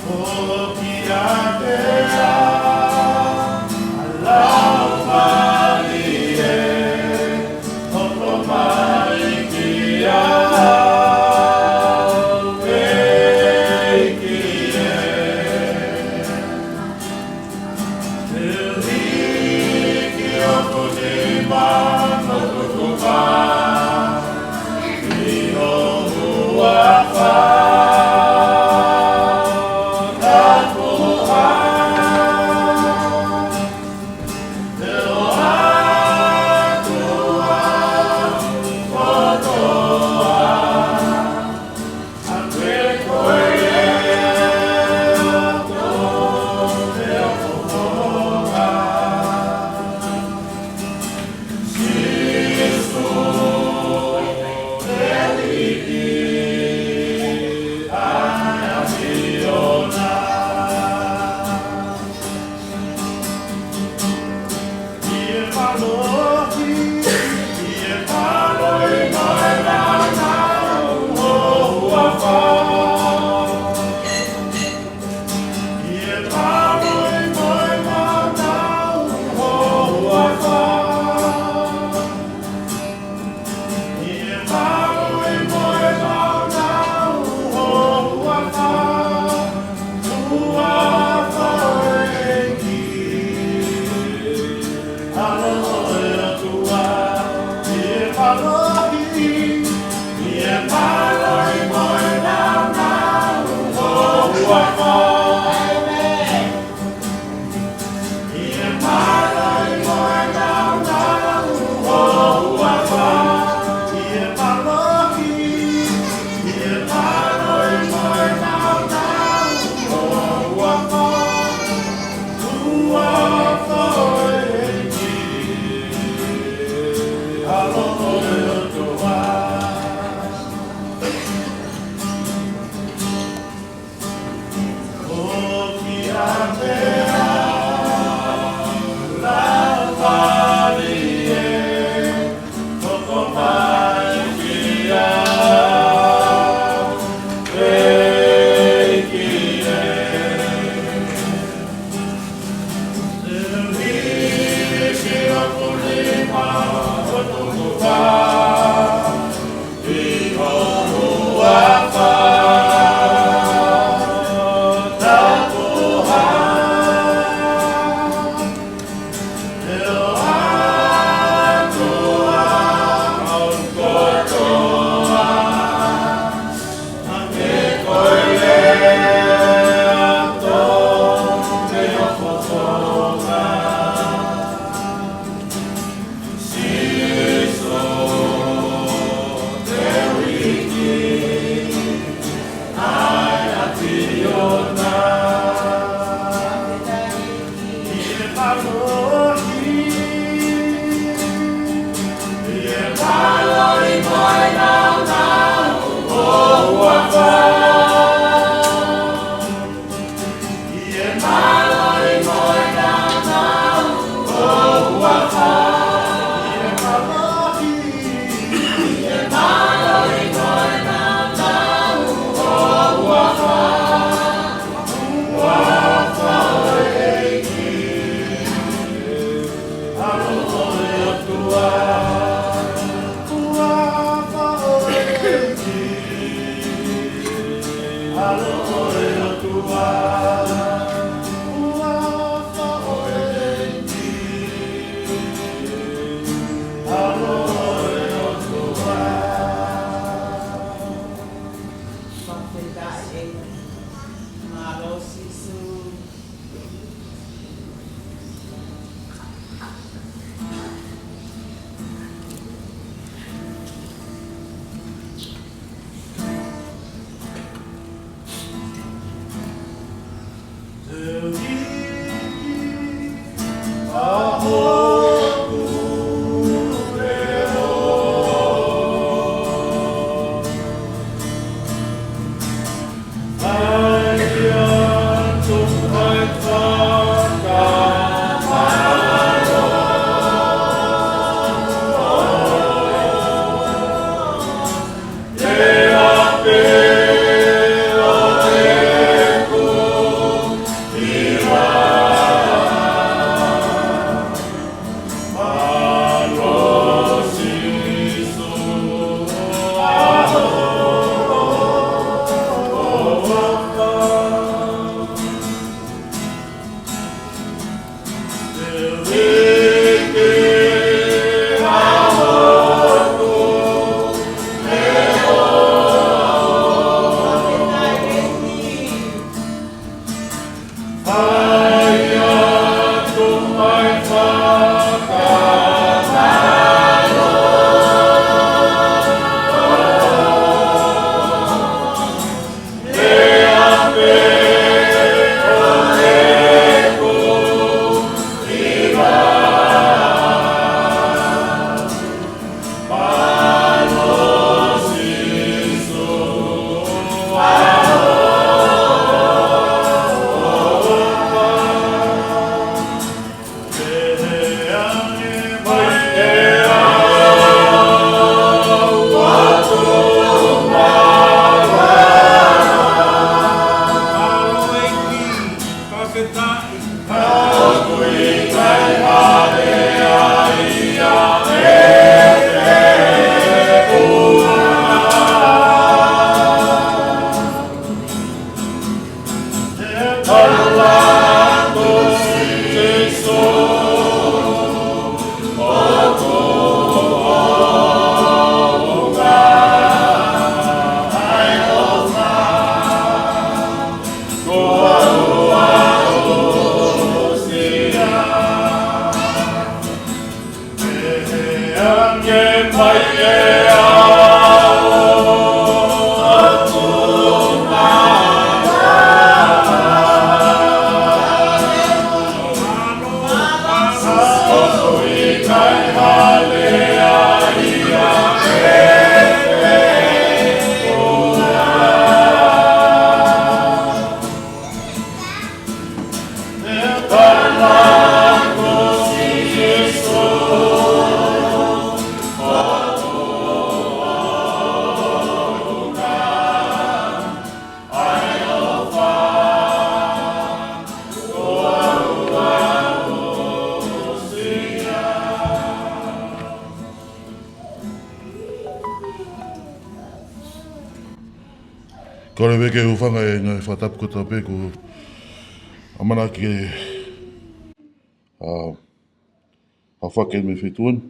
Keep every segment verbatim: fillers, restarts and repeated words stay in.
ʻOku ʻiate au ʻa e Laumālie, hoko mai kiate au, ʻEiki ē. Kole pē ke u hūfanga he ngaahi fakatapu kotoa pē kuo ʻamanaki ke, ʻa, ʻa fake mei he feituʻu ni,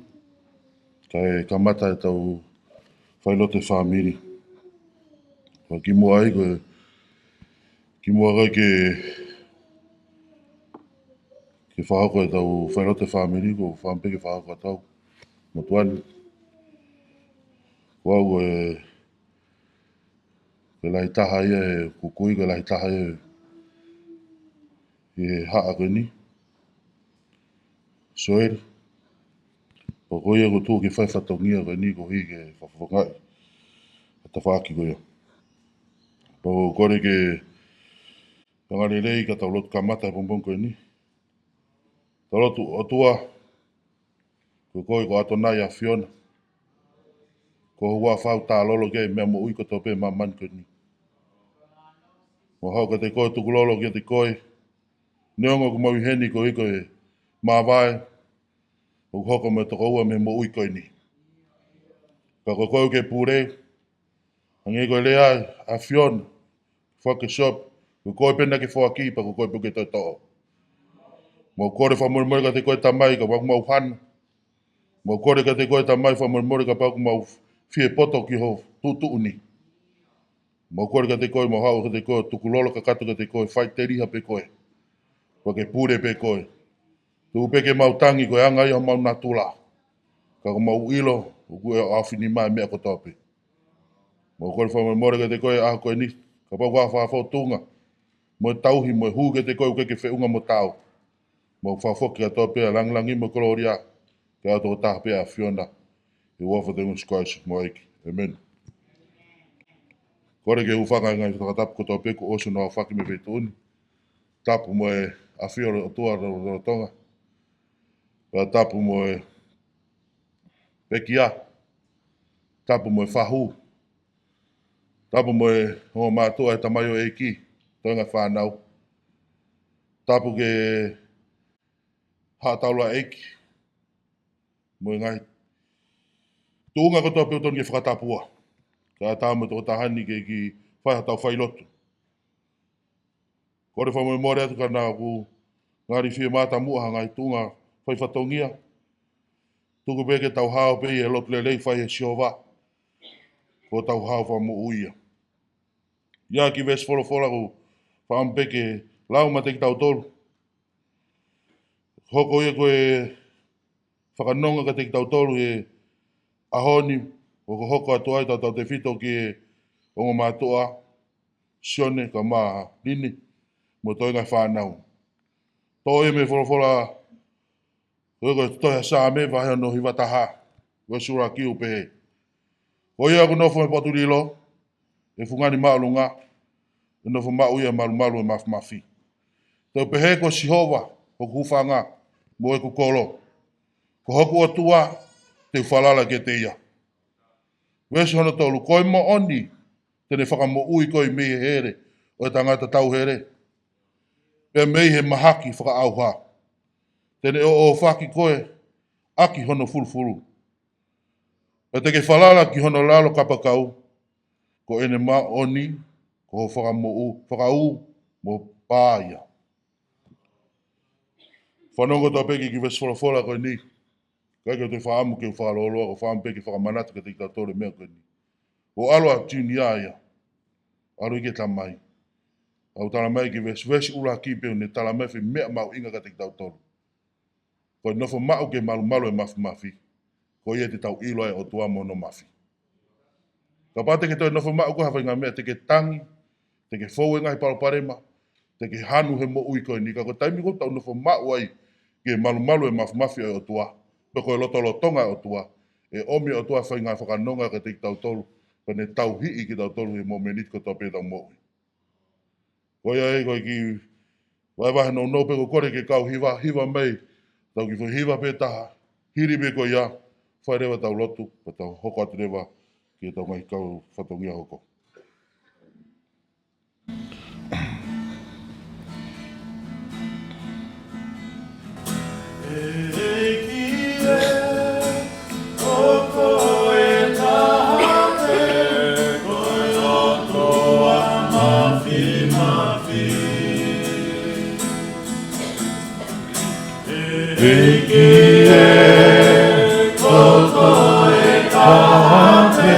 kae kamata ʻetau failotu fāmili. Ka kimuʻa ai ko e, kimuʻa ai ke, ke fakahoko ʻetau failotu fāmili, ʻoku ou fakaʻamu pē ke fakahoko ʻetau motuʻa ni. Ko au ko e, ko e lahi taha ia he kukui, ko e lahi taha ia he haʻa ko eni. Soeli. Pea ko ia ʻoku ou tuʻu ke fai fatongia ko eni koeʻuhi ke fakafofongaʻi ʻa e tafaʻaki ko ia. Pea ʻoku ou kole ke angalelei ka tau lotu kamata he pongipongi ko eni. Tau lotu. ʻOtua, ko koe ko ʻAtonai ʻAfiona. Ko ho huafa ʻoku tālolo ki ai e meʻa moʻui kotoa pē ʻi māmani ko eni. Mau haʻu kiate koe, tukulolo kiate koe. Neongo ʻoku mau ʻi heni koeʻuhi ko e māvae, ʻoku hoko mo e tokoua mei he moʻui ko eni. Ka ko koe ʻoku ke pule, hangē ko e lea ʻa e ʻAfiona, foaki e siope, ko koe pē naʻa ke foaki, pea ko koe pē ʻoku ke toe toʻo. Mau kole fakamolemole kiate koe Tamai kapau ʻoku mau hanu. Mau kole kiate koe Tamai fakamolemole kapau ʻoku mau fie poto ki ho tuʻutuʻuni. Mau kole kiate koe, mau haʻu kiate koe, tukulolo kakato kiate koe, faʻiteliha pē koe. Pea ke pule pē koe. Tuku pē ke mau tangi ko e anga ia homau natula. Ka ʻoku mau ʻilo, ʻoku ke ʻofa ni mai meʻa kotoa pē. Mau kole fakamolemole kiate koe ʻa ko eni, kapau ʻoku ʻi ai ha fakafōtunga, mo e tauhi, mo e hū kiate koe ʻoku ʻikai ke feʻunga mo taau. Mau fakafoki kātoa pē ʻa e lāngilangi mo e kolōlia, ki he ʻOtua ʻe taha pē ʻAfiona, ʻi he huafa ʻo Sīsū Kalaisi ko homau ʻEiki. ʻĒmeni. Kole ke u hūfanga he ngaahi fakatapu kotoa pē kuo ʻosi hono aofaki mei he feituʻu ni. Tapu mo e ʻafio ʻa e ʻOtua lolotonga. Pea tapu mo e pekia. Tapu mo e fahu. Tapu mo e ongo mātuʻa, e tamaioʻeiki, toenga fānau. Tapu ki he haʻa taulaʻeiki mo e ngaahi tuʻunga kotoa pē ʻoku totonu ke fakatapua. Kae ʻatā mo e tokotaha ni ke kiʻi fai haʻatau failotu. Kole fakamolemole atu ka naʻa ku ngali fie mātāmuʻa ha ngaahi tuʻunga fai fatongia. Tuku pē ke tau hao pē ʻi he lotu lelei fai ʻe Sihova, ko hotau hao fakamoʻui ia. ʻI he kiʻi veesi folofola ʻoku ou fakaʻamu pē ke lau maʻa kitautolu. Hoko ia ko e fakanonga kiate kitautolu he ʻaho ni, ʻoku hoko atu ai tautautefito ki he ongo mātuʻa, Sione kae ʻumaʻā Lini, mo e toenga fānau. Toʻo ia mei he folofola, ko e, ko e tohi ʻa Saame vahe hono hiva taha, veesi ʻuluaki ʻoku pehē: Ko ia ʻoku nofo he potu lilo ʻi he fungani māʻolunga, ʻe nofo maʻu ia ʻi he malumalu ʻo e māfimafi. Te u pehē ko Sihova hoku hūfanga mo ʻeku kolo, ko hoku ʻOtua te u falala kiate ia. Veesi hono tolu: Ko e moʻoni te ne fakamoʻui koe mei he hele ʻo e tangata tauhele, pea mei he mahaki fakaʻauha. Te ne ʻoʻofaki koe ʻaki hono fulufulu, pea te ke falala ki hono lalo kapakau. Ko ʻene moʻoni ko ho fakamoʻu, fakaū mo Pā ia. Fanongo kotoa pē ki he veesi folofola ko eni. ʻIkai ke u toe fakaʻamu ke u fakalōloa, ko e fakaʻamu pē ke fakamanatu kiate kitautolu e meʻa ko eni. ʻO ʻalu ʻa Siunia ia, ʻalu ia ki he Tamai. ʻOku tala mai ki he veesi, veesi ʻuluaki pē ʻoku ne tala mai e foʻi meʻa mahuʻinga kiate kitautolu. Ko e nofo maʻu ki he malumalu e mafimafi, ko ia te tau ʻilo ai e ʻOtua mo hono mafi. Kapau te ke toe nofo maʻu koe ha faʻahinga meʻa, te ke tangi, te ke fou e ngaahi palopalema, te ke hanu he moʻui ko eni, ka ko e taimi ʻoku tau nofo maʻu ai ki he malumalu e mafimafi ʻo e ʻOtua, pe ko e lotolotonga ʻo e ʻOtua, ʻe ʻomi ʻe he ʻOtua e faʻahinga fakanonga kiate kitautolu, pea ne tauhi kitautolu he momeniti kotoa pē ʻetau moʻui. Ko ia ai, ko e kiʻi vahevahe nounou pē, ko e kole ke kau hiva, hiva mai, tau kiʻi foʻi hiva pē taha, hili pē ko ia, fai leva ʻetau lotu, pea tau hoko atu leva ki heʻetau ngaahi kau fatongia hoko. ʻEiki ē, ko koe taha pē, ko e ʻOtua mafimafi. ʻEiki ē, ko koe taha pē,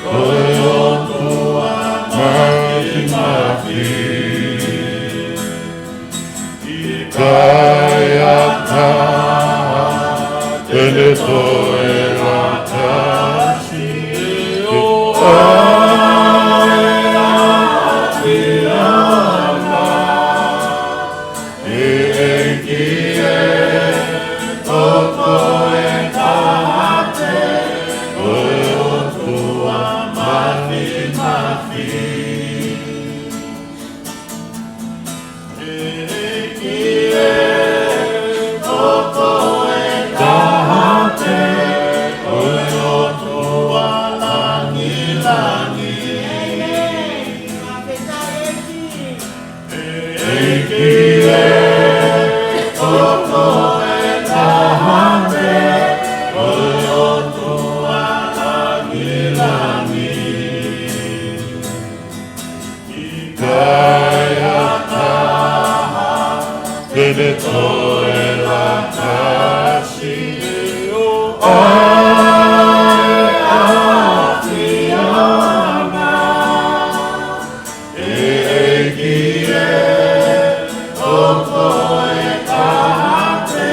ko e ʻOtua mafimafi. ʻIkai ha taha te ne toe lakasi ʻi ho ʻapiako. ʻEiki ē, ko koe taha pē, ko e ʻOtua mafimafi. ʻEiki ē, ko koe taha pē, ko e ʻOtua langilangi. ʻEiki ē, ko koe taha pē, ko e ʻOtua langilangi. ʻIkai ha taha te ne toe lakasi ʻi ho ʻapiako. ʻEiki ē, ko koe taha pē,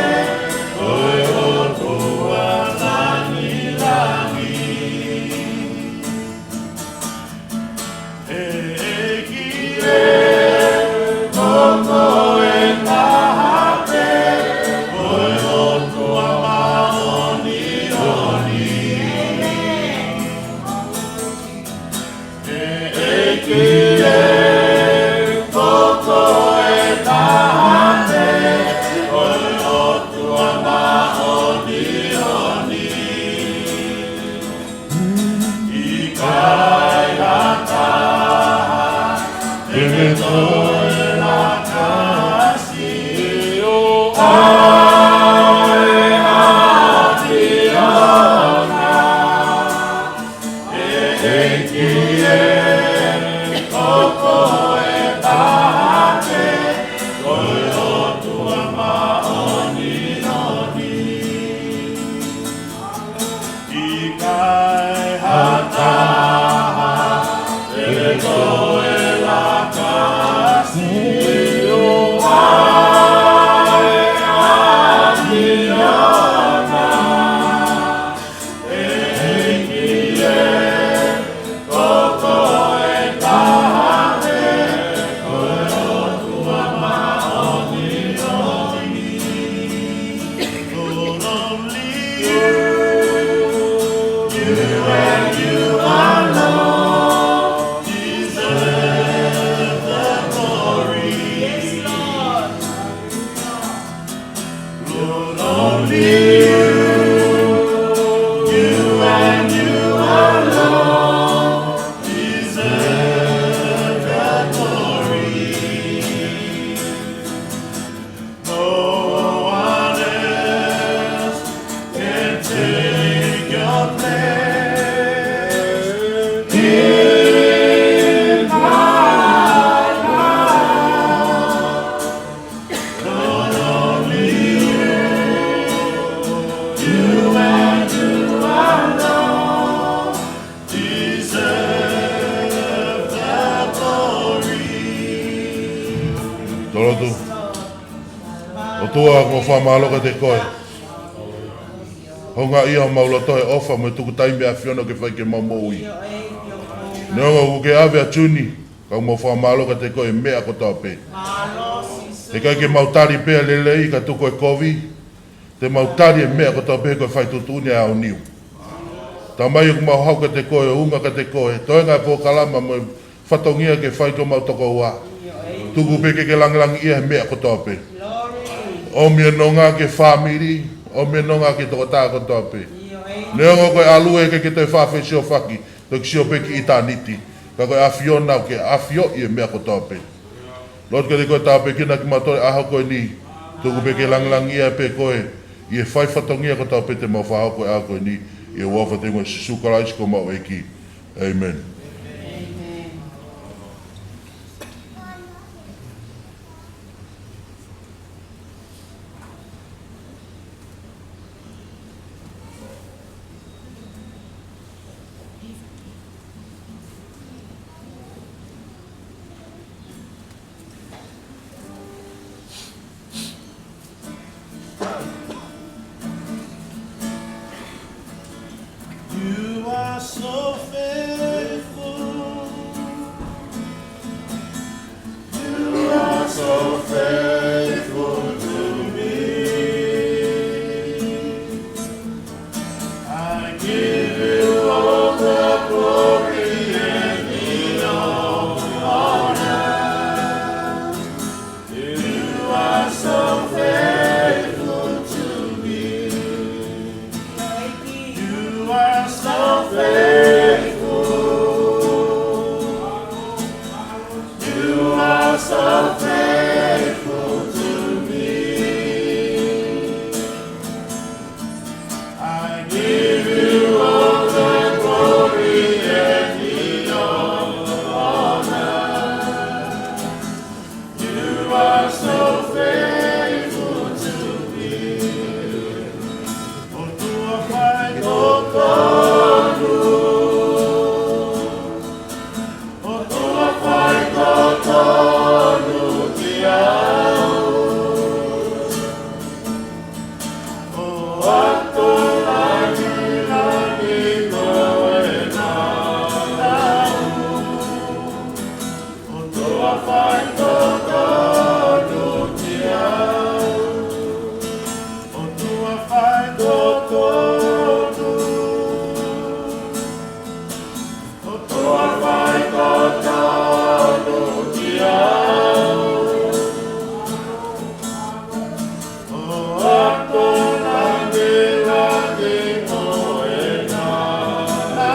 ko e ʻOtua langilangi. ʻEiki ē, ko koe taha pē, Tau lotu. ʻOtua, ʻoku mau fakamālō kiate koe. Houngaʻia homau loto he ʻofa mo e tuku taimi ʻa e ʻAfiona ke fai ke mau moʻui. Neongo ʻoku ke ʻave ʻa Juni, ka ʻoku mau fakamālō kiate koe he meʻa kotoa pē. He ʻikai ke mau tali pē ʻa e lelei ka tuku e kovi, te mau tali e meʻa kotoa pē he ko e fai tuʻutuʻuni ʻa e aoniu. Tamai, ʻoku mau haʻu kiate koe, ʻo unga kiate koe, toenga e polokalama mo e fatongia ke fai ko mau tokoua. Tuku pē ke ke langilangiʻia he meʻa kotoa pē. ʻOmi e nonga ki he fāmili, ʻomi e nonga ki he tokotaha kotoa pē. Neongo ko e ʻalu ē ke ke toe faʻa fesiofaki, toki sio pē ki ʻitāniti. Ka ko e ʻAfiona ʻoku ke ʻafioʻi e meʻa kotoa pē. Lotu kiate koe, tāpuekina kimautolu he ʻaho ko eni. Tuku pē ke langilangiʻia pē koe ʻi he fai fatongia kotoa pē te mau fakahoko he ʻaho ko eni. ʻI he huafa teu ʻo Sīsū Kalaisi ko homau ʻEiki. ʻĒmeni. You are so faithful. You are so faithful to me. I give you all the glory and the honor. You are so faithful to me. You are so faithful. You are so faithful to me. I give you all the glory and the honor. You are so faithful to me. ʻOtua faitotonu. ʻOtua faitotonu kiate au. ʻOtua langilangi ko e ʻAfiona. ʻOtua faitotonu kiate au. ʻOtua faitotonu. ʻOtua faitotonu kiate au. ʻOtua langilangi ko e ʻAfiona.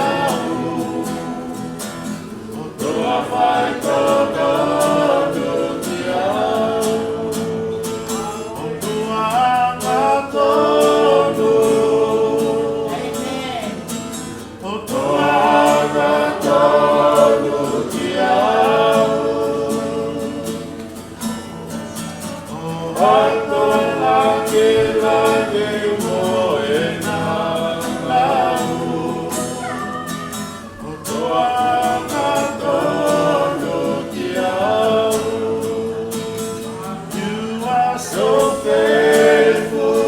ʻOtua faitotonu kiate au. ʻOtua angatonu. ʻOtua angatonu kiate au. ʻOtua langilangi ko e ʻAfiona. ʻOtua angatonu kiate au. You are so faithful.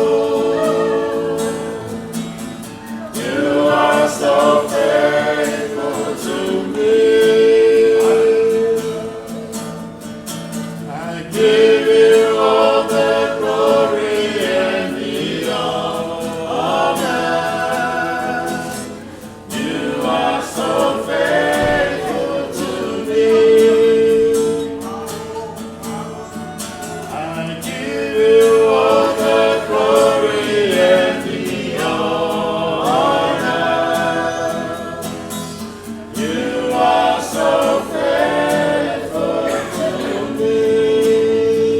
You are so faithful to me. I give you all the glory and the honor. You are so faithful to me. I give you all the glory and the honor. You are so faithful to me.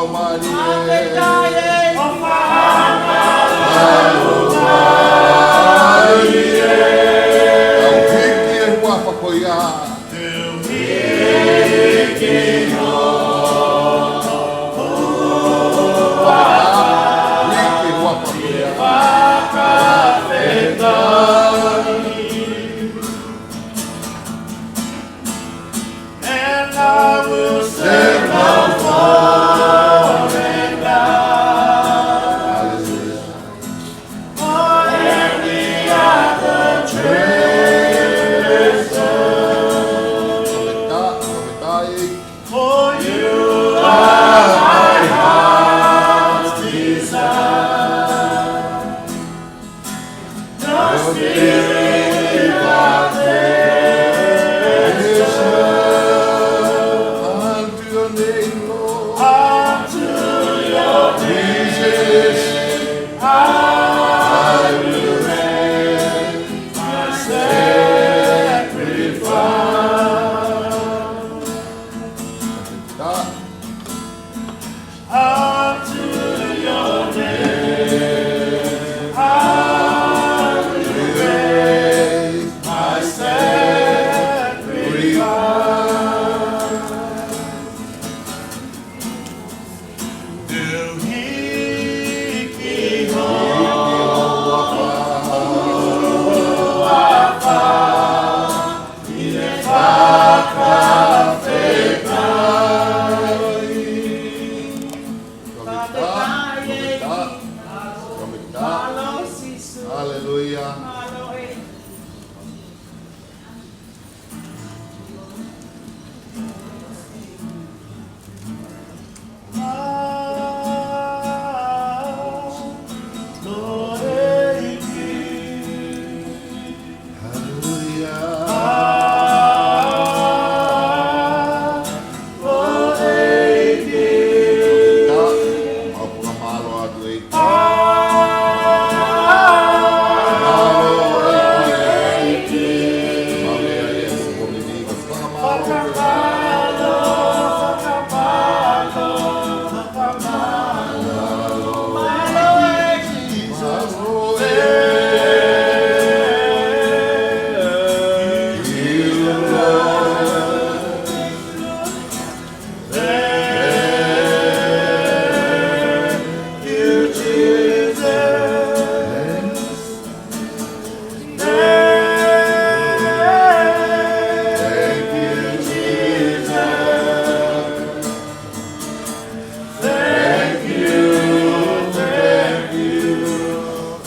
Mālie. ʻOku hiki e huafa ko ia. Hiki e huafa ko ia. And I will sing of forever. Hallelujah. For every other generation. For you are my heart's desire. The spirit of creation. Unto your name, Lord. Unto your name. Jesus. I will raise my sacrifice. Unto your name I will raise my sacrifice. Hiki e huafa. Fakafetaʻi. Fakafetaʻi. Mālō Sīsū. Haleluia. Mālō ʻEiki. Mālō ʻEiki. Haleluia. Mālō ʻEiki. Mau fakamālō atu ʻEiki. Mālō ʻEiki. Mālō ʻEiki. Mālō ʻEiki. Thank you, thank you,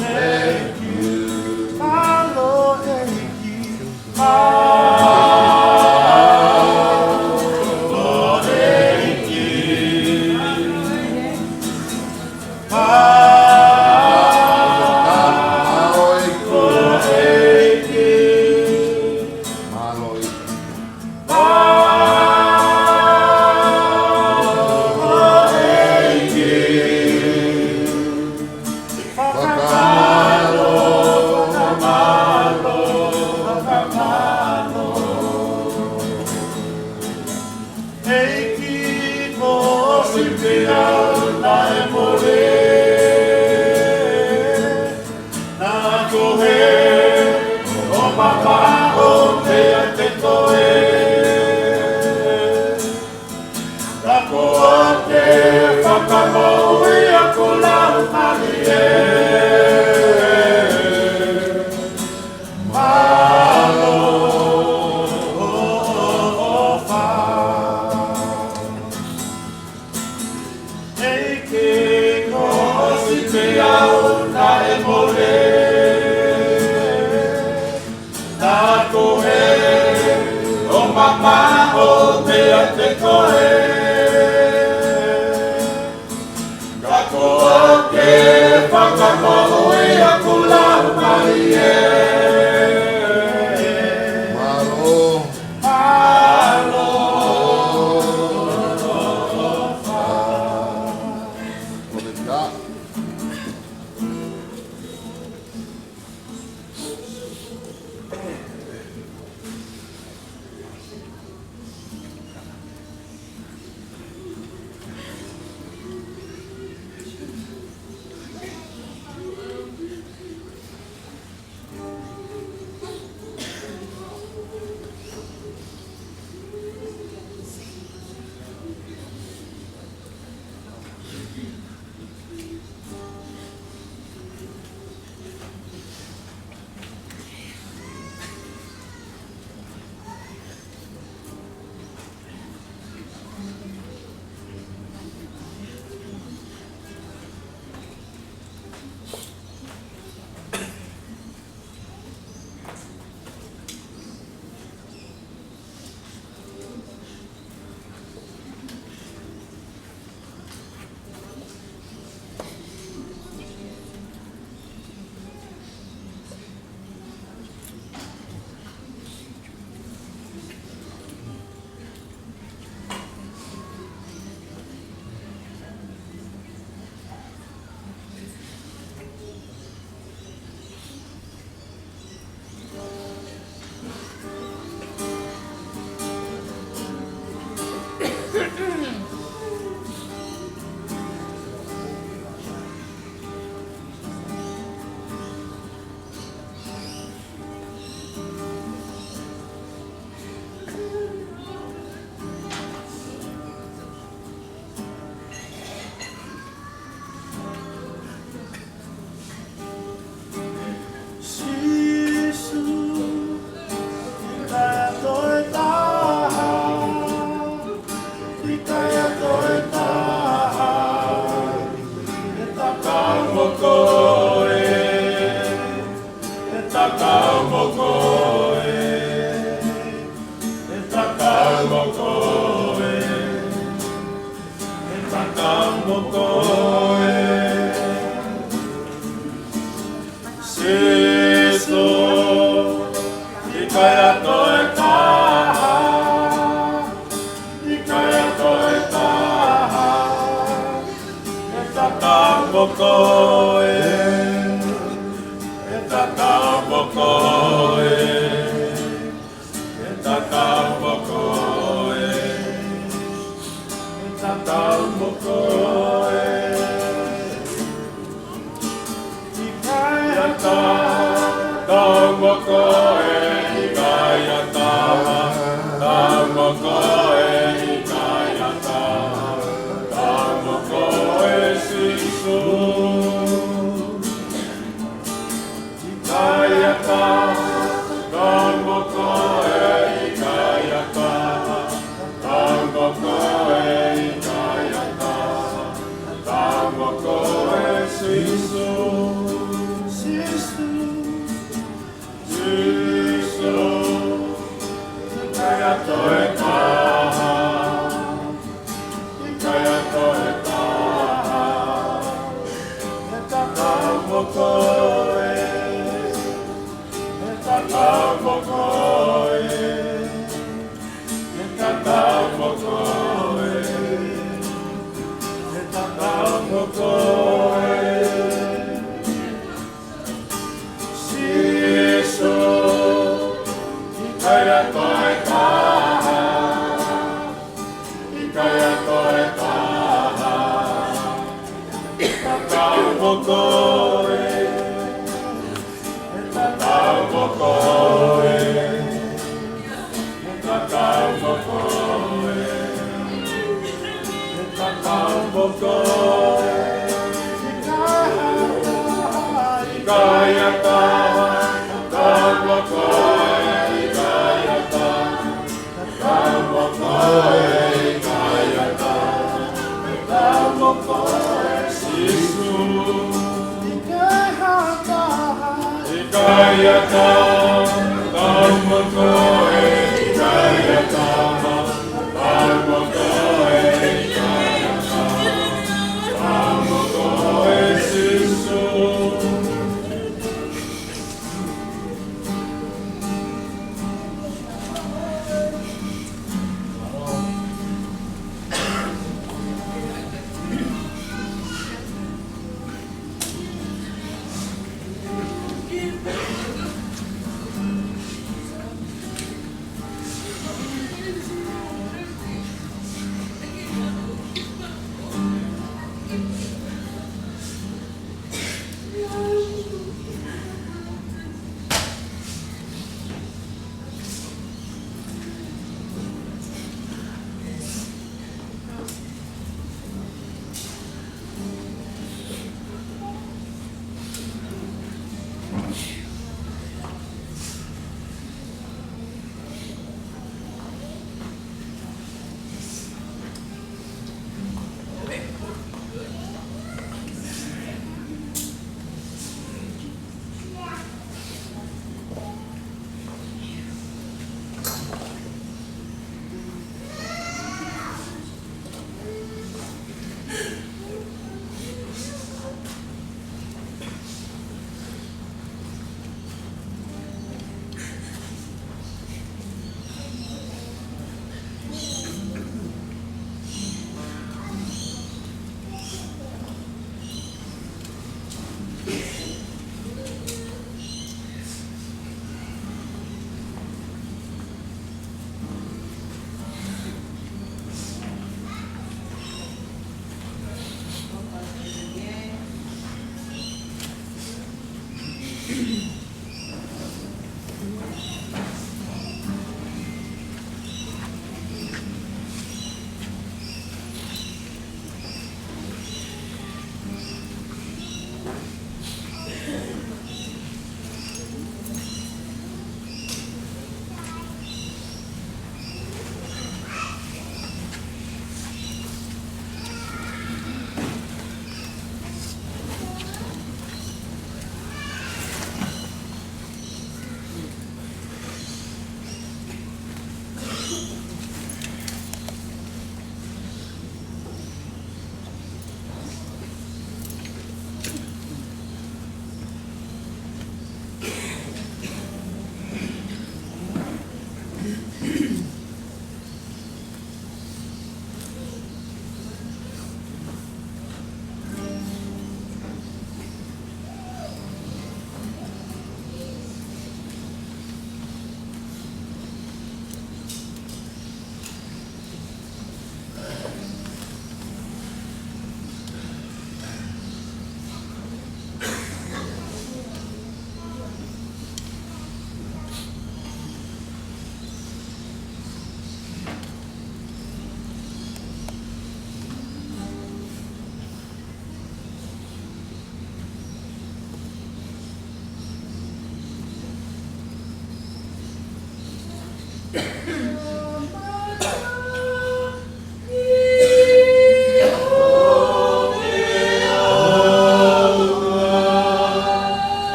thank you. Mālō ʻEiki. Mālō ʻEiki. Mālō ʻEiki. Mālō ʻEiki. ʻEiki, ko siʻi meʻa naʻe mole. Naʻa ko e ʻomai ʻo meʻa te koe. Ka kuo ke fakamoʻui ʻa hoku laumālie. Mālō ʻofa. ʻEiki, ko siʻi meʻa naʻe mole. Naʻa ko e ʻomai ʻo meʻa te koe. Ka kuo ke fakamoʻui ʻa hoku laumālie. Mālō. Mālō. Ko e tā. Ka mo koe, Sīsū, ʻikai ha toe taha, ʻikai ha toe taha, ʻe tatau mo koe, ʻe tatau mo koe, ʻe tatau mo koe, ʻe tatau mo koe. ʻIkai ha taha, tatau mo koe, ʻikai ha taha, tatau mo koe, ʻikai ha taha, tatau mo koe, Sīsū. ʻIkai ha taha, tatau mo koe, ʻikai ha taha, tatau mo koe, ʻikai ha taha, tatau mo koe, Sīsū. Sīsū. Sīsū. ʻIkai ha toe taha, ʻikai ha toe taha, ʻe tatau mo koe, ʻe tatau mo koe, ʻe tatau mo koe, ʻe tatau mo koe. Sīsū, ʻikai ha toe taha, ʻikai ha toe taha, ʻe tatau mo koe, ʻe tatau mo koe, ʻe tatau mo koe, ʻe tatau mo koe. ʻIkai ha taha, ʻikai ha taha, tatau mo koe, ʻikai ha taha, tatau mo koe, ʻikai ha taha, tatau mo koe, Sīsū. ʻIkai ha taha, ʻikai ha taha, tatau mo koe, ʻikai ha taha, tatau mo koe, ʻikai ha taha, tatau mo koe, Sīsū.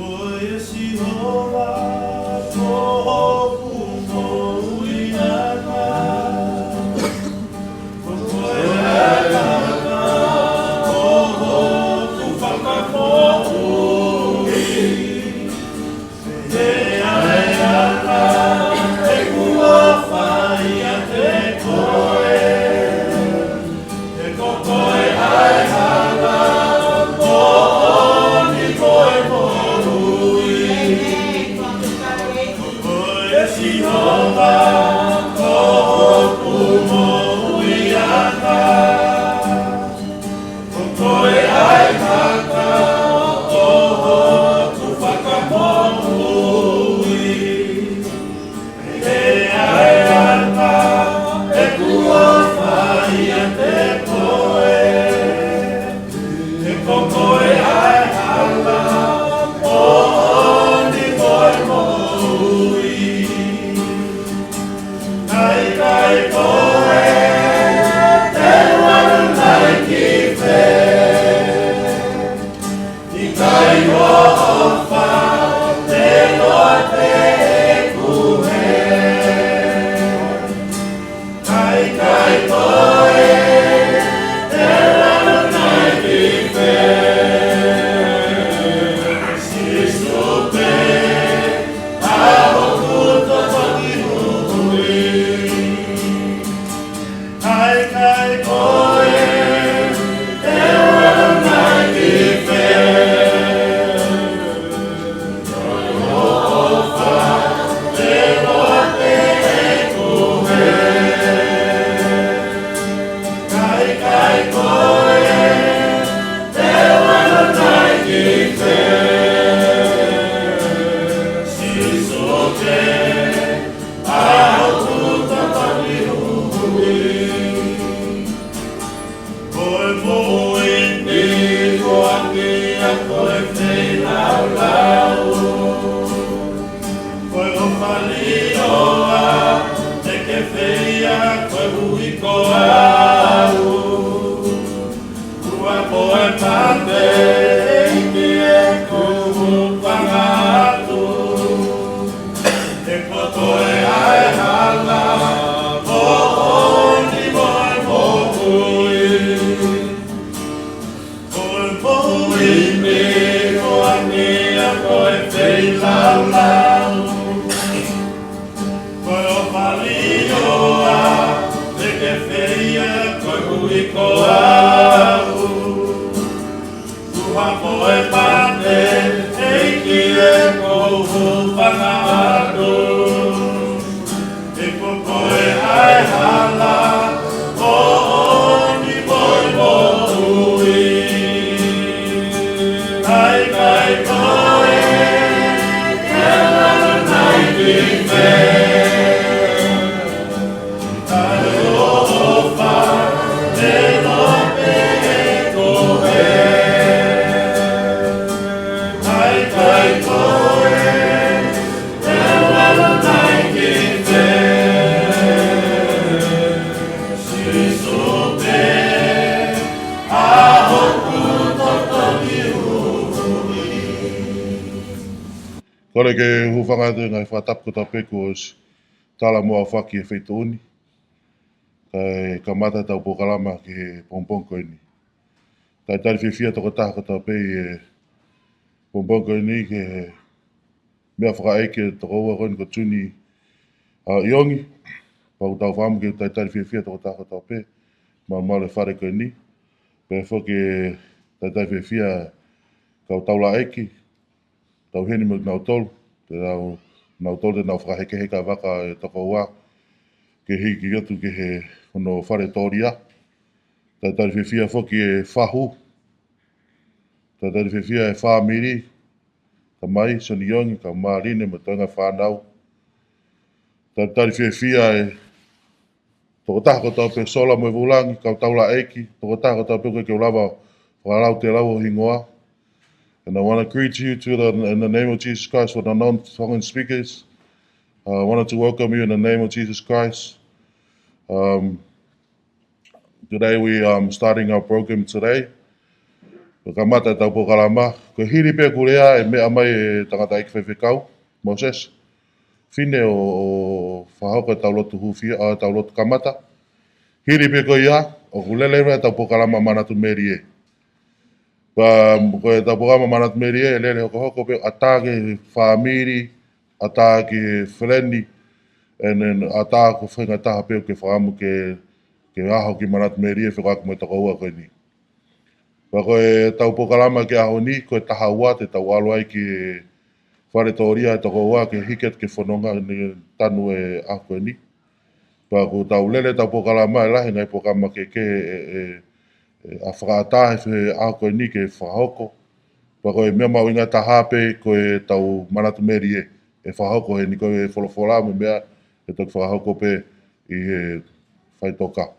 Ko e Sihova ko hoku moʻuiʻanga, ko koe ʻa e taha ko hoku fakamoʻui. He ʻe ʻi ai ha taha ʻe ʻofa ʻiate koe? He ko koe ʻa e hala moʻoni mo e moʻui. Ko koe Sihova ko hoku moʻuiʻanga. Ko koe ʻa e taha ko hoku fakamoʻui. He ʻe ʻi ai ha taha ʻe ʻofa ʻiate koe? He ko koe ʻa e hala moʻoni mo e moʻui. ʻIkai, ʻikai ko e te u ʻalu mai ki fē? ʻIkai hoʻo ʻofa te u ʻoatu ʻeku hē. ʻIkai, ʻikai ko e te u ʻalu mai ki fē? Sīsū pē ʻa hoku totongi huhuʻi. ʻIkai, ʻikai ko e te u ʻalu mai ki fē? Ko hoʻo ʻofa te u ʻoatu ʻeku hē. ʻIkai, ʻikai ko e te u ʻalu mai ki fē? Sīsū pē ʻa hoku totongi huhuʻi. Ko e moʻui ni ko e ʻuhinga ko e feilaulau. Ko e ʻofa ʻa e ʻOtua te ke feia koeʻuhi ko au. Kuo u pō e pāte, ʻEiki, ʻeku hūfanga atu. He ko koe ʻa e hala moʻoni mo e moʻui. Ko e moʻui ni ko e ʻuhinga ko e feilaulau. Ko e ʻofa ʻa e ʻOtua te ke feia koeʻuhi ko au. Kuo u pō e pāte, ʻEiki, ʻeku hūfanga atu. He ko koe ʻa e hala moʻoni mo e moʻui. ʻIkai, ʻikai ko e te u ʻalu mai ki fē? ʻIkai hoʻo ʻofa te u ʻoatu ʻeku hē. ʻIkai, ʻikai ko e te u ʻalu mai ki fē? Sīsū pē ʻa hoku totongi huhuʻi. Kole ke u hūfanga atu he ngaahi fakatapu kotoa pē kuo ʻosi tala mo aofaki he feituʻu ni, kae kamata ʻetau polokalama ki he pongipongi ko eni. Talitali fiefia tokotaha kotoa pē ʻi he pongipongi ko eni ki he meʻa fakaʻeiki ʻa e tokoua ko eni ko Tuni, ʻa, ʻIongi. Pea ʻoku tau fakaʻamu ke talitali fiefia tokotaha kotoa pē malumalu he fale ko eni. Pea foki talitali fiefia kau taulaʻeiki, tau heni mo kinautolu, te nau, nautolu te nau fakahekeheka vaka ʻa e tokoua ke hiki atu ki he hono fale tōlia. Talitali fiefia foki e fahu. Talitali fiefia e fāmili, tamai Soni ʻIongi, kau Māline mo e toenga fānau. Talitali fiefia e tokotaha kotoa pē, Sola mo e Vulangi, kau taulaʻeiki, tokotaha kotoa pē ʻoku ʻikai ke u lava ʻo fakalautēlau ho hingoa. And I want to greet you to the, in the name of Jesus Christ, for the non-Tongan speakers. I wanted to welcome you in the name of Jesus Christ. Um, today we um starting our program today. Ko e kamata ʻetau polokalama, ko e hili pē kuo lea e meʻa mai e tangataʻeiki faifekau, Moses Fine ʻo, ʻo fakahoko ʻetau lotu hūfia, ʻa, ʻetau lotu kamata. Hili pē ko ia, ʻoku lele leva ʻetau polokalama Manatu Melie. Pea, ko ʻetau polokalama Manatu Melie, ʻe lele hokohoko pē ʻatā ki he fāmili, ʻatā ki he feleni, and then ʻatā ko e faʻahinga taha pē ʻoku ke fakaʻamu ke, ke ʻaho ki Manatu Melie, fekauʻaki mo e tokoua ko eni. Pea ko ʻetau polokalama ki he ʻaho ni, ko e taha ua te tau ʻalu ai ki he fale tōlia ʻe toko ua ke hiki atu ki he fononga ni tanu e ʻaho ko eni. Pea ʻoku tau lele ʻetau polokalama ʻe lahi e ngaahi polokalama kehekehe ʻe, ʻe, ʻe, ʻa fakaʻatā he ʻaho ko eni ke fakahoko. Pea ko e meʻa mahuʻinga taha pē ko ʻetau Manatu Melie ʻe, ʻe fakahoko heni, ko e folofola mo e meʻa ʻe toki fakahoko pē ʻi he faʻitoka.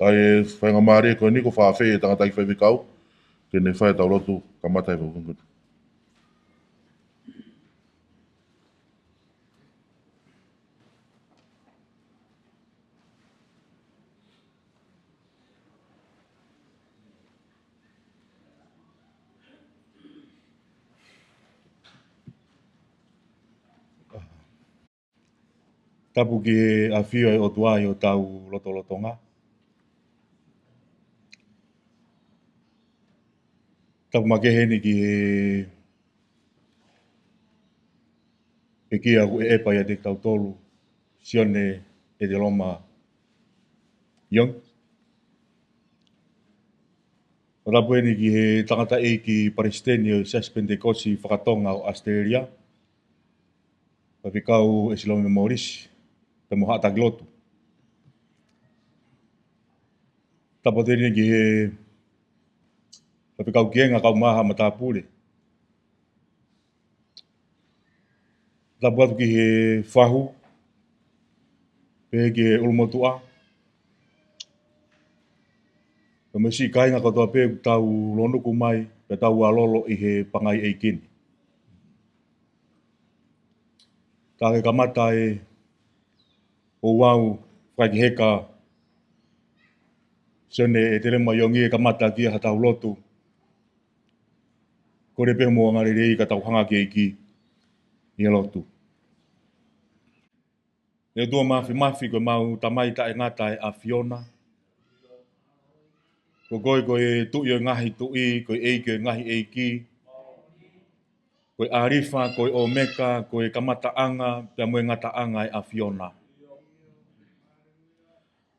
ʻA ia ʻe faingamālie ko eni ʻoku ou fakaafeʻi e tangataʻeiki faifekau ke ne fai ʻetau lotu kamata e fakafofonga. Tapu ki he ʻafio ʻa e ʻOtua ʻi hotau lotolotonga. Tapu makehe heni ki he ʻEiki ʻoku ʻeʻepa ʻiate kitautolu, Sione ʻEteloma Iongi. Pea tapu heni ki he tangataʻeiki palesiteni ʻo e Siasi Penitekosi Fakatonga ʻo ʻAositelēlia, Faifekau ʻEsilome Molisi, pea mo haʻa taki lotu. Tapu atu heni ki he faifekau kiʻi ʻenga kae ʻumaʻā haʻa matāpule. Tapu atu ki he fahu, pehē ki he ʻulumotuʻa, pea mo e siʻi kāinga kotoa pē ʻoku tau lonuku mai, pea tau ʻalolo ʻi he pangai ʻeiki ni. Ka ke kamata ē, ʻoku ou fakaʻekeʻeke, Sione ʻEteloma Iongi, ʻe kamata ki ai haʻatau lotu. Kole pē mo e angalelei ka tau hanga ki he ʻEiki ʻi he lotu. ʻE ʻOtua Māfimafi, ko ʻemau Tamai taʻengata ʻa e ʻAfiona. Ko koe ko e Tuʻi ʻo e ngaahi tuʻi, ko e ʻEiki ʻo e ngaahi ʻeiki. Ko e ʻAlifa, ko e ʻOmeka, ko e kamataʻanga, pea mo e ngataʻanga ʻa e ʻAfiona.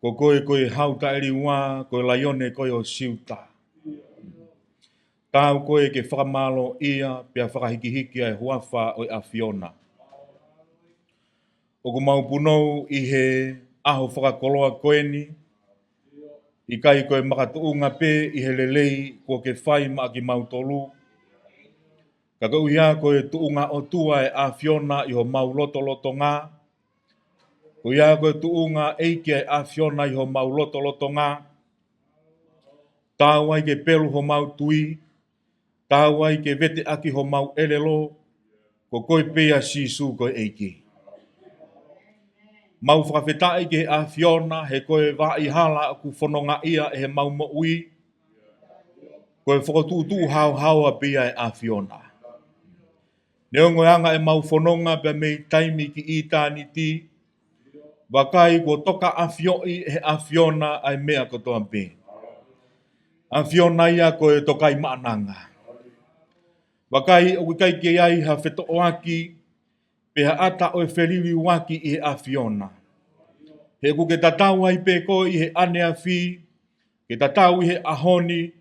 Ko koe ko e Hau taʻeliua, ko e Laione koe ʻo Siuta. Taau koe ke fakamālōʻia, pea fakahikihiki ʻa e huafa ʻo e ʻAfiona. ʻOku mau punou ʻi he ʻaho fakakoloa ko eni, ʻikai ko e makatuʻunga pē ʻi he lelei kuo ke fai maʻa kimautolu, ka koeʻuhi ko e tuʻunga ʻOtua ʻa e ʻAfiona ʻi homau lotolotonga, koeʻuhi ko e tuʻunga ʻEiki ʻa e ʻAfiona ʻi homau lotolotonga, taau ai ke pelu homau tui, taau ai ke vete ʻaki homau ʻelelo, ko koe pē ʻa Sīsū ko e ʻEiki. Mau fakafetaʻi ki he ʻAfiona, he ko e vaʻa hala ʻoku fonongaʻia ʻe heʻemau moʻui, ko e fokotuʻutuʻu haohaoa pē ia ʻa e ʻAfiona. Neongo e anga ʻemau fononga pea mei taimi ki ʻitāniti, vakai kuo tokaʻafioʻi ʻe he ʻAfiona ʻa e meʻa kotoa pē. ʻAfiona ia ko e Tokaimaʻananga. Vakai ʻoku ʻikai ke ʻi ai ha fetoʻoaki, pe ha ʻata ʻo e feliliuaki ʻi he ʻAfiona. He ʻoku ke tatau ai pē koe ʻi he ʻaneafi, ke tatau ʻi he ʻaho ni,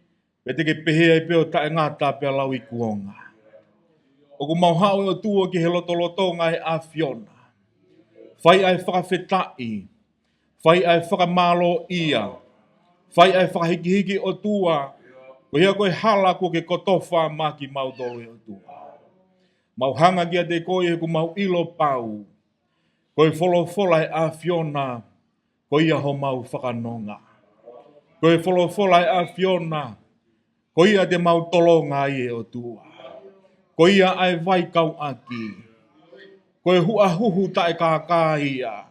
pea te ke pehē ai pē ʻo taʻengata pea lauikuonga. ʻOku mau haʻu ʻe ʻOtua ki he lotolotonga ʻa e ʻAfiona. Fai ʻa e fakafetaʻi, fai ʻa e fakamālōʻia, fai ʻa e fakahikihiki ʻOtua, koeʻuhi ko e hala kuo ke kotofa maʻa kimautolu ʻe ʻOtua. Mau hanga kiate koe he ʻoku mau ʻilo pau, ko e folofola ʻa e ʻAfiona, ko ia homau fakanonga. Ko e folofola ʻa e ʻAfiona, ko ia te mau tolonga ai ʻe ʻOtua. Ko ia ʻa e vaikauʻaki. Ko e huʻahuhu taʻekākā ia.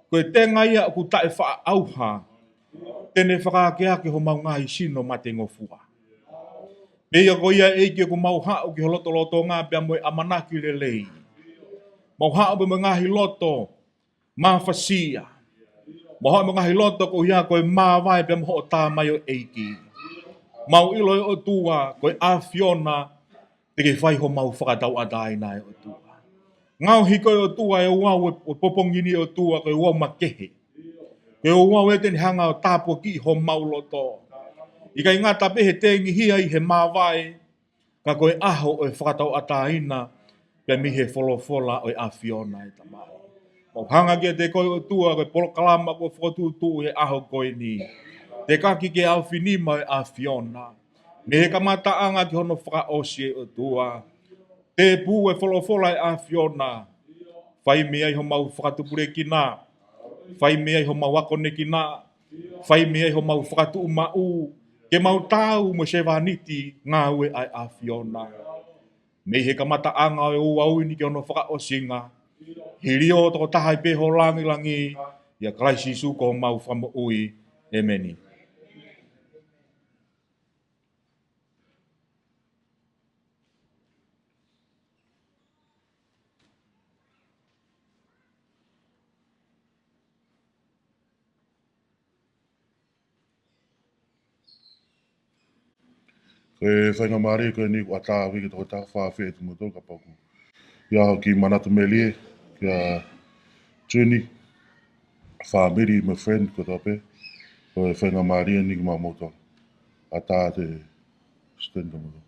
Ko e tenga ia ʻoku taʻefaʻaʻauha. Te ne fakaakeake homau ngaahi sino mate ngofua. ʻEiki, ko ia ʻEiki ʻoku mau haʻu ki ho lotolotonga pea mo e ʻamanaki lelei. Mau haʻu pea mo e ngaahi loto mafasia. Mau haʻu mo e ngaahi loto ko ia ko e māvae pea mo hoʻo tā mai ʻo ʻEiki. Mau ʻilo ʻe ʻOtua ko e ʻAfiona te ke fai homau fakatauʻatāina ʻe ʻOtua. Ngaohi ko e ʻOtua e ouau ʻo e popongi ni ʻOtua ko e ouau makehe. Ko e ouau ē te ne hanga ʻo tāpuakiʻi homau loto. ʻIkai ngata pē he tengihia ʻi he māvae, ka ko e ʻaho ʻo e fakatauʻatāina, pea mei he folofola ʻo e ʻAfiona ʻe Tamai. Mau hanga kiate koe ʻOtua ko e polokalama kuo fokotuʻutuʻu he ʻaho ko eni. Tekaki ke ʻaofinima ʻo e ʻAfiona. Mei he kamataʻanga ki hono fakaʻosi ʻe ʻOtua. Tēpū e folofola ʻe ʻAfiona. Fai mei ai homau fakatupulekina. Fai mei ai homau akonekina. Fai mei ai homau fakatuʻumaʻu. Ke mau taau mo e sevāniti ngāue ʻa e ʻAfiona. Mei he kamataʻanga ʻo e ouau ni ki hono fakaʻosinga. Hili ʻo tokotaha ai pē ho langilangi. ʻIa Kalaisi Sīsū ko homau Fakamoʻui. ʻEmeni. Ko e faingamālie ko eni kuo ʻatā ʻa e uike toko taha, fakaafeʻi atu kimoutolu kapau ʻoku ʻi ai ha kiʻi manatu melie kia Juni, family mo friend kotoa pē. Ko e faingamālie eni kimautolu. ʻAtā atu e stand kimautolu.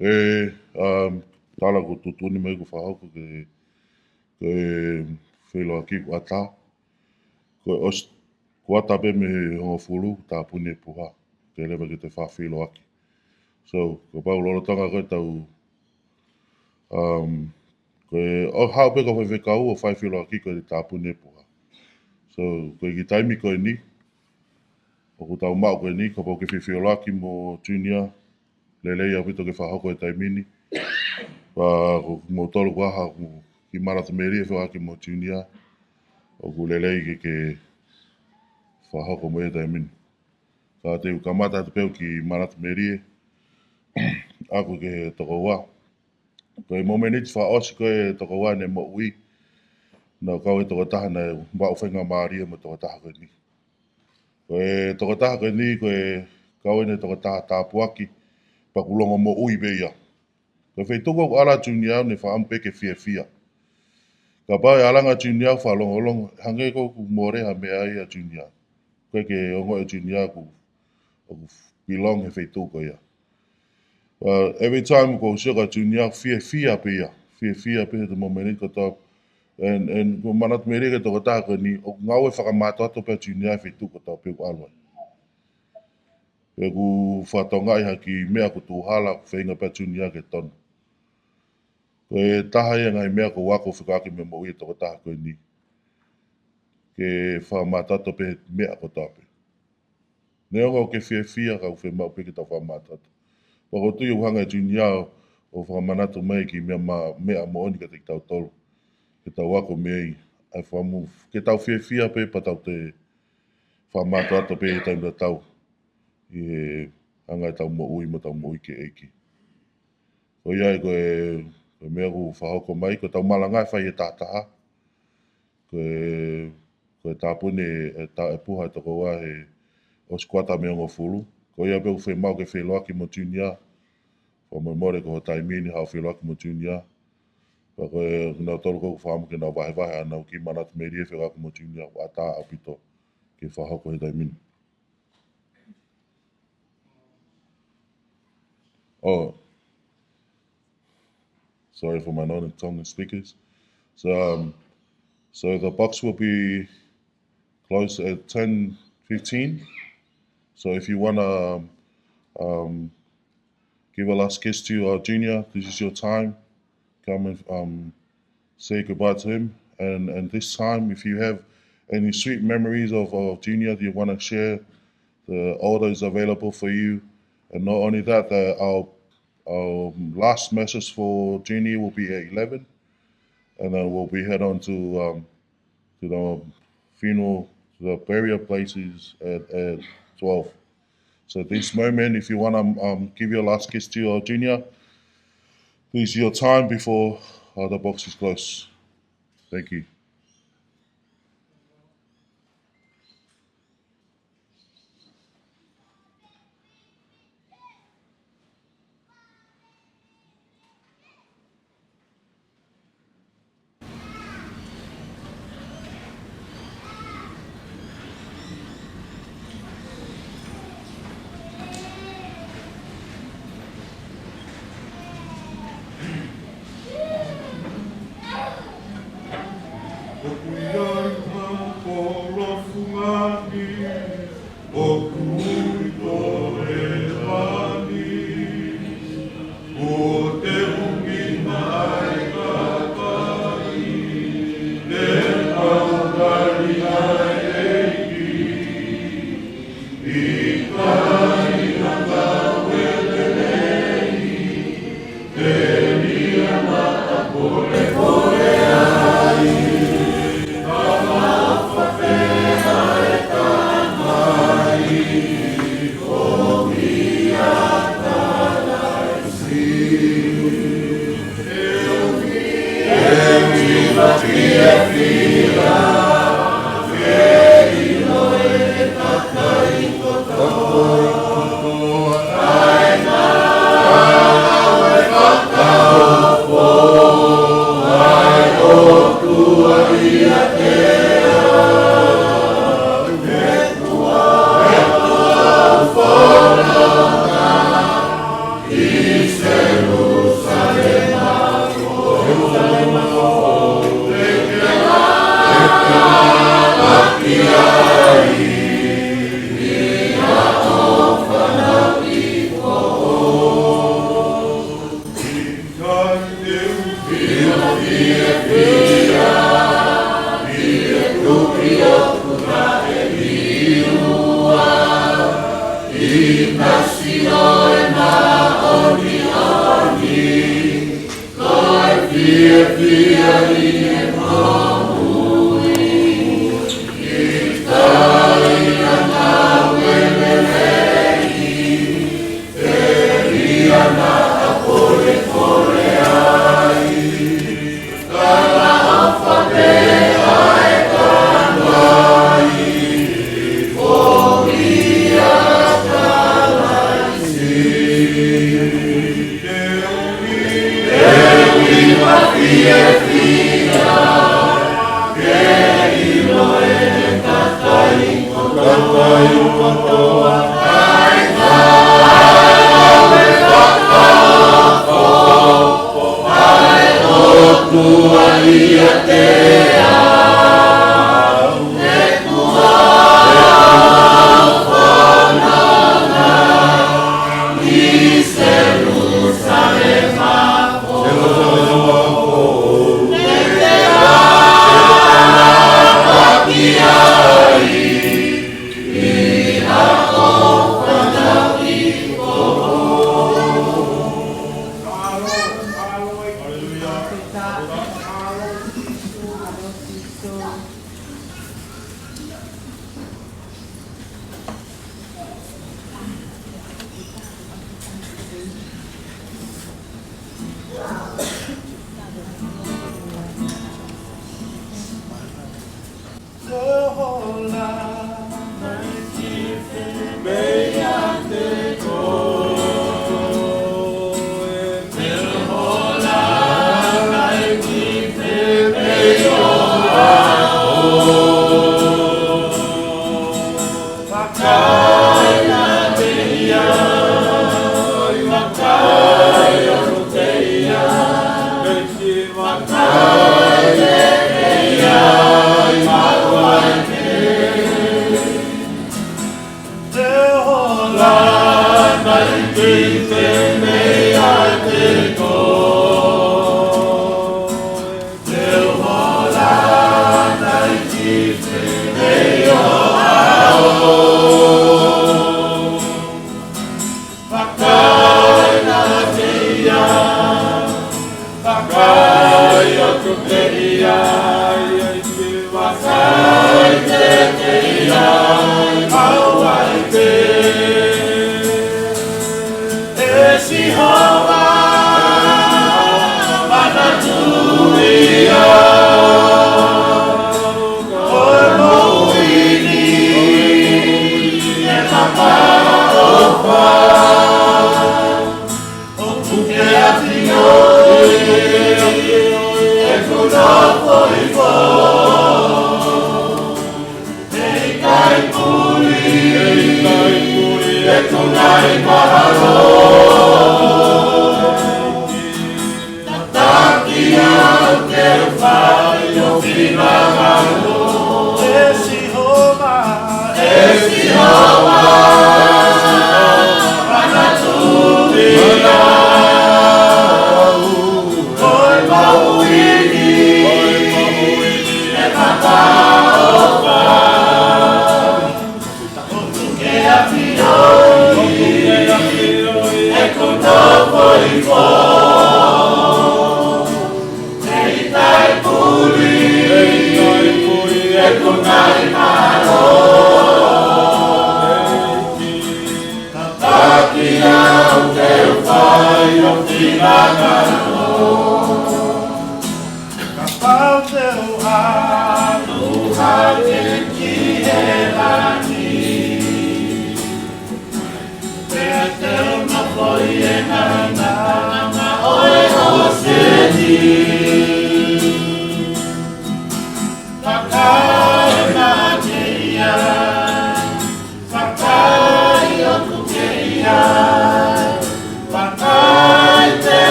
E, um, tala ko e tuʻutuʻuni mai ko e fakahoko ke, ke feʻiloaki ko ʻata. Ko e ʻosi kuata pē mei he hongofulu, tāpuni e puha. Ke lava ke toe fai feʻiloaki. So, kapau lolotonga ko e tau, um, ko e ʻo haʻu pē ko e faifekau ʻo fai feʻiloaki ko e tāpuni e puha. So, ko e kiʻi taimi ko eni, ʻoku tau maʻu ko eni, kapau ke fai feʻiloaki mo Junior, lelei ʻaupito ke fakahoko he taimi ni. Pea ko kimoutolu ko ā ʻoku kiʻi manatu melie feʻiloaki mo Junior, ʻoku lelei ke, ke fakahoko mo ia he taimi ni. Ka te u kamata atu pē ʻoku kiʻi manatu melie ʻaku ki he tokoua. Ko e momeniti fakaʻosi ko e tokoua ʻene moʻui, naʻe kau he tokotaha naʻe maʻu faingamālie mo e tokotaha ko eni. Ko e tokotaha ko eni, ko e kau ʻene tokotaha tāpuaki, pea kuo longo moʻui pē ia. Ko e feituʻu ʻoku ʻalu ai Junior ʻoku ne fakaʻamu pē ke fiefia. Kapau ʻe ʻalu ange Junior fakalongolongo, hangē ko ʻoku mole ha meʻa ai ʻa Junior. ʻOku ʻikai ke ongoʻi ʻe Junior ʻoku, ʻoku belong he feituʻu ko ia. Well, every time ko e sio kia Junior, fiefia pē ia. Fiefia pē he momeniti kotoa. And, and ko e manatu melie ki he tokotaha ko eni, ʻoku ngāue fakamātoato pē ʻa Junior he feituʻu kotoa pē ʻoku ʻalu ai. Pea ʻoku fakatokangaʻi ha kiʻi meʻa ʻoku tuʻu hala, ʻoku feinga pē ʻa Junior ke tonu. Ko e taha ia e ngaahi meʻa ʻoku ou ako fekauʻaki mo e moʻui ʻa e tokotaha ko eni. Ke fakamātoato pē he meʻa kotoa pē. Neongo ʻoku ke fiefia ka ʻoku fiemaʻu pē ke tau fakamātoato. Pea ʻoku ou tui ʻoku hanga ʻe Junior ʻo fakamanatu mai e kiʻi meʻa ma-, meʻa moʻoni kiate kitautolu. Ke tau ako mei ai, ʻa e fakamu-, ke tau fiefia pē pea tau toe fakamātoato pē he taimi tatau. ʻI he anga ʻetau moʻui mo ʻetau moʻui ki he ʻEiki. Ko ia ai ko e, ko e meʻa ʻoku fakahoko mai, ko ʻetau malanga ʻe fai he taha taha. Ko e, ko e tāpuni e, e ta-, e puha e tokoua he ʻosi kuata mei he hongofulu. Ko ia pē ʻoku fiemaʻu ke feʻiloaki mo Junior. Fakamolemole ko e taimi ni haʻu feʻiloaki mo Junior. Pea ko e, kinautolu ʻoku fakaʻamu ke nau vahevahe ʻenau kiʻi manatu melie feʻiloaki mo Junior, ʻoku ʻatā ʻaupito ke fakahoko he taimi ni. Oh, sorry for my non-Tongan speakers. So, um, so the box will be closed at ten fifteen. So if you wanna, um, give a last kiss to your Junior, this is your time. Come and, um, say goodbye to him. And, and this time, if you have any sweet memories of, of Junior that you wanna share, the altar is available for you. And not only that, the, our, our last message for Junior will be at eleven. And then we'll be head on to, um, to the funeral, the burial places at, at twelve. So this moment, if you wanna, um, give your last kiss to your Junior, this is your time before, uh, the box is closed. Thank you. ʻOku ʻi ai ha kolo fungani, ʻoku ui ko e lani. Kuo te umi mai kakai, te kakai ʻa e ʻEiki. ʻIkai ha kau ʻe lelei, telia naʻa polepole ai. Ka mafate ʻa e Tamai, ʻomi ʻa Kalaisi.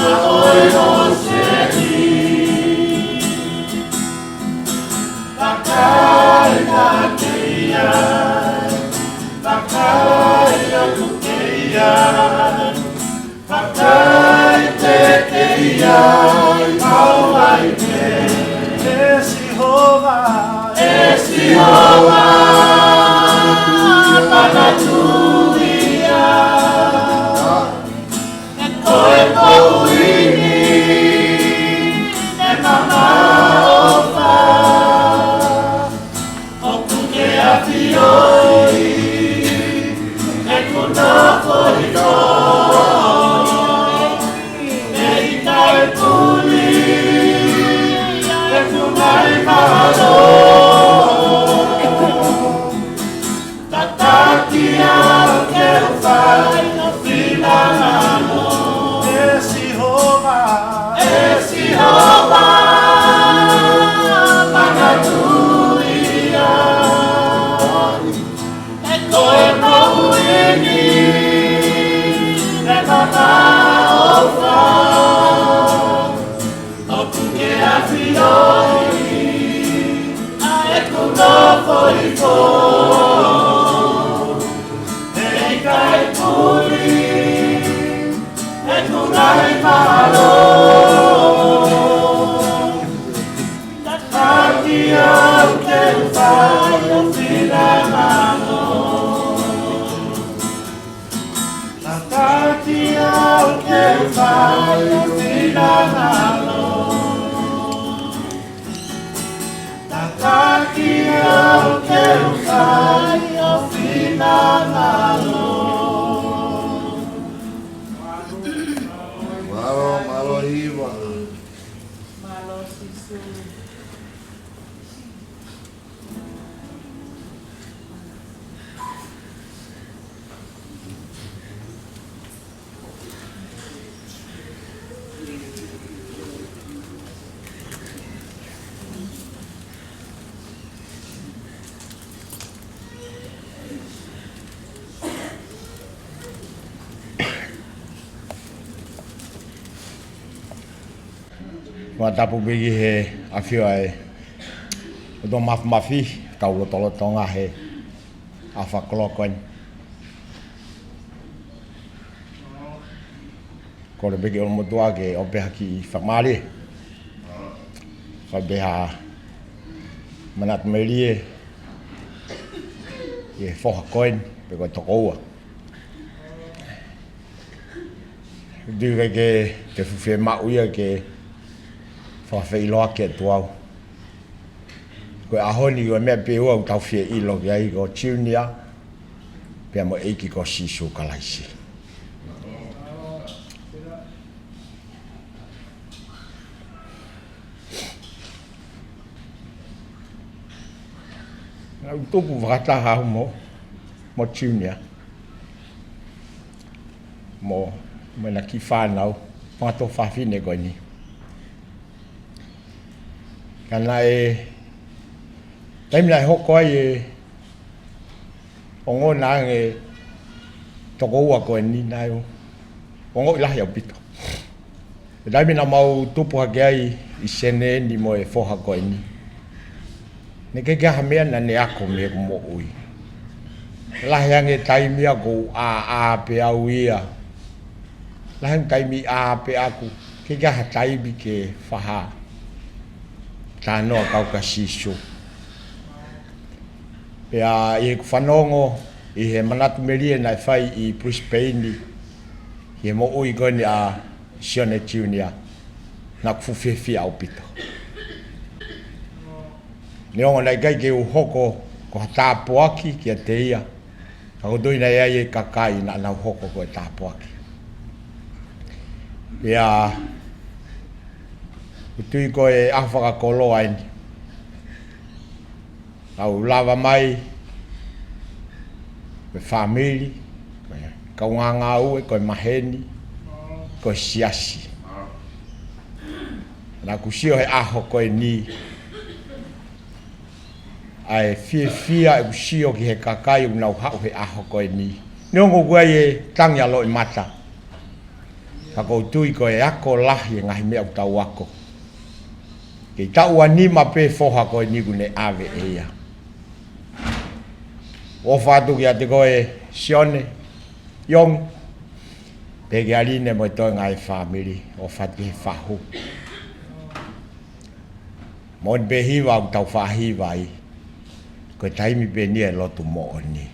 ʻo e ʻōseni. Vakai kiate ia, vakai atu ki ai, vakai kiate ia, ʻi he kau ai pē. ʻE Sihova, ʻe Sihova, manatuʻi ia. Ko e moʻui ni, ʻe mamaʻo ʻofa, ʻoku ke ʻafioʻi ʻeku nofo hifo, ʻe ʻikai puli ʻeku ngaahi mahalo. Tataki au ke u fai ho finangalo. ʻE Sihova, ʻe Sihova, manatuʻi ia. Ko e moʻui ni, ʻe mamaʻo ʻofa, ʻoku ke ʻafioʻi ʻeku nofo hifo, ʻe ʻikai puli ʻeku ngaahi mahalo. Tataki au ke u fai ho finangalo. Tataki au ke u fai ho finangalo. Tataki au ke u fai ho finangalo. Mālō, mālō Hiva. Mālō Sīsū. Fakatapu pē ki he ʻafio ʻa e ʻOtua Māfimafi, kau lotolotonga he ʻaho fakakoloa ko eni. Kole pē ki he ʻOtua ke ʻomi pē ha kiʻi fakamālie. Fai pē ha manatu melie ki he foha ko eni, pe ko e tokoua. Tui ke ke te fufie maʻu ia ke fakafeʻiloaki atu au. Ko e ʻaho ni ko e meʻa pē ʻoku tau fie ʻilo ki ai ko Junior, pea mo e ʻEiki ko Sīsū Kalaisi. Naʻá ku tupu fakataha au mo, mo Junior. Mo, mo ʻena kiʻi fānau, fanga tuofāfine ko eni. Ka naʻe, taimi naʻe hoko ai e ongona ange tokoua ko eni naʻe ongoʻi lahi ʻaupito. He taimi naʻa mau tupu hake ai ʻi Senē ni mo e foha ko eni, naʻe ʻikai ke ʻi ai ha meʻa naʻá ne ako mei heʻeku moʻui. Lahi ange taimi ʻoku ou ʻāʻā pē au ia. Lahi ange taimi ʻā pē ʻaku, ʻikai ke ʻi ai ha taimi ke fai ha talanoa kau kia Sīsū. Pea ʻi heʻeku fanongo ʻi he manatu melie naʻe fai ʻi Brisbane, ʻi he moʻui ko eni ʻa Sione Junior, naʻá ku fuʻu fiefia ʻaupito. Neongo naʻe ʻikai ke u hoko ko ha tāpuaki kiate ia, ka ʻoku ou tui naʻe ʻi ai e kakai naʻa nau hoko ko e tāpuaki. Pea ʻoku ou tui ko e ʻaho fakakoloa eni. Kau lava mai, ko e fāmili, ko e kaungāngāue, ko e maheni, ko e siasi. Naʻá ku sio he ʻaho ko eni, ʻa e fiefia ʻeku sio ki he kakai ʻoku nau haʻu he ʻaho ko eni. Neongo ʻoku ʻi ai e tangi ʻa loʻimata. Ka ʻoku ou tui ko e ako lahi e ngaahi meʻa ʻoku tau ako. Kei taʻu ʻe nima pē foha ko eni kuo ne ʻave ʻe ia. ʻOfa atu kiate koe Sione, Iongi, pehē ki he ʻaʻahi mo e toenga e fāmili, ʻofa atu ki he fahu. Moʻoni pē hiva ʻoku tau faʻa hiva ai. Ko e taimi pē eni ia e lotu moʻoni.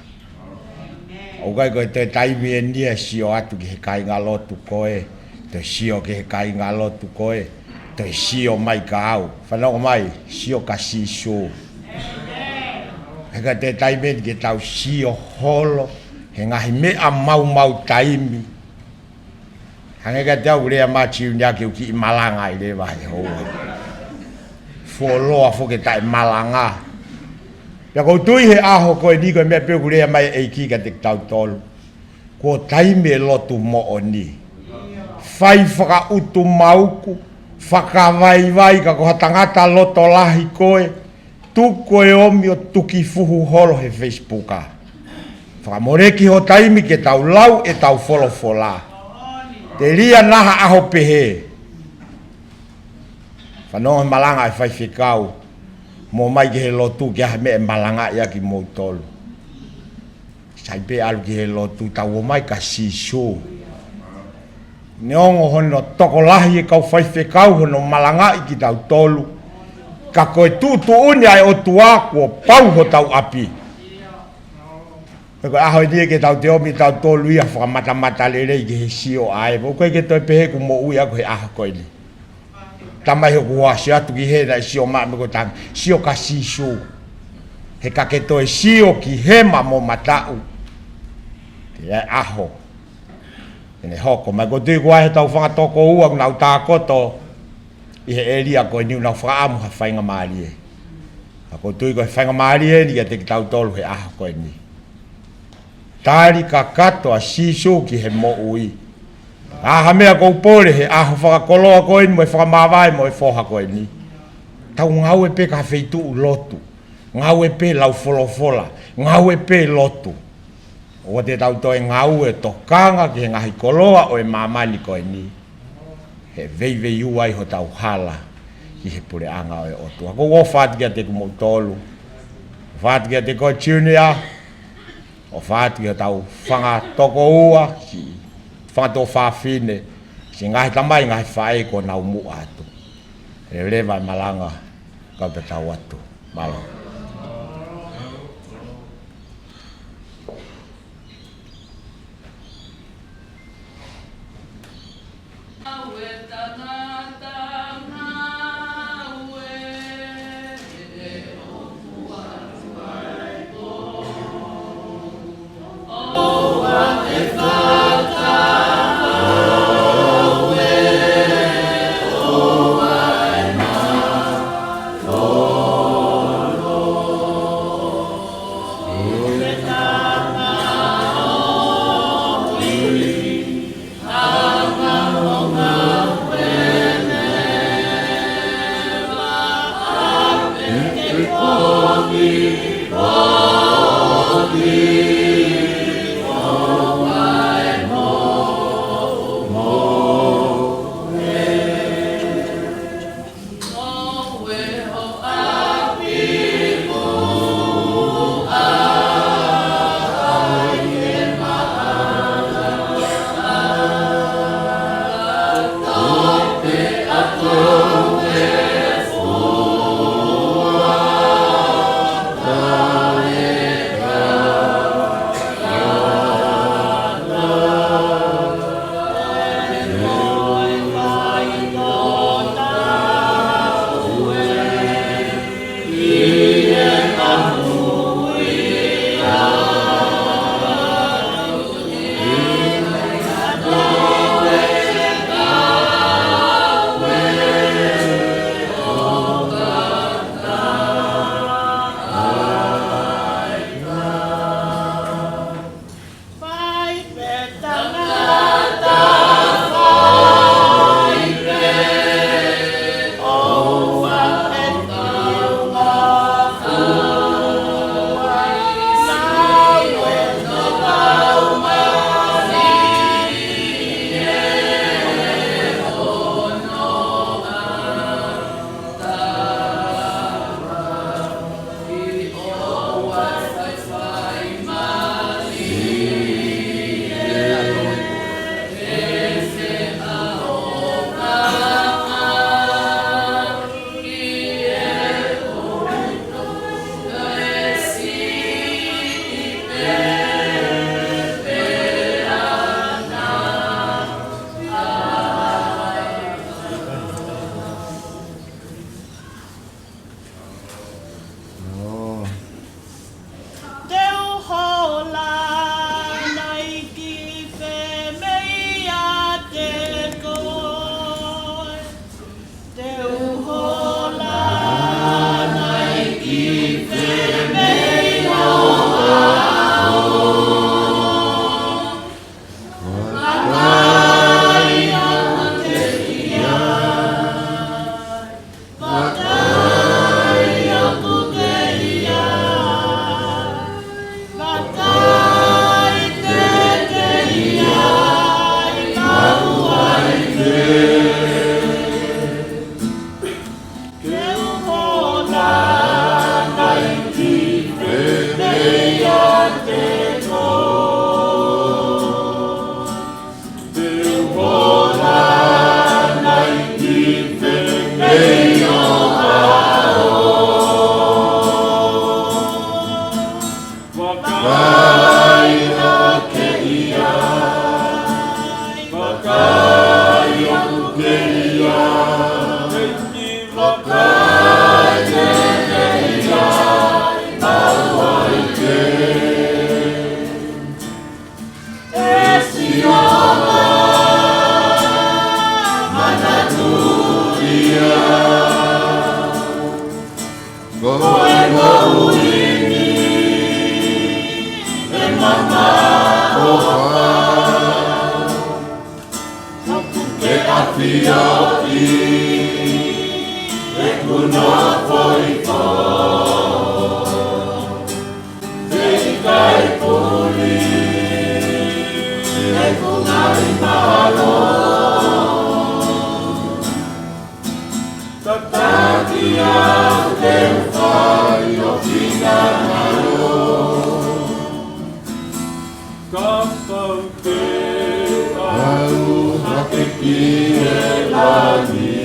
ʻOku ʻikai ko e toe taimi eni ia e sio atu ki he kāingalotu ko ē, toe sio ki he kāingalotu ko ē, toe sio mai kia au. Fanongo mai, sio kia Sīsū. He ʻikai toe taimi eni ke tau sio holo he ngaahi meʻa maumau taimi. Hangē kiate au lea mai Sione ke u kiʻi malanga ai leva he houa. Fuoloa foki e taʻe malanga. Pea ʻoku ou tui he ʻaho ko eni ko e meʻa pē ʻoku lea mai e ʻEiki kiate kitautolu. Kuo taimi e lotu moʻoni. Fai fakaʻutumauku, fakavaivai ka ko ha tangata loto lahi koe, tuku e omi ʻo tuki fuhu holo he Facebook. Fakamoleki ho taimi ke tau lau ʻetau folofola. Telia naʻa ha ʻaho pehē. Fanongo he malanga e faifekau. Mou ō mai ki he lotu ki ha meʻa e malanga ia kimoutolu. Sai pē ʻalu ki he lotu, tau ō mai kia Sīsū. Neongo hono tokolahi e kau faifekau hono malangaʻi kitautolu. Ka ko e tuʻutuʻuni ʻa e ʻOtua kuo pau hotau ʻapi. He ko e ʻaho eni ia ke tau toe ō mai tautolu ia fakamatamata lelei ki he sio ai. ʻOku ʻikai ke toe pehē ʻoku moʻui au he ʻaho ko eni. Tamai hoku hoa sio atu ki hena e sio mai mo ko e tang, sio kia Sīsū. He ka ke toe sio ki hema mo mataʻu. Ke ʻi ai e ʻaho. Ke ne hoko mai ʻoku ou tui ko e hā ʻetau fanga tokoua ʻoku nau tākoto ʻi he ʻēlia ko eni ʻoku nau fakaʻamu ha faingamālie. Ka ʻoku ou tui ko e faingamālie eni kiate kitautolu he ʻaho ko eni. Tali kakato ʻa Sīsū ki he moʻui. ʻA ha meʻa ʻoku ou pole he ʻaho fakakoloa ko eni mo e fakamāvae mo e foha ko eni. Tau ngāue pē ki ha feituʻu lotu. Ngāue pē lau folofola. Ngāue pē lotu. ʻOua te tau toe ngāue tokanga ki he ngaahi koloa ʻo e māmani ko eni. He veiveiua ai hotau hala ki he puleʻanga ʻo e ʻOtua. ʻOku ou ʻofa atu kiate kimoutolu. ʻOfa atu kiate koe Junior. ʻOfa atu ki hotau fanga tokoua, siʻi fanga tuofāfine, siʻi ngaahi tamai, ngaahi faʻē kuo nau muʻa atu. Leleva e malanga, kau tatau atu. Mālō. ʻAfioʻi ʻeku nofo ʻi ho feʻikai puli ʻeku ngaahi mahalo. Tataki au ke u fai ho finangalo. Kapau te u ʻalu hake ki he langi,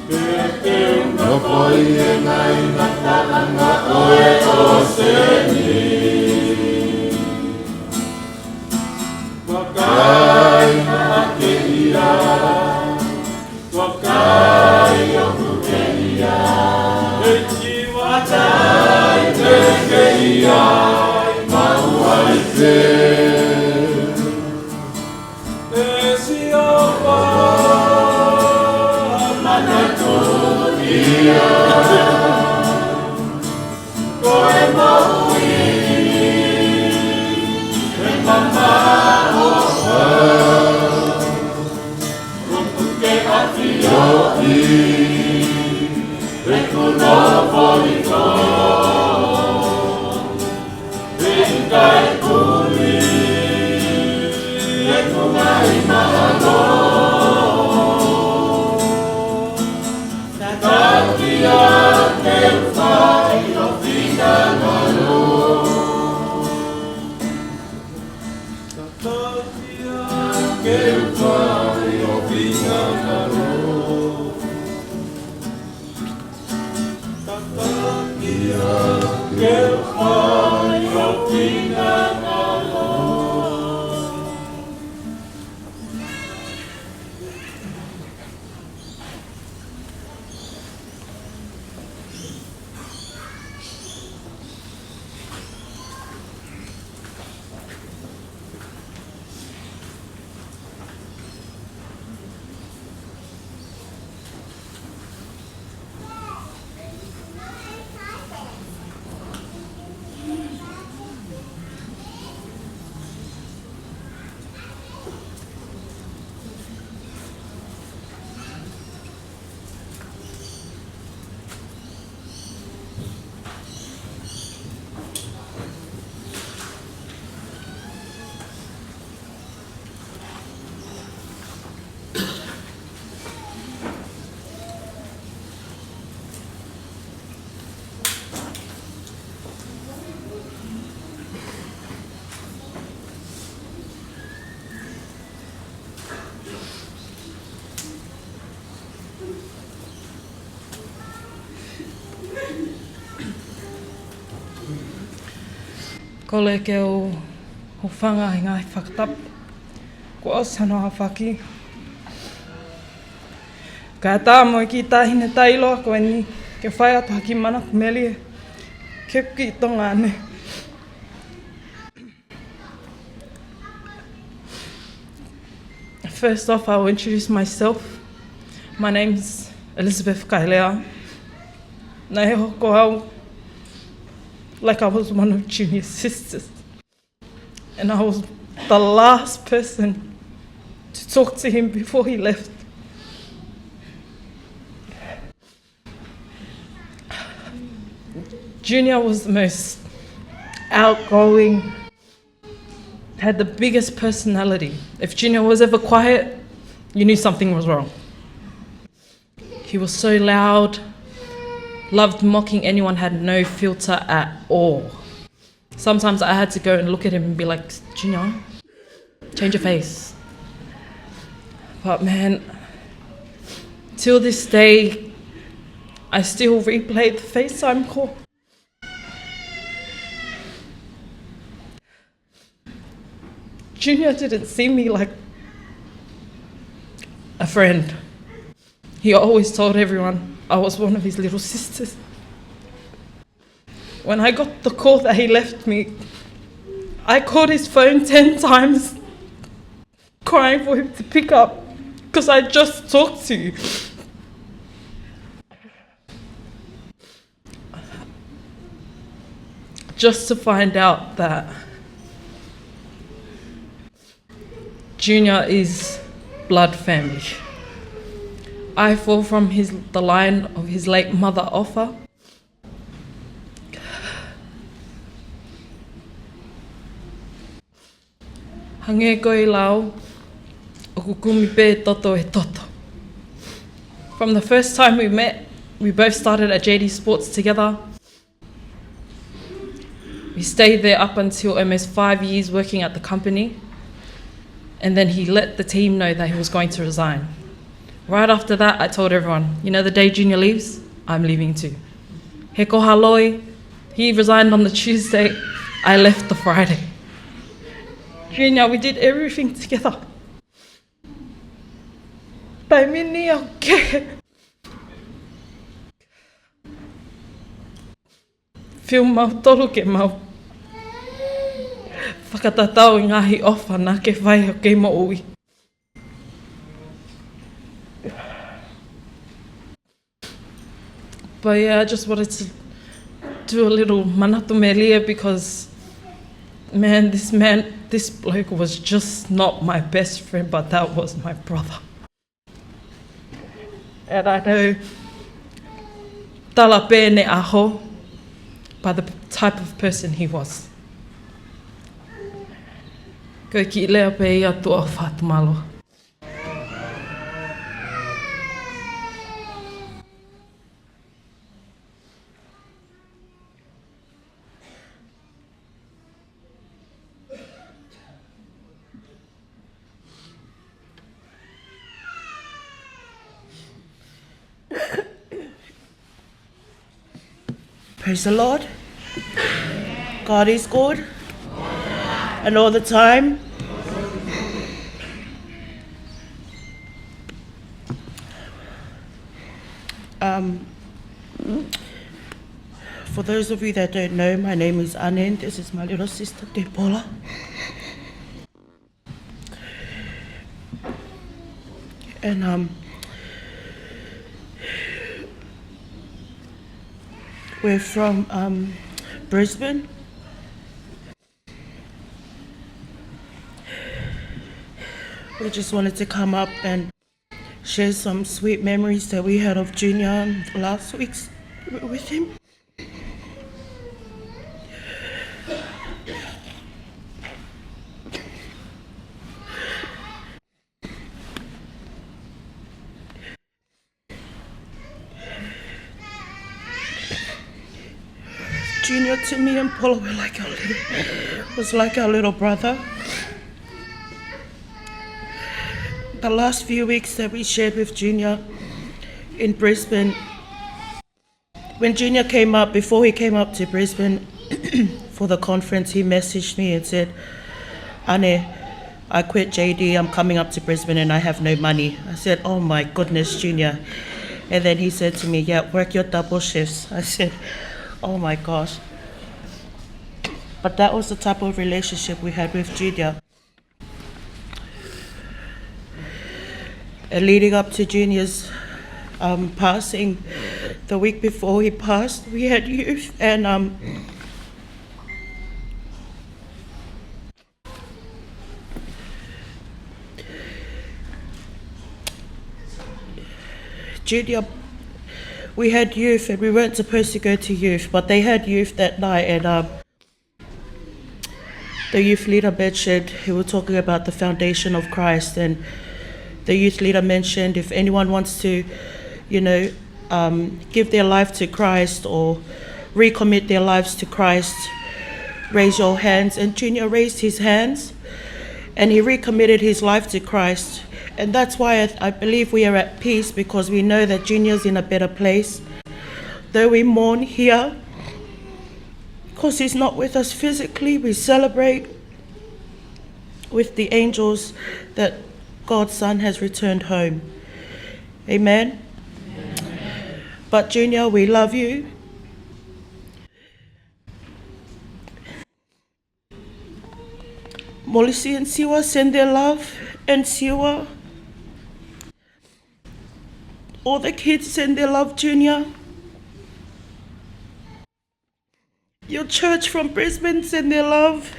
pea te u nofo ʻi he ngaahi ngataʻanga ʻo e ʻōseni. Vakai hake ia, vakai ʻoku kei ʻi ai e kiʻi vata ʻi he kei ʻi ai maʻu ai pē. ʻE Sihova, manatuʻi au. Ko e moʻui ʻe mamaʻo ai, ʻoku ke ʻafioʻi ʻeku nofo ʻi ho feʻikai puli ʻeku ngaahi mahalo. Tataki au ke u fai ho finangalo. Tataki au ke u fai ho finangalo. Tataki au ke u fai ho finangalo. Kole ke u hūfanga he ngaahi fakatapu kuo ʻosi hono aofaki. Kae ʻatā mo e kiʻi taʻahine taʻeʻiloa ko eni ke fai atu ha kiʻi manatu melie ki he kiʻi Tonga ni. First off, I will introduce myself. My name's Elizabeth Kailea. Naʻe hoko au like I was one of Junior's sisters. And I was the last person to talk to him before he left. Junior was the most outgoing, had the biggest personality. If Junior was ever quiet, you knew something was wrong. He was so loud, loved mocking anyone, had no filter at all. Sometimes I had to go and look at him and be like, "Junior, change your face." But man, till this day, I still replay the FaceTime call. Junior didn't see me like a friend. He always told everyone I was one of his little sisters. When I got the call that he left me, I called his phone ten times, crying for him to pick up, 'cause I just talked to you. Just to find out that Junior is blood family. I fall from his, the line of his late mother, Offa. Hangē ko e lau, ʻoku kumi pē toto e toto. From the first time we met, we both started at J D Sports together. We stayed there up until almost five years working at the company. And then he let the team know that he was going to resign. Right after that, I told everyone, "You know, the day Junior leaves, I'm leaving too." He ko Haloi, he resigned on the Tuesday, I left the Friday. Junior, we did everything together. Taimi ni au ke fiu mautolu ke mau fakatatau e ngaahi ʻofa naʻa ke fai ʻo ke moʻui. But yeah, I just wanted to do a little manatu melie because, man, this man, this bloke was just not my best friend, but that was my brother. And I know tala pē ʻene ʻaho by the type of person he was. Ko e kiʻi lea pē ia, tuʻa ʻofa atu, mālō. Praise the Lord. God is good. And all the time. Um, for those of you that don't know, my name is Anen. This is my little sister, Debola. And, um, we're from, um, Brisbane. We just wanted to come up and share some sweet memories that we had of Junior last week's with him. Junior to me and Paula were like our little, was like our little brother. The last few weeks that we shared with Junior in Brisbane, when Junior came up, before he came up to Brisbane for the conference, he messaged me and said, "Ane, I quit J D, I'm coming up to Brisbane and I have no money." I said, "Oh my goodness, Junior." And then he said to me, "Yeah, work your double shifts." I said, "Oh my gosh." But that was the type of relationship we had with Junior. And leading up to Junior's, um, passing, the week before he passed, we had youth and, um, Junior, we had youth and we weren't supposed to go to youth, but they had youth that night and, um, the youth leader mentioned, he was talking about the foundation of Christ, and the youth leader mentioned if anyone wants to, you know, um, give their life to Christ or recommit their lives to Christ, raise your hands. And Junior raised his hands and he recommitted his life to Christ. And that's why I, I believe we are at peace, because we know that Junior's in a better place. Though we mourn here, because he's not with us physically, we celebrate with the angels that God's son has returned home. Amen? But Junior, we love you. Molisi and Siwa send their love, and Siwa. All the kids send their love, Junior. Your church from Brisbane send their love.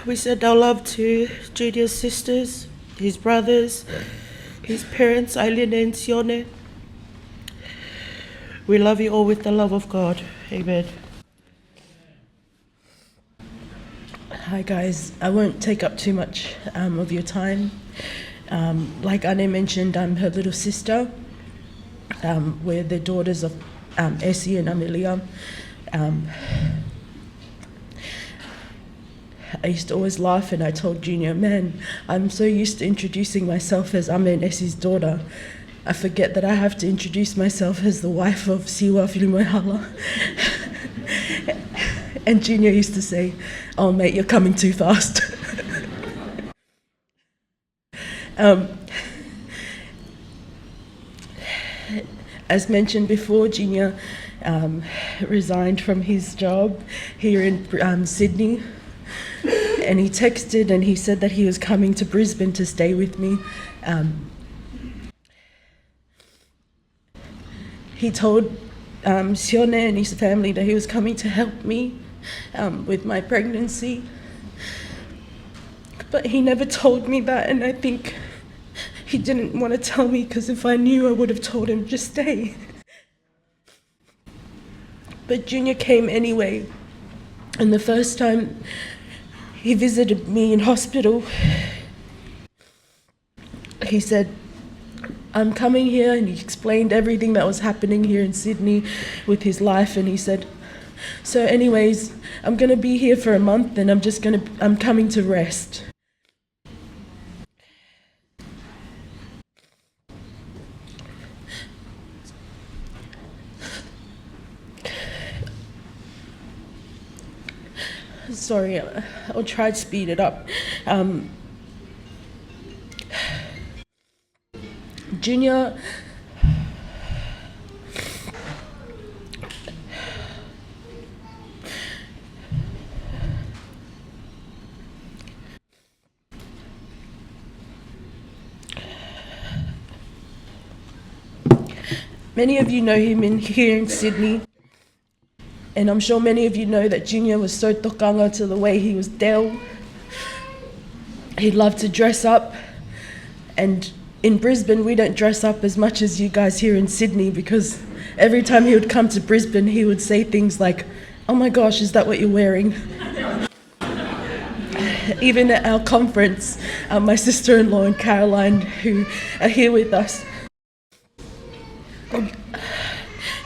We send our love to Junior's sisters, his brothers, his parents, Aileen and Sione. We love you all with the love of God. Amen. Hi guys, I won't take up too much um, of your time. Um, like Ane mentioned, I'm her little sister. Um, we're the daughters of um, Essie and Amelia. Um, I used to always laugh and I told Junior, "Man, I'm so used to introducing myself as Ame and Essie's daughter. I forget that I have to introduce myself as the wife of Siua Filimaihala." And Junior used to say, "Oh, mate, you're coming too fast." Um, as mentioned before, Junior um, resigned from his job here in um, Sydney, and he texted and he said that he was coming to Brisbane to stay with me. Um, he told um, Sione and his family that he was coming to help me um, with my pregnancy. But he never told me that, and I think he didn't want to tell me because if I knew, I would have told him, "Just stay." But Junior came anyway. And the first time he visited me in hospital, he said, "I'm coming here," and he explained everything that was happening here in Sydney with his life, and he said, "So anyways, I'm going to be here for a month and I'm just going to, I'm coming to rest." Sorry, I'll try to speed it up. Um, Junior, many of you know him in here in Sydney. And I'm sure many of you know that Junior was so tokanga to the way he was deo. He loved to dress up. And in Brisbane, we don't dress up as much as you guys here in Sydney, because every time he would come to Brisbane, he would say things like, "Oh my gosh, is that what you're wearing?" Even at our conference, uh, my sister-in-law and Caroline, who are here with us,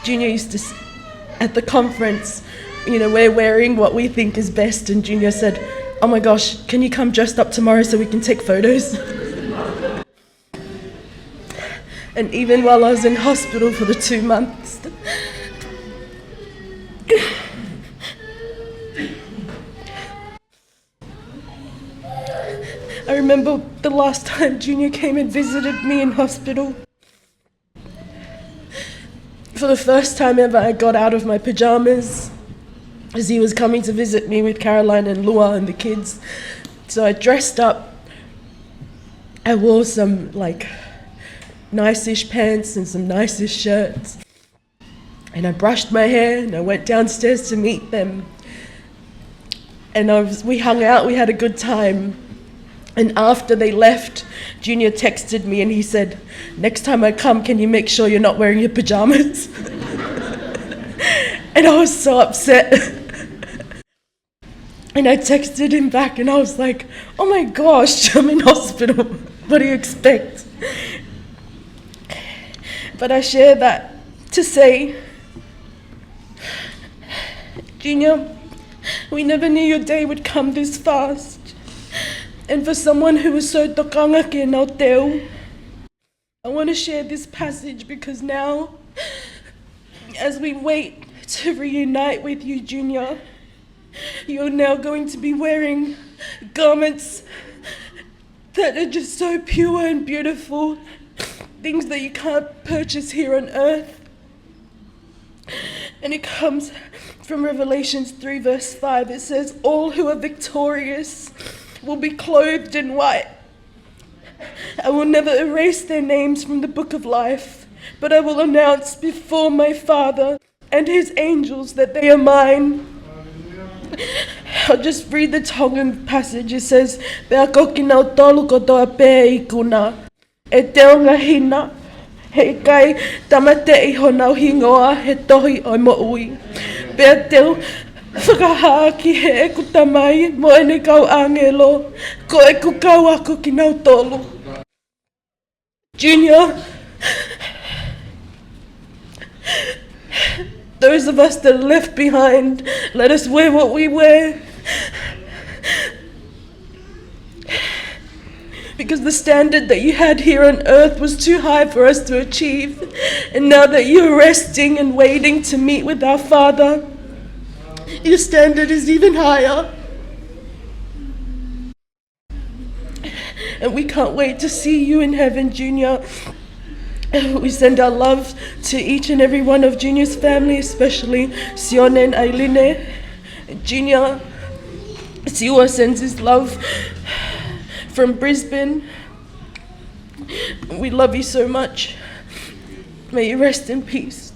Junior used to, s- at the conference, you know, we're wearing what we think is best, and Junior said, "Oh my gosh, can you come dressed up tomorrow so we can take photos?" And even while I was in hospital for the two months, I remember the last time Junior came and visited me in hospital. For the first time ever, I got out of my pajamas as he was coming to visit me with Caroline and Lua and the kids. So I dressed up. I wore some, like, nice-ish pants and some nice-ish shirts. And I brushed my hair and I went downstairs to meet them. And I was, we hung out, we had a good time. And after they left, Junior texted me and he said, "Next time I come, can you make sure you're not wearing your pajamas?" And I was so upset. And I texted him back and I was like, "Oh my gosh, I'm in hospital. What do you expect?" But I share that to say, Junior, we never knew your day would come this fast. And for someone who was so tokanga ke nau teu, I want to share this passage because now, as we wait to reunite with you, Junior, you're now going to be wearing garments that are just so pure and beautiful, things that you can't purchase here on earth. And it comes from Revelations three, verse five. It says, "All who are victorious will be clothed in white. I will never erase their names from the book of life, but I will announce before my Father and his angels that they are mine." I'll just read the Tongan passage. It says, "Pea ko kinautolu kotoa pē ʻe ikuna, ʻe teunga hina, he ʻikai tāmateʻi honau hingoa he tohi ʻo e moʻui. Pea te u fakahā ki heʻeku Tamai mo ʻene kau ʻāngelo, ko ʻeku kau ako kinautolu." Junior, those of us that are left behind, let us wear what we wear. Because the standard that you had here on earth was too high for us to achieve. And now that you're resting and waiting to meet with our Father, your standard is even higher. And we can't wait to see you in heaven, Junior. We send our love to each and every one of Junior's family, especially Sione and Ailine. Junior, Siua sends his love from Brisbane. We love you so much. May you rest in peace.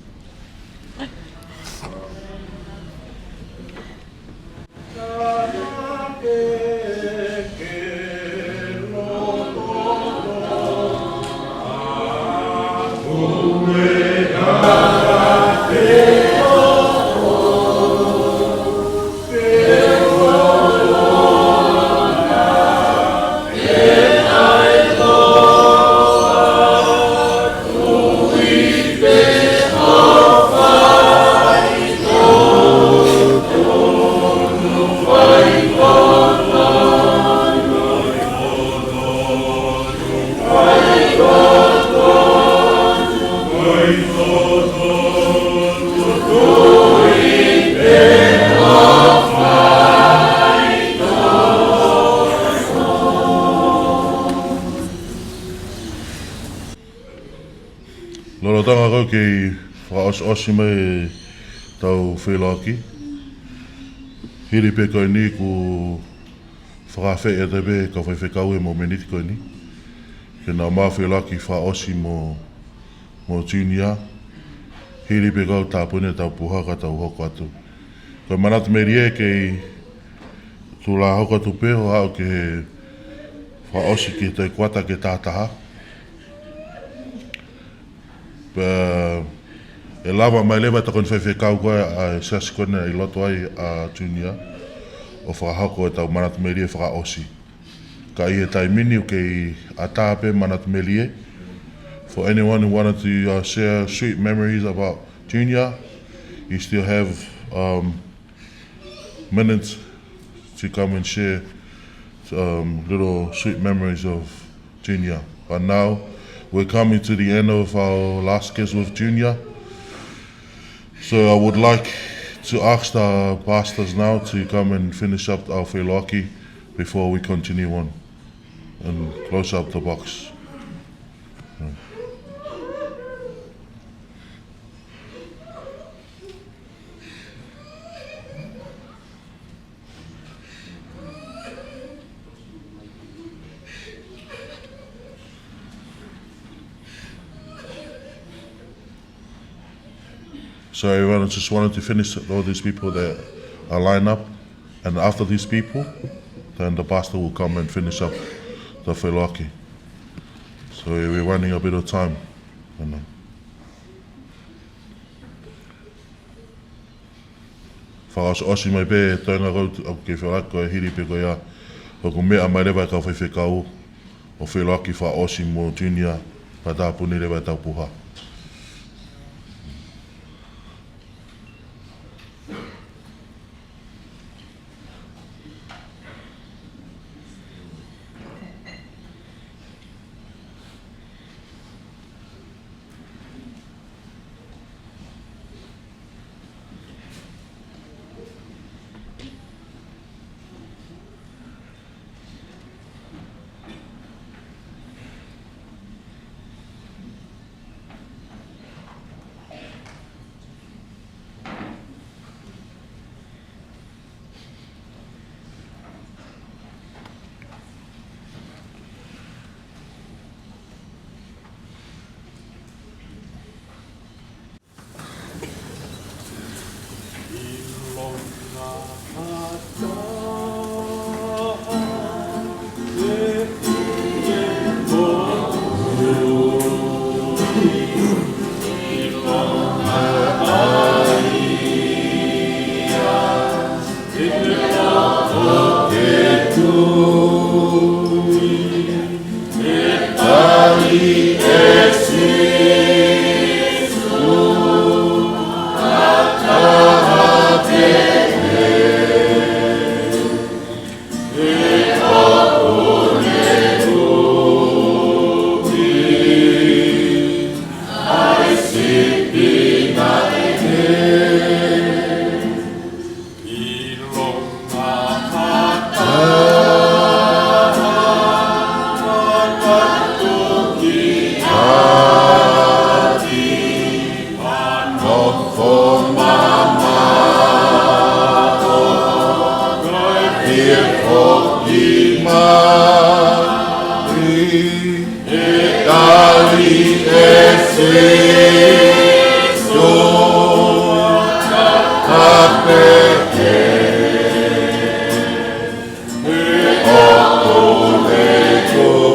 Lolotonga ko ē kei fakaʻosiʻosi mai ʻetau feʻiloaki, hili pē ko eni kuo fakaafeʻi atu pē kau faifekau he momeniti ko eni ke nau maʻu feʻiloaki fakaʻosi mo, mo Junior, hili pē kau tāpuni ʻetau puha ka tau hoko atu. Ko e manatu melie kei tuʻu hoko atu pē ʻo aʻu ki he fakaʻosi ki he kuata ke tahataha. Pea ʻe lava mai leva e tokoni faifekau ko ē ʻa e siasi ko ena ʻi loto ai ʻa Junior ʻo fakahoko ʻetau manatu melie fakaʻosi. Ka ʻi he taimi ni ʻoku kei ʻatā pē manatu melie. For anyone who wanted to, uh, share sweet memories about Junior, you still have, um, minutes to come and share, um, little sweet memories of Junior. But now we're coming to the end of our last guest with Junior. So I would like to ask the pastors now to come and finish up our feʻiloaki before we continue on and close up the box. So everyone just wanted to finish all these people that are lined up, and after these people, then the pastor will come and finish up the feʻiloaki. So we're running a bit of time, you know. Fakaʻosiʻosi mai pē e toenga ko ē ʻoku kei feʻiloaki ko ē hili pē ko ia ʻoku meʻa mai leva e kau faifekau ʻo feʻiloaki fakaʻosi mo Junior, pea tāpuni leva ʻetau puha. ʻE foki mai, ʻe tali ʻe Sīsū ha pehē, ʻe ʻoku ne kumi.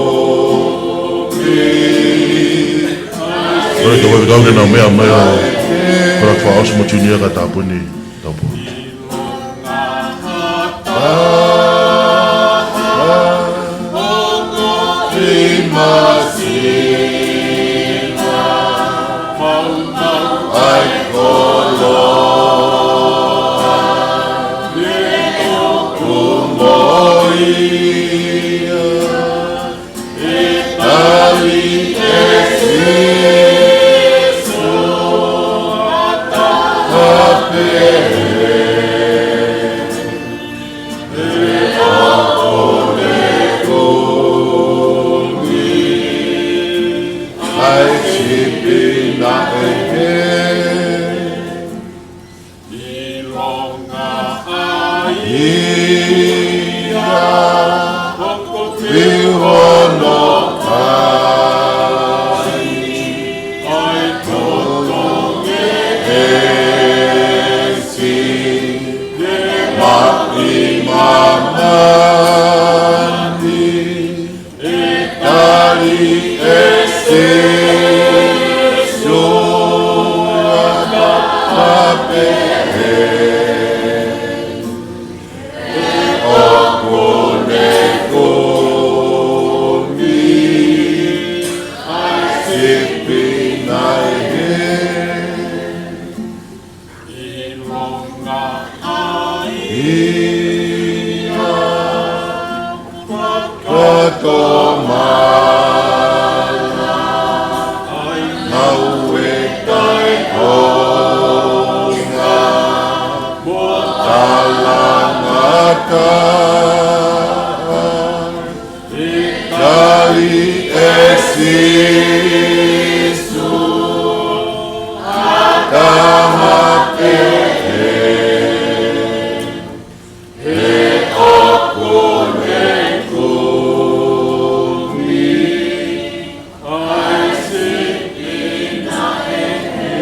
Kole ke wai kau ke nau meʻa mai ʻa Kolata Fakaʻosi mo Junior ka tāpuni. Tāpuni. ʻE tali ʻe Sīsū ha pehē, ʻe ʻoku ne kumi ʻa e sipi naʻe hē. ʻIlonga ʻa ia ʻoku fiu hono kai, ʻa e toto ngeʻesi, ne maʻu ʻi māmani. ʻE tali ʻe Sīsū ha pehē, ʻe ʻoku ne kumi ʻa e sipi naʻe hē. ʻIlonga ʻa ia fakatomala, ngāue taʻeʻaonga mo talangataʻa. ʻE tali ʻe Sīsū ha taha pehē, ʻe ʻoku ne kumi ʻa e sipi naʻe hē.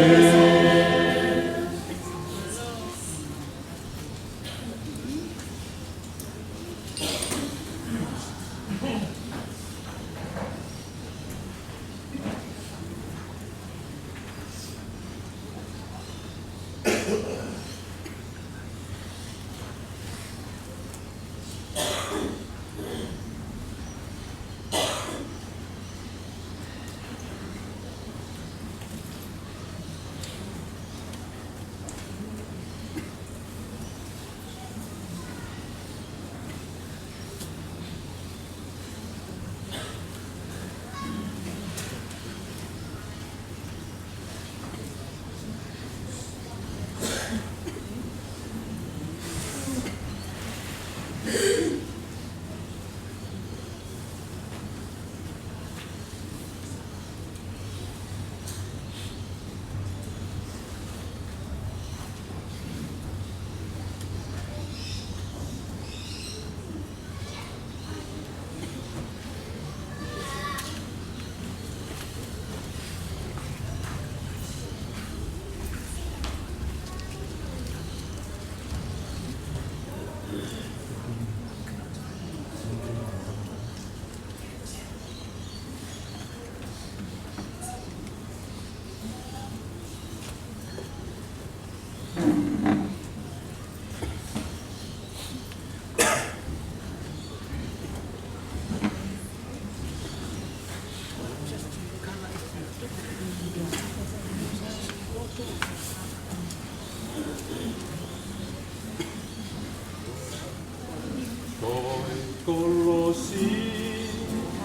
Ko e kolosi,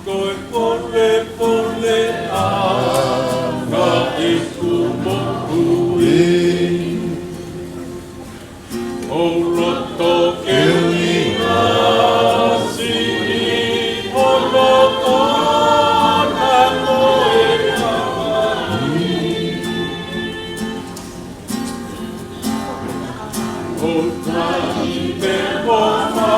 ko e polepole ʻa e ngaahi kumohui. ʻOu loto ke ui ʻa siʻi hono kona ko e kakai. ʻOu tali pē mo ma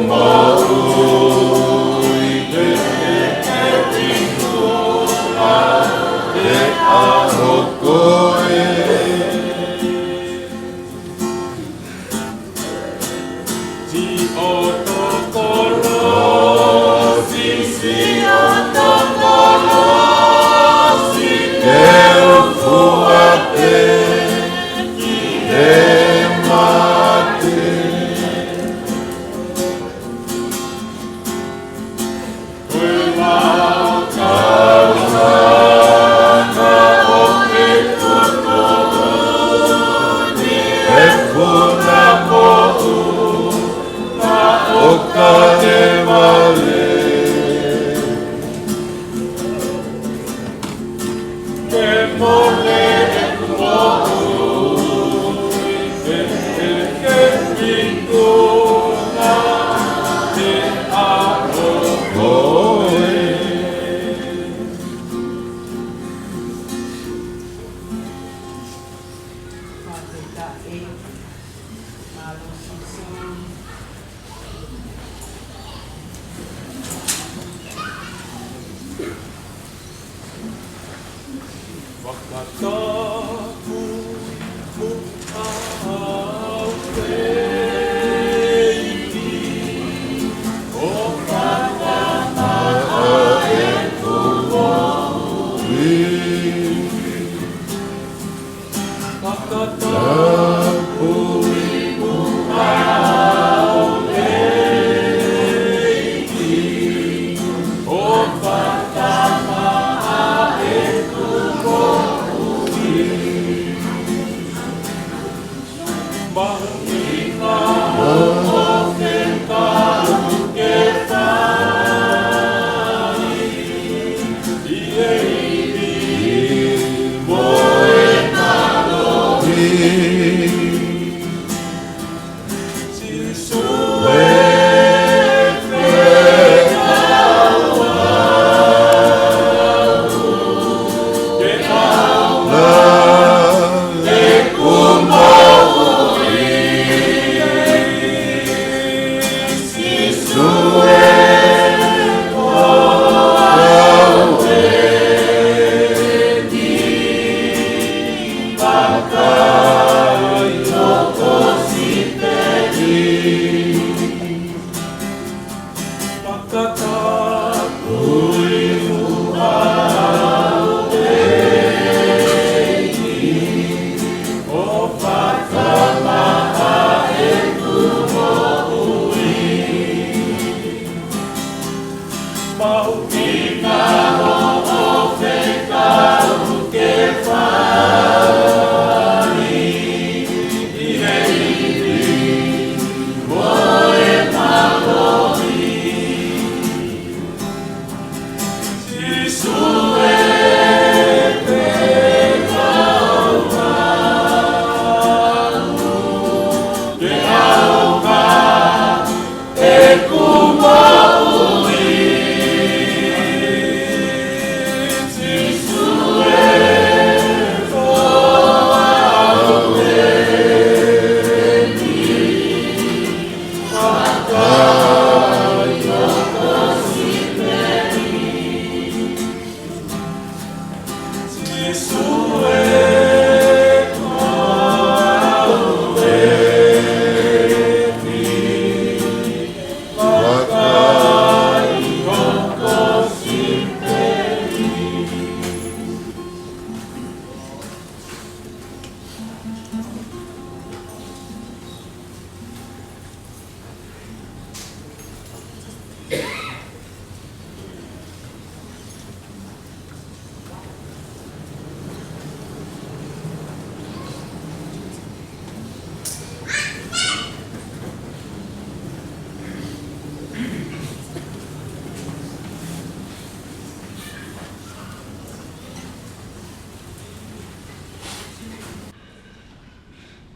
Mālō Sīsū.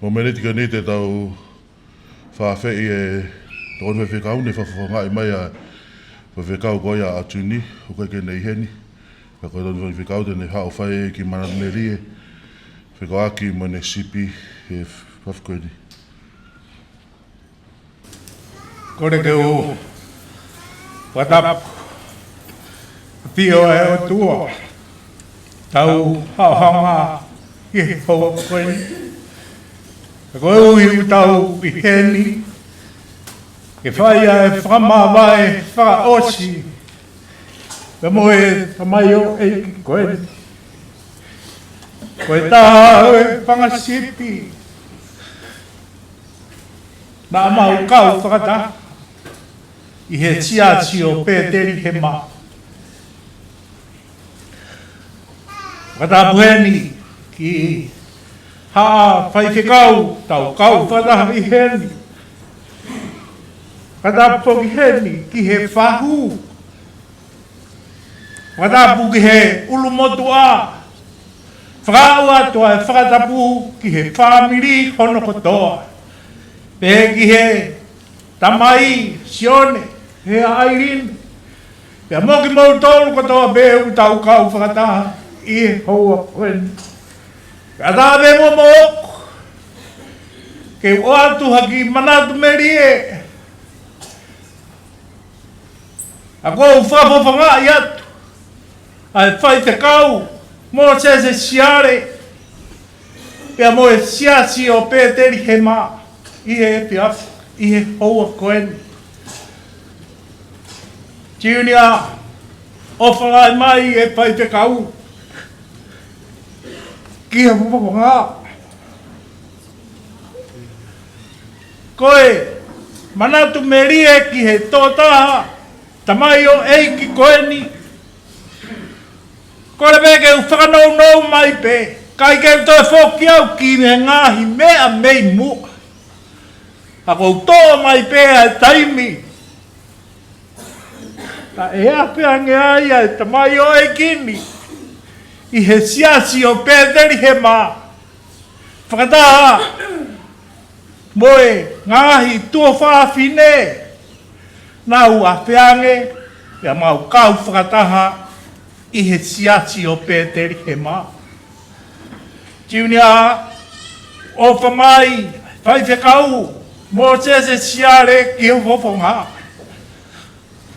Mo e miniti ko eni te tau fakaafeʻi e tokoni faifekau ne fakafofongaʻi mai ʻa e faifekau ko ia ʻa Tuni, ʻoku ʻikai ke ne ʻi heni. Ka ko e tokoni faifekau te ne haʻu ʻo fai e kiʻi manatu melie fekauʻaki mo ʻene sipi he efiafi ko eni. Kole ke u fakatapu ʻa e ʻOtua, tau haʻohaʻonga ki he houa ko eni. Ka koeʻuhi ʻoku tau ʻi heni ke fai ʻa e fakamāvae fakaʻosi pea mo e tamaioʻeiki ko eni. Ko e taha ʻo e fanga sipi naʻa mau kau fakataha ʻi he siasi ʻo Petelihema. Fakatapu heni ki he haʻa faifekau tau kau fakataha ʻi heni. Fakatapu foki heni ki he fahu. Fakatapu ki he ʻulumotuʻa. Fakaaʻu atu ʻa e fakatapu ki he fāmili hono kotoa. Pehē ki he tamai Sione, he ʻa ʻAilini. Pea mo kimoutolu kotoa pē ʻoku tau kau fakataha ʻi he houa ko eni. Pea tā pē mo moʻoku ke u ʻoatu ha kiʻi manatu melie. ʻA ʻoku ou fakafofongaʻi atu ʻa e faifekau Mōsese Siale pea mo e siasi ʻo Petelihema ʻi he efiafi, ʻi he houa ko eni. Junior, ʻofa lahi mai e faifekau ki he fofonga. Ko e manatu melie ki he tokotaha tamaioʻeiki ko eni. Kole pē ke u fakanounou mai pē, ʻikai ke u toe foki au ki he ngaahi meʻa mei muʻa. Ka ʻoku ou toʻo mai pē ʻa e taimi naʻe afe ange ai ʻa e tamaioʻeiki ni ʻi he siasi ʻo Petelihema, fakataha mo e ngaahi tuofāfine naʻa nau afe ange, pea mau kau fakataha ʻi he siasi ʻo Petelihema. Junior, ʻofa mai faifekau Mōsese Siale ki ho fofonga.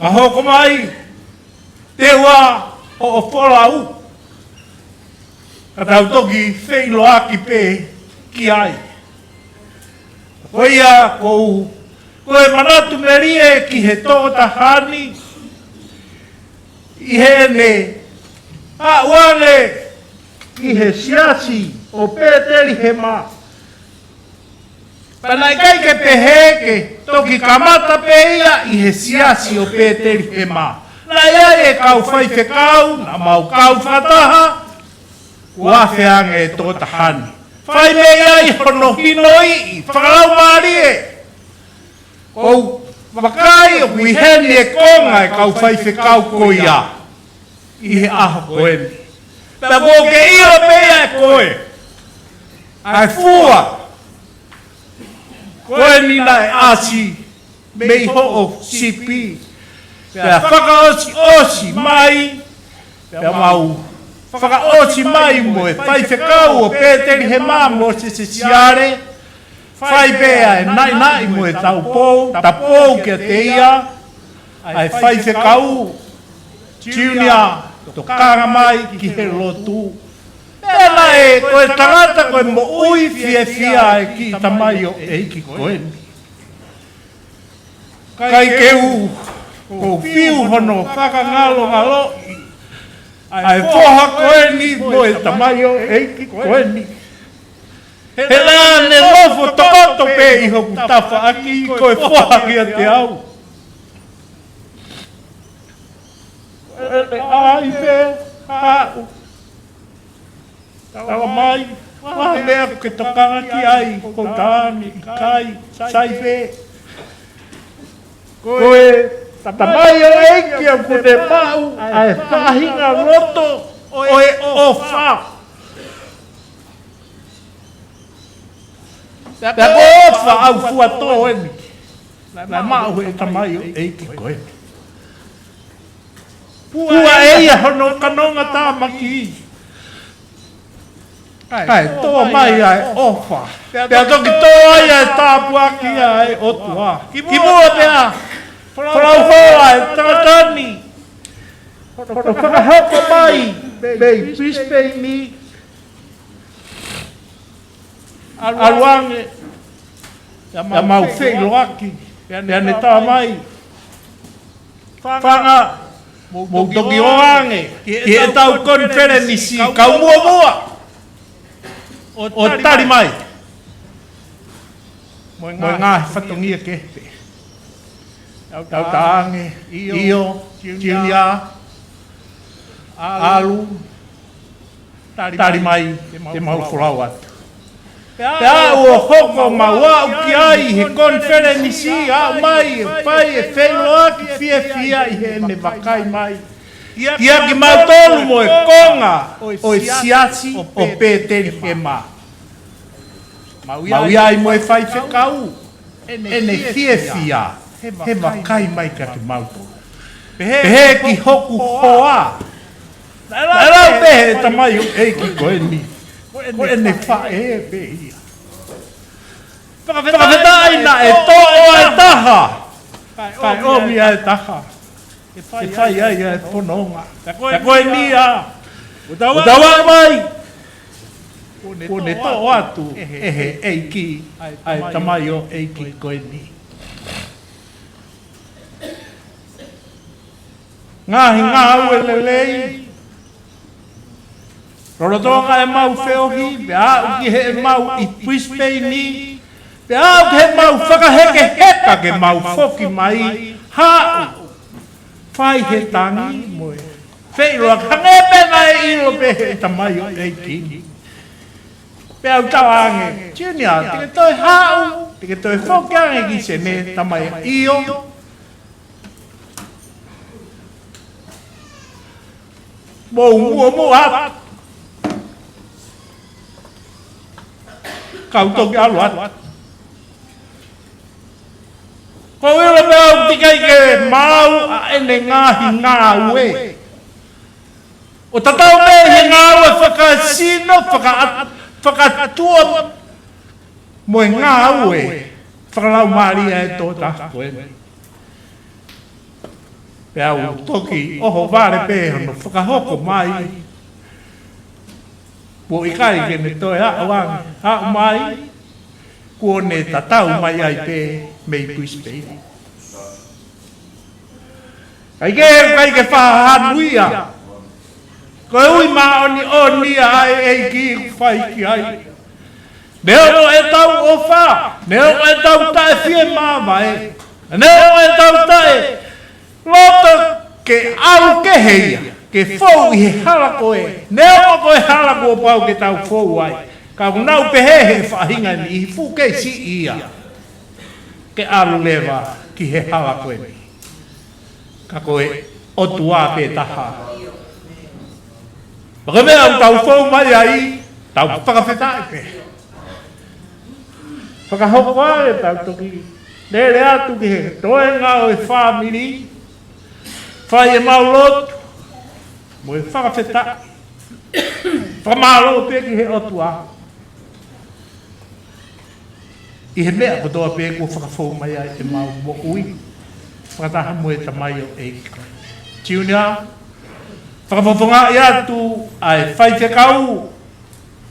Ka hoko mai, te u ʻā ʻo folau, ka tau toki feʻiloaki pē ki ai. Ko ia ʻoku ou, ko e manatu melie ki he tokotaha ni ʻi heʻene aʻu ange ki he siasi ʻo Petelihema. Pea naʻe ʻikai ke pehē ke toki kamata pē ia ʻi he siasi ʻo Petelihema. Naʻe ʻi ai e kau faifekau naʻa mau kau fakataha, kuo afe ange e tokotaha ni. Fai mei ai hono hinoiʻi fakalaumālie. ʻOku ou vakai ʻoku ʻi heni e konga e kau faifekau ko ia ʻi he ʻaho ko eni. Pea kuo ke ʻilo pē ia ʻe koe ʻa e fua ko eni naʻe ʻasi mei hoʻo sipi. Pea fakaʻosiʻosi mai, pea mau fakaʻosi mai mo e faifekau ʻo Petelihema Mōsese Siale, fai pē ʻa e naʻinaʻi mo e taupou, tapou kiate ia ʻa e faifekau Junior, tokanga mai ki he lotu. Pea naʻe ko e tangata ko e moʻui fiefia e kiʻi tamaioʻeiki ko eni. ʻIkai ke u, ʻoku ou fiu hono fakangalongaloʻi ʻa e foha ko eni mo e tamaioʻeiki ko eni. He naʻa ne nofo tokoto pē ʻi hoku tafaʻaki ko e foha kiate au. ʻE, ʻe ʻai pē haʻu. Tala mai, ʻa e meʻa ke tokanga ki ai, ko tani, ʻikai, sai pē. Ko e tamaioʻeiki ʻoku ne maʻu ʻa e faʻahinga loto ʻo e ʻofa. Pea ko e ʻofa ʻaufuatō eni naʻe maʻu ʻe he tamaioʻeiki ko eni. Pea ʻi ai hono kanonga tāmaki, kae tō mai ʻa e ʻofa, pea toki tō ai ʻa e tāpuaki ʻa e ʻOtua. Kimuʻa pea folau holo ʻa e tangata ni, hono fakahoko mai mei Brisbane ni, ʻalu ange, pea mau feʻiloaki, pea ne tā mai: Fanga, mou toki ō ange ki heʻetau konifelenisi kau muʻomuʻa ʻo tali mai mo e ngaahi fatongia kehe pē. Tau tā ange: ʻIo, Junior, ʻalu, tali mai, te mau folau atu. Pea ʻo hoko mau aʻu ki ai he konifelenisi, aʻu mai ʻo fai e feʻiloaki fiefia ʻi heʻene vakai mai kiate kimautolu mo e konga ʻo e siasi ʻo Petelihema. Mau ʻi ai mo e faifekau, ʻene fiefia he vakai mai kiate kimautolu. Pehē ki hoku hoa, naʻe lau pē ʻe he tamaioʻeiki ko eni ko ʻene faʻē pē ia. Fakafetaʻi naʻe toʻo ʻa e taha, kae ʻomi ʻa e taha ke fai ai ʻa e fononga. Pea ko eni ia, ʻoku tau aʻu mai, kuo ne toʻo atu ʻe he ʻEiki ʻa e tamaioʻeiki ko eni. Ngaahi ngāue lelei lolotonga ʻemau feohi, pea aʻu ki heʻemau ʻi Brisbane ni, pea aʻu ki heʻemau fakahekeheka ke mau foki mai, haʻu fai he tangi mo e feʻiloaki, hangē pē naʻe ʻilo pē ʻe he tamaioʻeiki ni. Pea u tala ange: Junior, te ke toe haʻu, te ke toe foki ange ki Senē? Tala mai: ʻIo. Mou muʻomuʻa atu, kau toki ʻalu atu. Ko e ʻilo pē ʻoku teʻeki ai ke maau ʻa ʻene ngaahi ngāue, ʻo tatau pē he ngāue fakasino, faka-, fakaʻatua mo e ngāue fakalaumālie ʻa e tokotaha ko eni. Pea u toki ʻohovale pē hono fakahoko mai, kuo ʻikai ke ne toe aʻu ange, aʻu mai, kuo ne tatau mai ai pē mei Brisbane. ʻIkai ke, ʻikai ke fakahanu ia. Ko e ui māʻoniʻoni ia ʻa e ʻEiki ʻoku fai ki ai. Neongo ʻetau ʻofa, neongo ʻetau taʻefiemāvae, neongo ʻetau taʻeloto ke ʻalu kehe ia, ke fou ʻi he hala ko ē, neongo ko e hala kuo pau ke tau fou ai, ka ʻoku nau pehē ʻe he faʻahinga ni, ʻi he fuʻu kei siʻi ia, ke ʻalu leva ki he hala ko eni. Ka ko e ʻOtua pē taha. Pea ko e meʻa ʻoku tau fou mai ai, tau fakafetaʻi pē. Fakahoko ai ʻetau toki lele atu ki he toenga ʻo e fāmili, fai ʻemau lotu mo e fakafetaʻi, fakamālō pē ki he ʻOtua ʻi he meʻa kotoa pē kuo fakafou mai ai ʻemau moʻui, fakataha mo e tamaioʻeiki. Junior, fakafofongaʻi atu ʻa e faifekau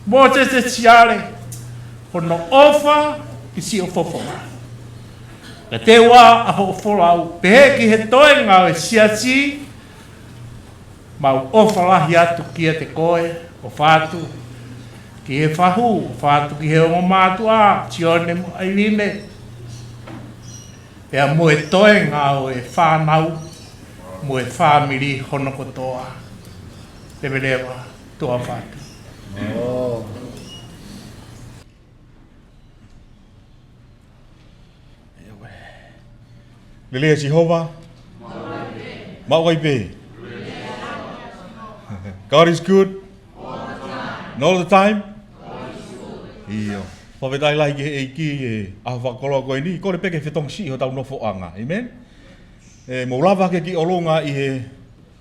Mōsese Siale, hono ʻofa ki siʻo fofonga. Ka te ua ʻa hoʻo folau, pehē ki he toenga ʻo e siasi, mau ʻofa lahi atu kiate koe, ʻofa atu ki he fahu, ʻofa atu ki he ongo mātuʻa, Sione mo ʻAiline, pea mo e toenga ʻo e fānau, mo e fāmili hono kotoa. Leveleva, tuʻa ʻofa atu. Lelei ʻa Sihova. Maʻu ai pē. God is good. And all the time. ʻIo. Fakafetaʻi lahi ki he ʻEiki he ʻaho fakakoloa ko eni, kole pē ke fetongisiʻi hotau nofoʻanga. ʻĒmeni. ʻE, mou lava ke ki ʻolunga ʻi he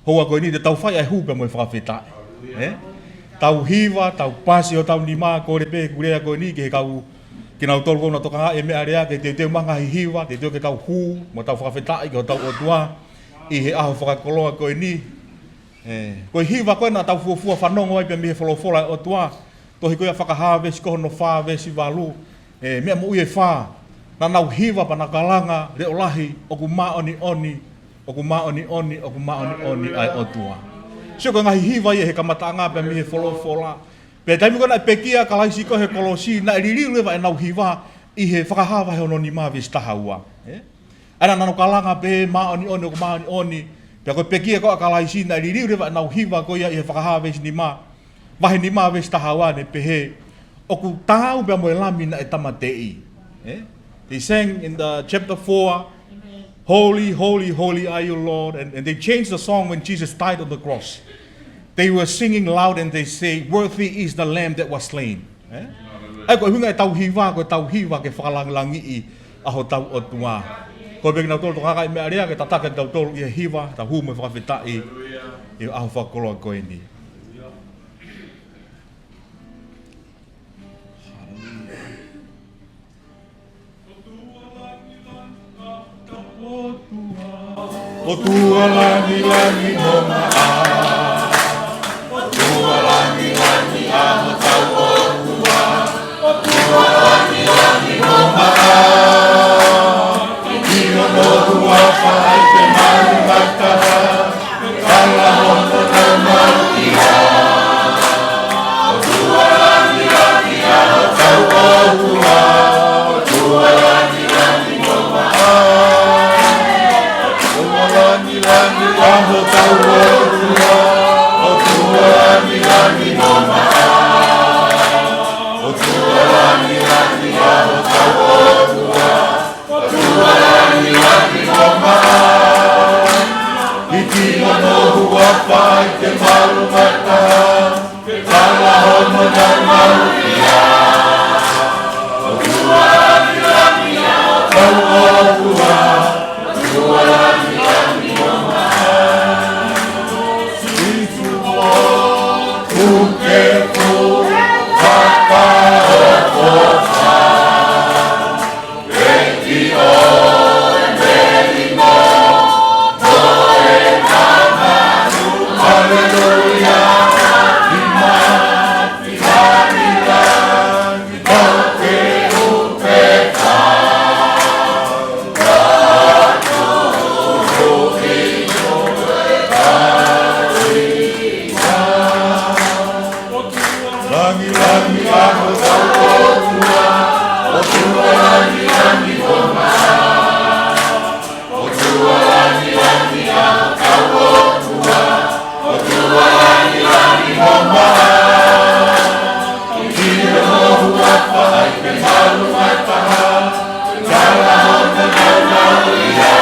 houa ko eni te tau fai ʻa e hū pea mo e fakafetaʻi. ʻE? Tau hiva, tau pasi hotau nima, kole pē ʻeku lea ko eni ki he kau, kinautolu ʻoku nau tokangaʻi e meʻa lea, ke teuteu mai e ngaahi hiva, teuteu ke tau hū, mo tau fakafetaʻi ki hotau ʻOtua ʻi he ʻaho fakakoloa ko eni. ʻE, ko e hiva ko ē naʻa tau fuofua fanongo ai pē mei he folofola ʻa e ʻOtua, tohi ko ia Fakahā veesi ko hono fā veesi valu, ʻe, meʻa moʻui ʻe fā, naʻa nau hiva pea nau kalanga, Leʻo lahi, ʻoku māʻoniʻoni, ʻoku māʻoniʻoni, ʻoku māʻoniʻoni ʻa e ʻOtua. Sio ko e ngaahi hiva ia he kamataʻanga pē mei he folofola. Pea taimi ko ē naʻe pekia ʻa Kalaisi ko ē he kolosi, naʻe liliu leva ʻenau hiva ʻi he Fakahā vahe hono nima veesi taha ua. ʻE? ʻA ia naʻa nau kalanga pē māʻoniʻoni, ʻoku māʻoniʻoni. Pea ko e pekia ko ē ʻa Kalaisi naʻe liliu leva ʻenau hiva ko ia ʻi he Fakahā veesi nima, vahe nima veesi taha ua, naʻe pehē, ʻoku taau pea mo e Lami naʻe tāmateʻi. ʻE? They sang in the chapter four, "Holy, holy, holy are you, Lord." And, and they changed the song when Jesus died on the cross. They were singing loud and they say, "Worthy is the Lamb that was slain." ʻE? ʻA ia ko e ʻuhinga ʻetau hiva, ko ʻetau hiva ke fakalangilangiʻi ʻa hotau ʻOtua. Kole pē kinautolu tokangaʻi e meʻa lea ke tataki kitautolu ʻi he hiva, tau hū mo e fakafetaʻi ʻi he ʻaho fakakoloa ko eni. ʻOtua langilangi mo maʻa. ʻOtua langilangi ʻa hotau ʻOtua. ʻOtua langilangi mo maʻa. ʻI hono huafa ʻoku ʻi ai e malu mo e taha. Kala hono taumau ia. ʻOtua langilangi ʻa hotau ʻOtua. ʻOtua langilangi mo maʻa. ʻOtua langilangi ʻa hotau ʻOtua. ʻOtua langilangi mo maʻa. ʻOtua langilangi ʻa hotau ʻOtua. ʻOtua langilangi mo maʻa. ʻI hono huafa ʻoku ʻi ai e malu mo e taha. Kala hono taumau ia. ʻOtua langilangi ʻa hotau ʻOtua. ʻOtua langilangi mo maʻa. Sīsū ʻoku ke fuʻu fakaʻofoʻofa. Langilangi ʻa hotau ʻOtua, ʻOtua langilangi mo maʻa. ʻOtua langilangi ʻa hotau ʻOtua, ʻOtua langilangi mo maʻa. ʻI hono huafa ʻoku ʻi ai e malu mo e taha, kala hono taumau ia.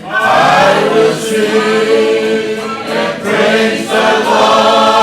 I will sing and praise the Lord.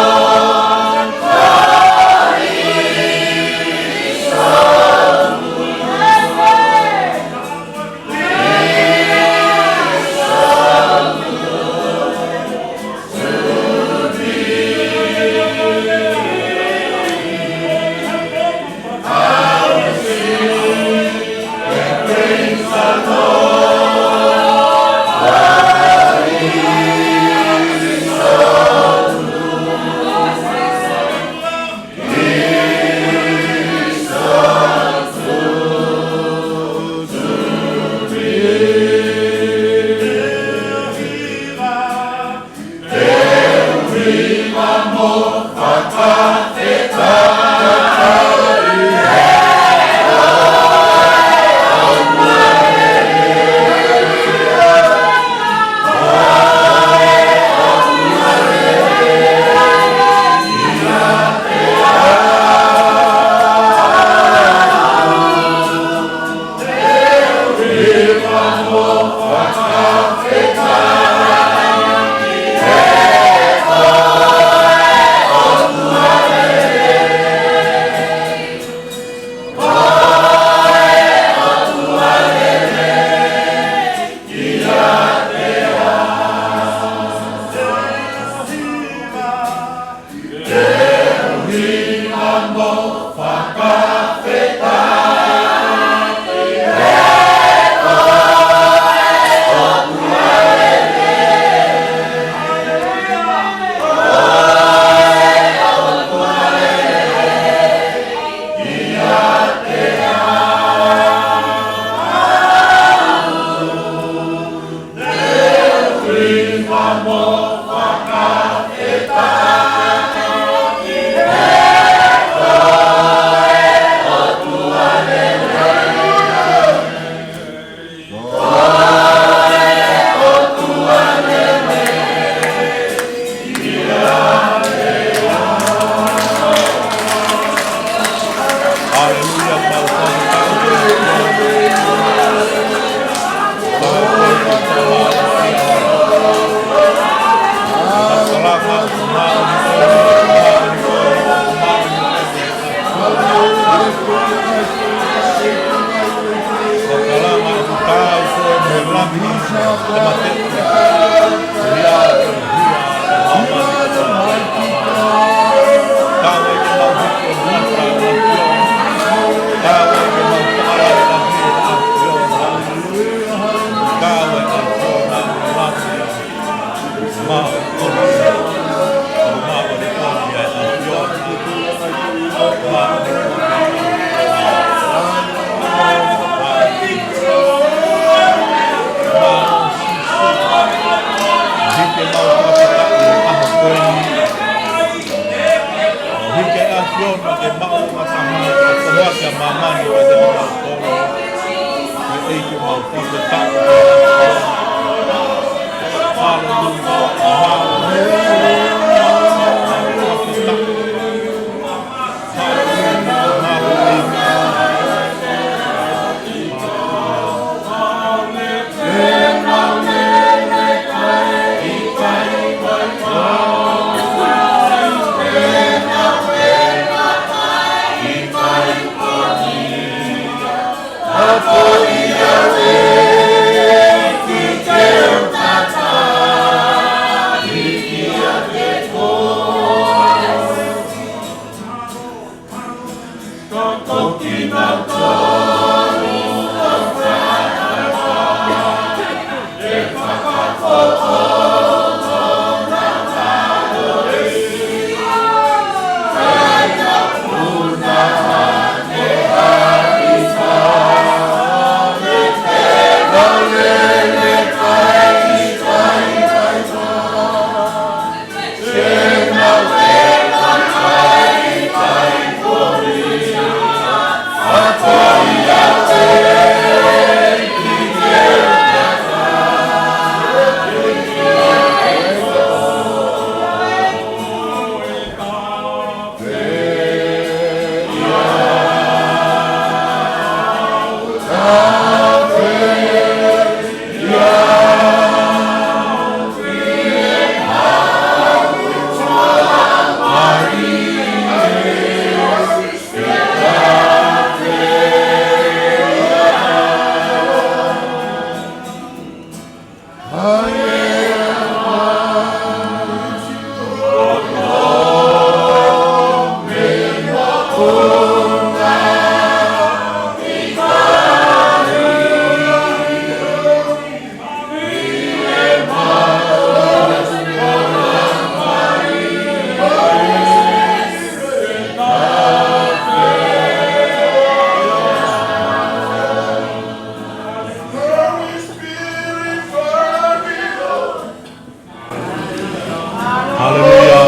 Haleluia.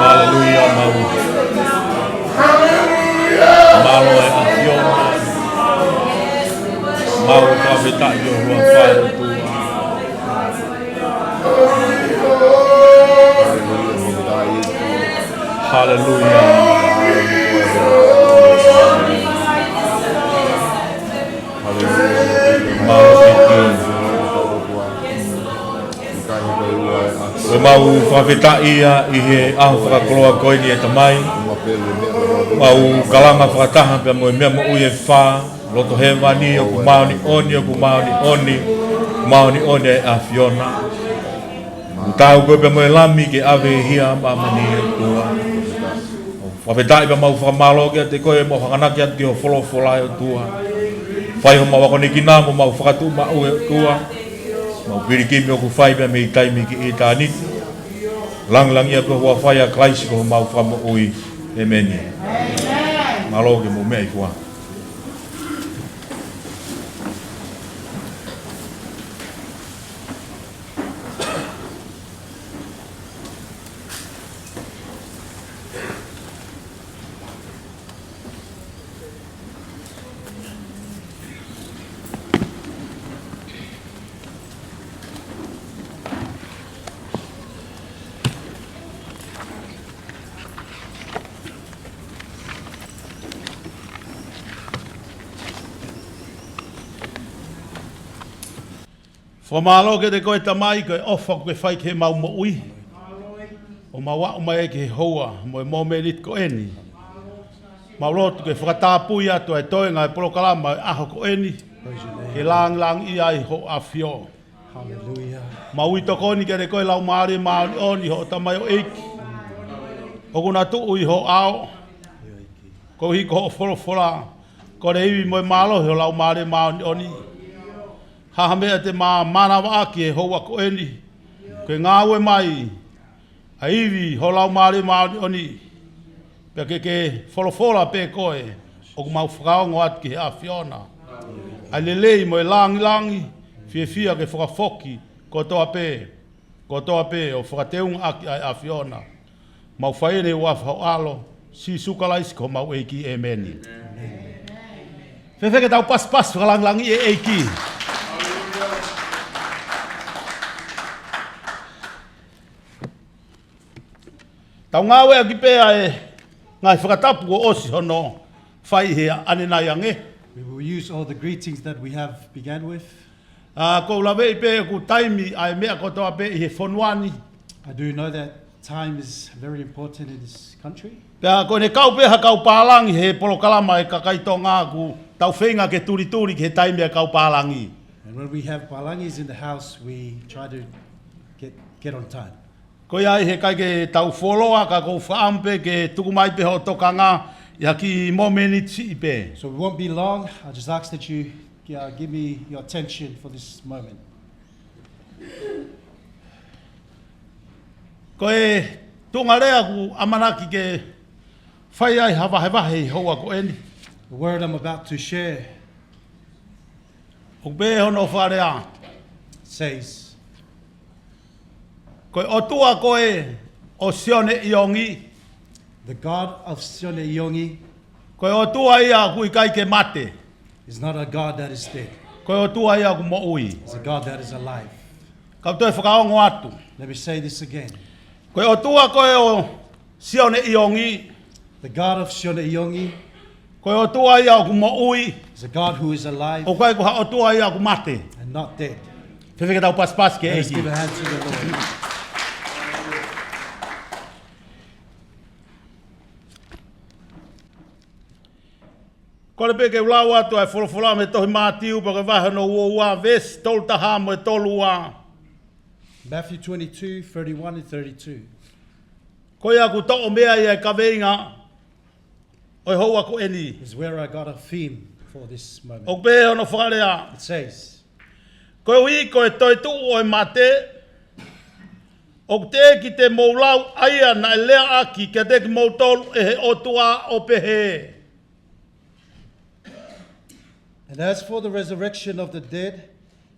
Haleluia, mālō. Mālō e ʻAfiona. Mālō e fakafetaʻi ʻi ho huafa ʻe ʻOtua. Haleluia. Mālō e ʻEiki. Ko e mau fakafetaʻi ia ʻi he ʻaho fakakoloa ko eni ʻe Tamai. Mau kalanga fakataha pea mo e meʻa moʻui ʻe fā, loto hēvani, ʻoku māʻoniʻoni, ʻoku māʻoniʻoni, māʻoniʻoni e ʻAfiona. Kuo tau koe pea mo e Lami ke ʻave hia māmani ʻOtua. Fakafetaʻi pea mau fakamālō kiate koe mo hanganaki atu ki ho folofola ʻe ʻOtua. Fai homau akonekina mo mau fakatuʻumaʻu ʻe ʻOtua. Mau pilikimi ʻoku fai pea mei taimi ki ʻitāniti. Langilangiʻia pea huafa ʻia Kalaisi ko homau Fakamoʻui. ʻEmeni. Mālō ke mou meʻa ʻi fua. Fakamālō kiate koe Tamai ko e ʻofa kuo ke fai ki heʻemau moʻui. ʻO mau aʻu mai ai ki he houa mo e momeniti ko eni. Mau lotu ke fakatapui atu ʻa e toenga e polokalama e ʻaho ko eni. Ke langilangiʻia ai ho ʻAfio. Hallelujah. Mau ui tokoni kiate koe Laumālie Māʻoniʻoni hoʻo tamaioʻeiki. ʻOku na tuʻu ʻi ho ʻao. Koeʻuhi ko hoʻo folofola. Ko e ivi mo e mālohi ho Laumālie Māʻoniʻoni. Ha ha meʻa te ma manavaʻaki he houa ko eni. Ke ngāue mai ʻa e ivi ho Laumālie Māʻoniʻoni. Pea ke ke folofola pē koe ʻoku mau fakaongo atu ki he ʻAfiona. ʻA e lelei mo e langilangi, fiefia ke fakafoki kotoa pē, kotoa pē ʻo fakateungaʻaki ʻa e ʻAfiona. Mau fai eni he huafa ho ʻAlo, Sīsū Kalaisi ko homau ʻEiki, ʻēmeni. Fēfē ke tau pasipasi fakalangilangi e ʻEiki. Tau ngāueʻaki pē ʻa e ngaahi fakatapu kuo ʻosi hono fai he ʻanenai ange. We will use all the greetings that we have began with. ʻA, ʻoku ou laveʻi pē ʻoku taimi ʻa e meʻa kotoa pē ʻi he fonua ni. I do know that time is very important in this country. Pea ko ʻene kau pē ha kau pālangi he polokalama e kakai Tonga ʻoku tau feinga ke tulituli ki he taimi e kau pālangi. And when we have pālangis in the house, we try to get, get on time. Ko ia ai he ʻikai ke tau fuoloa, ka ʻoku ou fakaʻamu pē ke tuku mai pē hoʻo tokanga ʻi ha kiʻi mōmeniti siʻi pē. So we won't be long. I just ask that you, uh, give me your attention for this moment. Ko e tuʻunga lea ʻoku ʻamanaki ke fai ai ha vahevahe ʻi he houa ko eni. The word I'm about to share ʻOku pehē hono fakalea. Says, Ko e ʻOtua ko ē ʻo Sione ʻIongi, the God of Sione ʻIongi ko e ʻOtua ia ʻoku ʻikai ke mate. Is not a God that is dead. Ko e ʻOtua ia ʻoku moʻui. It's a God that is alive. Kau toe fakaongo atu. Let me say this again. Ko e ʻOtua ko ē ʻo Sione ʻIongi, the God of Sione ʻIongi ko e ʻOtua ia ʻoku moʻui. Is a God who is alive. ʻOku ʻikai ko ha ʻOtua ia ʻoku mate. And not dead. Fēfē ke tau pasipasi ki he ʻEiki? Let's give a hand to the Lord. Kole pē ke u lau atu ʻa e folofola mei he tohi Mātiu, pea ko e vahe hono uaua, veesi tolu taha mo e tolu ua. Matthew twenty-two, thirty-one and thirty-two. Ko ia ʻoku toʻo mei ai ʻa e kaveinga ʻo e houa ko eni. Is where I got a theme for this moment. ʻOku pehē hono fakalea. It says, Koeʻuhi ko e toetuʻu ʻo e mate, ʻoku teʻeki te mou lau ʻa ia naʻe leaʻaki kiate kimoutolu ʻe he ʻOtua ʻo pehē. And as for the resurrection of the dead,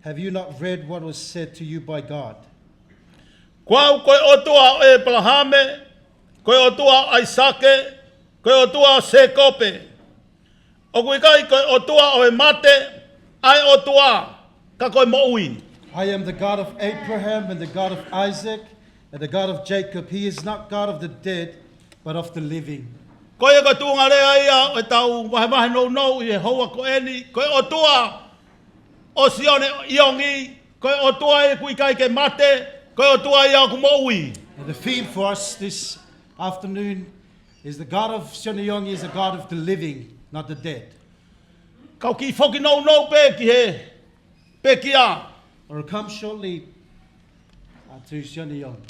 have you not read what was said to you by God? Ko au ko e ʻOtua ʻo ʻĒpalahame, ko e ʻOtua ʻo ʻAisake, ko e ʻOtua ʻo Sēkope. ʻOku ʻikai ko e ʻOtua ʻo e mate ʻa e ʻOtua, ka ko e moʻui. I am the God of Abraham and the God of Isaac and the God of Jacob. He is not God of the dead, but of the living. Ko ia ko e tuʻunga lea ia ʻo ʻetau vahevahe nounou ʻi he houa ko eni, ko e ʻOtua ʻo Sione ʻIongi, ko e ʻOtua ia ʻoku ʻikai ke mate, ko e ʻOtua ia ʻoku moʻui. And the theme for us this afternoon is the God of Sione ʻIongi is a God of the living, not the dead. Kau kiʻi foki nounou pē ki he pekia. Or come shortly, uh, to Sione ʻIongi.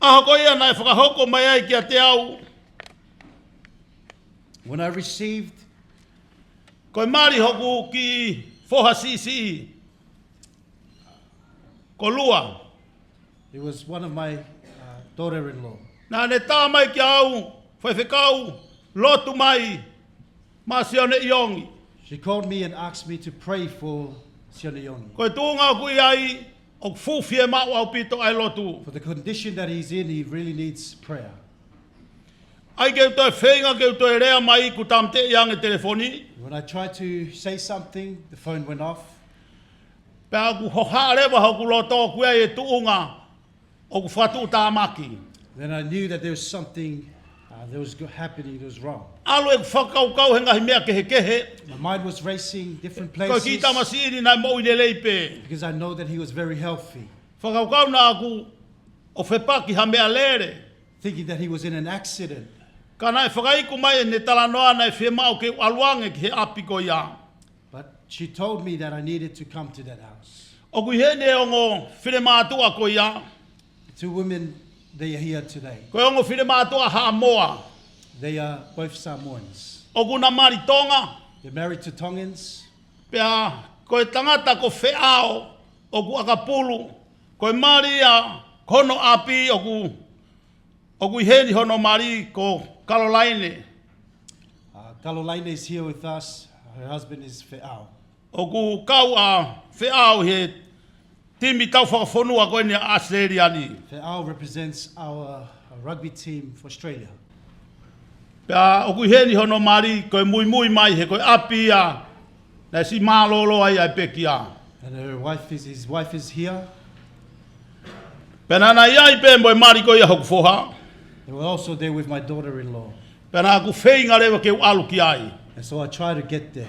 ʻAho ko ia naʻe fakahoko mai ai kiate au. When I received, ko e mali hoku kiʻi foha siʻisiʻi ko Lua. It was one of my, uh, daughter-in-law. Naʻa ne tā mai kiate au, faifekau, lotu mai maʻa Sione ʻIongi. She called me and asked me to pray for Sione ʻIongi. Ko e tuʻunga ʻoku ʻi ai, ʻoku fuʻu fiemaʻu ʻaupito ʻa e lotu. For the condition that he's in, he really needs prayer. ʻAi ke u toe feinga ke u toe lea mai kuo tāmateʻi ange e telefoni. When I tried to say something, the phone went off. Pea ʻoku hohaʻa leva hoku loto ʻoku ʻi ai e tuʻunga ʻoku fakatuʻutāmaki. Then I knew that there was something, uh, that was go-, happening that was wrong. ʻAlu ʻeku fakakaukau he ngaahi meʻa kehekehe. My mind was racing different places. Ko e kiʻi tamasiʻi ni naʻe moʻui lelei pē. Because I know that he was very healthy. Fakakaukau naʻa ʻoku ʻo fepaki ha meʻalele. Thinking that he was in an accident. Ka naʻe fakaiku mai ʻene talanoa naʻe fiemaʻu ke u ʻalu ange ki he ʻapi ko ia. But she told me that I needed to come to that house. ʻOku ʻi heni e ongo finemātuʻa ko ia. The two women, they are here today. Ko e ongo finemātuʻa Haʻamoa. They are both Samoans. ʻOku na mali Tonga. They're married to Tongans. Pea ko e tangata ko Feʻao ʻoku ʻakapulu. Ko e mali ia ko hono ʻapi ʻoku, ʻoku ʻi heni hono mali ko Kalolaine. Uh, Kalolaine is here with us. Her husband is Feʻao. ʻOku kau ʻa Feʻao he timi tau fakafonua ko eni ʻa ʻAositelēlia ni. Feʻao represents our, uh, rugby team for Australia. Pea ʻoku ʻi heni hono mali ko e muimui mai he ko e ʻapi ia naʻe siʻi mālōlō ai ʻa e pekia. And her wife is, his wife is here. Pea naʻa na ʻi ai pē mo e mali ko ia hoku foha. They were also there with my daughter-in-law. Pea naʻa ku feinga leva ke u ʻalu ki ai. And so I try to get there.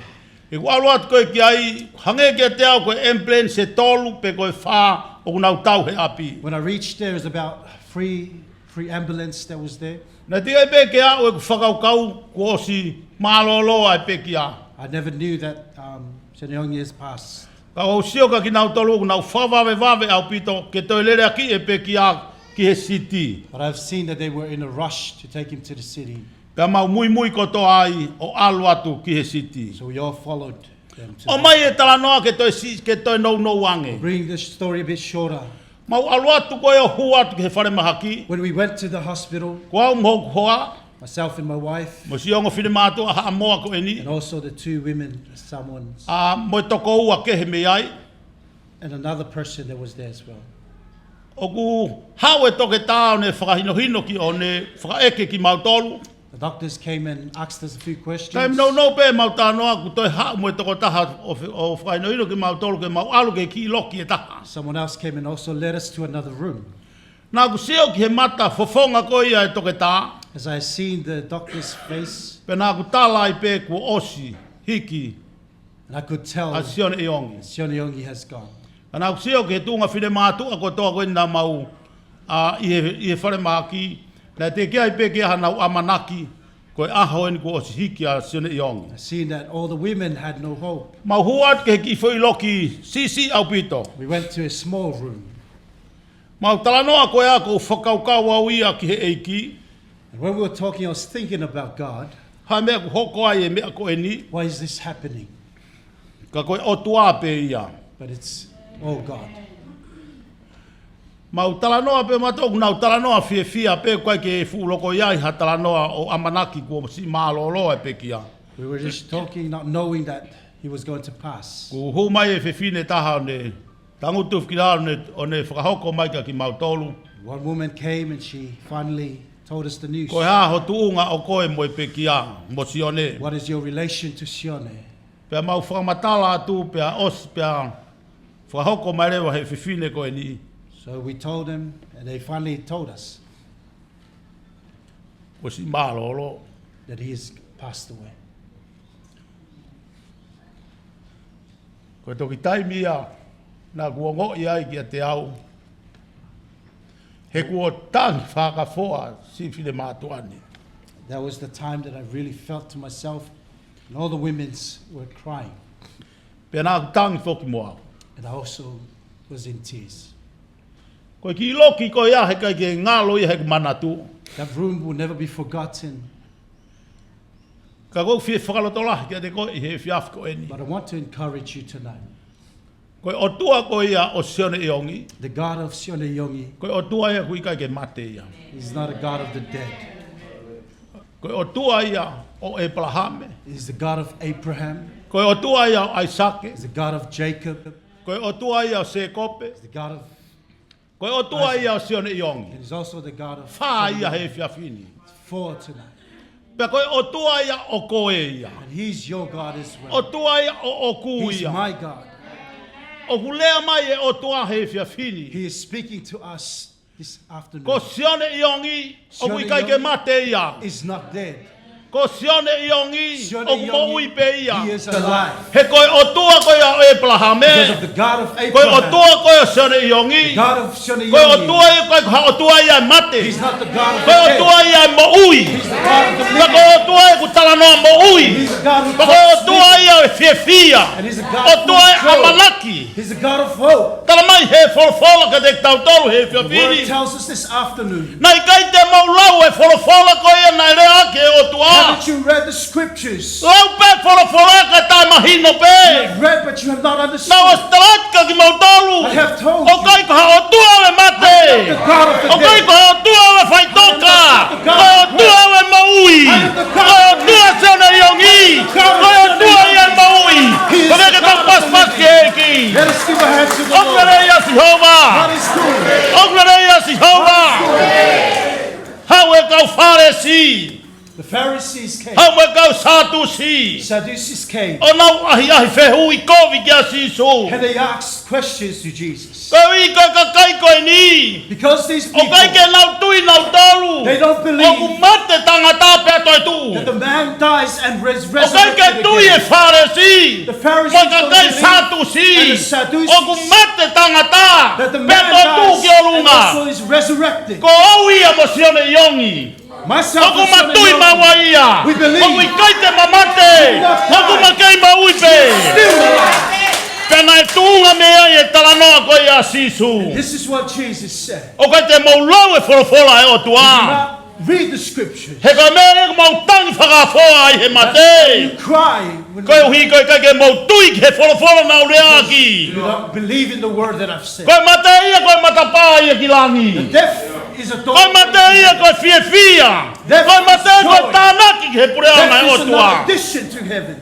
He ku ʻalu atu ko ē ki ai, hangē kiate au ko e ambulance ʻe tolu pe ko e fā ʻoku nau tau he ʻapi. When I reached there, it was about three, three ambulance that was there. Naʻe teʻeki ai pē ke aʻu ʻeku fakakaukau kuo ʻosi mālōlō ʻa e pekia. I never knew that, um, Sione ʻIongi has passed. Ka ʻoku ou sio kia kinautolu ʻoku nau fakavavevave ʻaupito ke toe leleakiʻi e pekia ki he siti. But I've seen that they were in a rush to take him to the city. Pea mau muimui kotoa ai ʻo ʻalu atu ki he siti. So we all followed them to the ʻOmai e talanoa ke toe si-, ke toe nounou ange. Bring the story a bit shorter. Mau ʻalu atu ko ē ʻo hū atu ki he falemahaki. When we went to the hospital, Ko au mo hoku hoa, myself and my wife, mo e siʻi ongo finemātuʻa Haʻamoa ko eni, and also the two women, someone's, ʻa, mo e tokoua kehe mei ai. And another person that was there as well. ʻOku haʻu e toketā ʻo ne fakahinohino ki ʻo ne fakaʻeke kimautolu. The doctors came and asked us a few questions. Taimi nounou pē ʻemau talanoa kuo toe haʻu mo e tokotaha ʻo fe-, ʻo fakahinohino kimautolu ke mau ʻalu ki he kiʻi loki ʻe taha. Someone else came and also led us to another room. Naʻá ku sio ki he mata fofonga ko ia e toketā. As I seen the doctor's face, Pea naʻá ku tala ai pē kuo ʻosi hiki And I could tell ʻa Sione ʻIongi. Sione ʻIongi has gone. Pea naʻá ku sio ki he tuʻunga finemātuʻa kotoa ko ē naʻa mau, ʻa, ʻi he, ʻi he falemahaki, naʻe teʻeki ai pē ke ʻi ai hanau ʻamanaki ko e ʻaho eni kuo ʻosi hiki ʻa Sione ʻIongi. I seen that all the women had no hope. Mau hū atu ki he kiʻi foʻi loki siʻisiʻi ʻaupito. We went to a small room. Mau talanoa ko ē ʻoku ou fakakaukau au ia ki he ʻEiki. And when we were talking, I was thinking about God. Hā e meʻa ʻoku hoko ai e meʻa ko eni? Why is this happening? Ka ko e ʻOtua pē ia. But it's all God. Mau talanoa pē mautolu, nau talanoa fiefia pē, ʻoku ʻikai ke fuʻu loko ʻi ai ha talanoa ʻo ʻamanaki kuo siʻi mālōlō e pekia. We were just talking, not knowing that he was going to pass. Kuo hū mai e fefine ʻe taha ʻo ne tangutu ki lalo ʻo ne, ʻo ne fakahoko mai kia kimautolu. One woman came and she finally told us the news. Ko e hā ho tuʻunga ʻo koe mo e pekia, mo Sione? What is your relation to Sione? Pea mau fakamatala atu, pea ʻosi, pea fakahoko mai leva he fefine ko eni. So we told them, and they finally told us Kuo siʻi mālōlō. that he has passed away. Ko e toki taimi ia naʻá ku ongoʻi ai kiate au, he kuo tangi fakafoʻou siʻi finemātuʻa ni. That was the time that I really felt to myself, and all the women's were crying. Pea naʻá ku tangi foki mo au. And I also was in tears. Ko e kiʻi loki ko ia heʻikai ke ngalo ia heʻeku manatu. That room will never be forgotten. Ka ʻoku ou fie fakalotolahi kiate koe ʻi he efiafi ko eni. But I want to encourage you tonight. Ko e ʻOtua ko ia ʻo Sione ʻIongi. The God of Sione ʻIongi Ko e ʻOtua ia ʻoku ʻikai ke mate ia. is not a God of the dead. Ko e ʻOtua ia ʻo ʻĒpalahame. He's the God of Abraham. Ko e ʻOtua ia ʻo ʻAisake. He's the God of Jacob. Ko e ʻOtua ia ʻo Sēkope. He's the God of Ko e ʻOtua Isaac. ia ʻo Sione ʻIongi. And he's also the God of Fā ia he efiafi ni. Four tonight. Pea ko e ʻOtua ia ʻo koe ia. And he's your God as well. ʻOtua ia ʻoʻoku ia. He's my God. ʻOku lea mai e ʻOtua he efiafi ni. He is speaking to us this afternoon. Ko Sione ʻIongi, ʻoku Sione ʻikai ke ʻIongi mate ia. is not dead. Ko Sione ʻIongi, Sione ʻoku ʻIongi, moʻui pē ia. he is alive. He ko e ʻOtua ko ia ʻo ʻĒpalahame. Because of the God of Abraham. Ko e ʻOtua ko ia ʻo Sione ʻIongi. The God of Sione ʻIongi. Ko e ʻOtua ia, ʻikai ko ha ʻOtua ia ʻe mate. He's not the God of the dead. Ko e ʻOtua ia ʻoku moʻui. He's the God of the living. Pea ko e ʻOtua ia ʻoku talanoa moʻui. He's the God who talks living. Pea ko e ʻOtua ia ʻo e fiefia. And he's the God full of joy. ʻOtua ia ʻo e ʻamanaki. He's the God of hope. Tala mai he folofola kiate kitautolu he efiafi ni. The word tells us this afternoon. Naʻe ʻikai te mou lau e folofola ko ia naʻe lea ʻaki e ʻOtua? Haven't you read the scriptures? Lau pē folofola ka taʻe mahino pē. You have read, but you have not understood. Naʻá ku ʻosi tala atu kia kimoutolu. I have told you. ʻOku ʻikai ko ha ʻOtua ʻo e mate. I am not the God of the dead. ʻOku ʻikai ko ha ʻOtua ʻo e faʻitoka. I am not the God of wealth. Ko e ʻOtua ʻo e moʻui. I am the God of living. Ko e ʻOtua ʻo Sione ʻIongi. Ko e ʻOtua ia ʻo e moʻui. Ko e ke tau pasipasi ki he ʻEiki. Let us give a hand to the Lord. ʻOku lelei ʻa Sihova. God is good. ʻOku lelei ʻa Sihova. God is good. Haʻu e kau Fālesi. The Pharisees came. Haʻu e kau Sātusi. Sadducees came. ʻO nau ʻahiʻahi fehuʻi kovi kia Sīsū. And they asked questions to Jesus. Koeʻuhi ko e kakai ko eni. Because these people, ʻOku ʻikai ke nau tui nautolu. They don't believe ʻOku mate tangata pea toe tuʻu. that the man dies and res-, ʻOku ʻikai ke resurrected tui e again. Fālesi. The Pharisees don't believe, Mo e kakai Sātusi. and the Sadducees, ʻOku mate tangata that the pea man toe tuʻu dies ki ʻolunga. and also is resurrected. Ko au ia mo Sione ʻIongi. Myself ʻOku and Sione ma tui ʻIongi, maua ia. we believe. ʻOku ʻikai te ma mate. We are not ʻOku ma dead. kei moʻui pē. Still alive. Pea naʻe tuʻunga mei ai e talanoa ko ia ʻa Sīsū. And this is what Jesus said. ʻOku ʻikai te mou lau e folofola ʻa e ʻOtua. Do not read the scriptures. He ko e meʻa ia ʻoku mou tangi fakafoa ai he mate. That's why you cry when you Koeʻuhi ko e ʻikai ke mou tui ki he folofola naʻa ku lea ʻaki. You don't believe in the word that I've said. Ko e mate ia, ko e matapā ia ki langi. The death is a door. Ko e mate ia, ko e fiefia. Death is joy. Ko e mate, ko e tānaki ki he puleʻanga ʻo e ʻOtua. Death is an addition to heaven.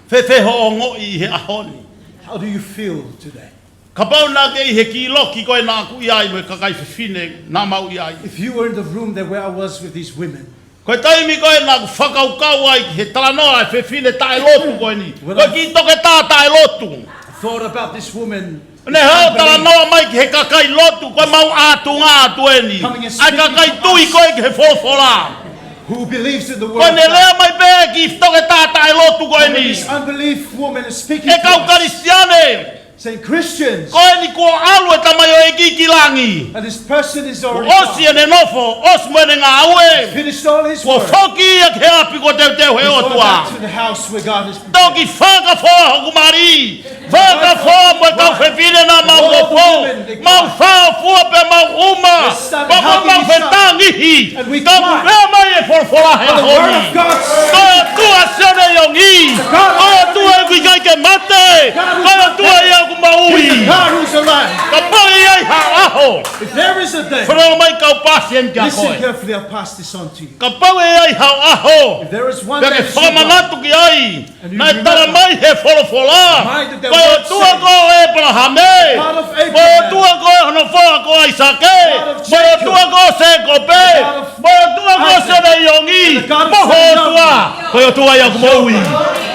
Fēfē hoʻo ongoʻi he ʻaho ni? How do you feel today? Kapau naʻa ke ʻi he kiʻi loki ko ē naʻa ku ʻi ai mo e kakai fefine naʻa mau ʻi ai. If you were in the room that where I was with these women, Ko e taimi ko ē naʻa ku fakakaukau ai ki he talanoa ʻa e fefine taʻelotu ko eni. When I Ko e kiʻi toketā taʻelotu. thought about this woman, Ne hao talanoa mai ki he kakai lotu, ko e mau ʻātunga atu eni. Coming and ʻA e speaking kakai to tui us. ko ē ki he folofola. Who believes in the word Ko e ne of God. lea mai pē ki he toketā taʻelotu ko When eni. this unbelief woman is speaking ʻE to kau us, Kalisitiane. saying, "Christians, Ko eni kuo ʻalu e tamaioʻeiki ki langi. and this person is Kuo already ʻosi gone. ʻene nofo, ʻosi mo ʻene ngāue. Finished all his Kuo work. foki ia ki he ʻapi kuo teuteu he He's gone ʻOtua. back to the house where God has prepared." Toki fakafoa hoku mali. Fakafoa mo e kau fefine naʻa mau All the nofo. women, they Mau cried. fāʻofua pea mau uma. They started Pea mo hugging mau each other. fetangihi. And we Ka cried. Pea mai e folofola he But the ʻaho word ni. of God said, Ko e ʻOtua Sione ʻIongi. The God of Ko e ʻOtua ʻoku ʻikai ke mate. God who's Ko e not ʻOtua dead. ia ʻoku moʻui. He's the God who's alive. Kapau ʻe ʻi ai ha ʻaho. If there is a day, Fanongo mai kau pasi eni kia listen koe. carefully, I'll pass this on to you. Kapau ʻe ʻi ai ha ʻaho. If there is one Pea day ke that you fakamanatu ki ai. And you Naʻe remember, tala mai he folofola. Reminded that Ko e word ʻOtua said, ko ʻEpalahame. God of Abraham. Ko e ʻOtua ko hono foha ko ʻAisake. God of Jacob. Ko e ʻOtua ko Sēkope. God of Ko e ʻOtua ko Isaac. Sione ʻIongi. And the God of Mo ho Sione ʻIongi. ʻOtua. Ko e ʻOtua ia ʻoku moʻui.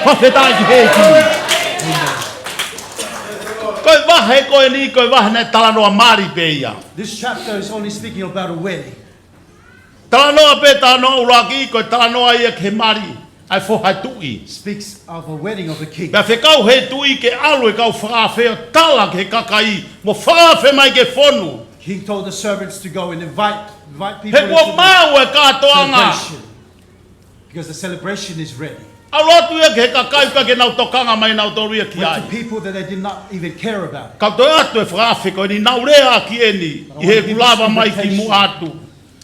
Fakafetaʻi ki he ʻEiki. Ko e vahe ko eni, ko e vahe naʻe talanoa mali pē ia. This chapter is only speaking about a wedding. Talanoa pē, talanoa ʻuluaki, ko e talanoa ia ki he mali ʻa e foha tuʻi. Speaks of a wedding of a king. Pea fekau he tuʻi ke ʻalu e kau fakaafe ʻo tala ki he kakai, mo fakaafe mai ki he fonu. King told the servants to go and invite, invite people He kuo into the maʻu e kātoanga. celebration. Because the celebration is ready. ʻAlu atu ia ki he kakai ʻoku ʻikai ke nau tokanga mai nautolu ia ki ai. Went to people that they did not even care about. Kau toe ʻoatu e fakaafe ko eni naʻa ku lea ʻaki eni, But I ʻi heʻeku lava mai ki muʻa atu.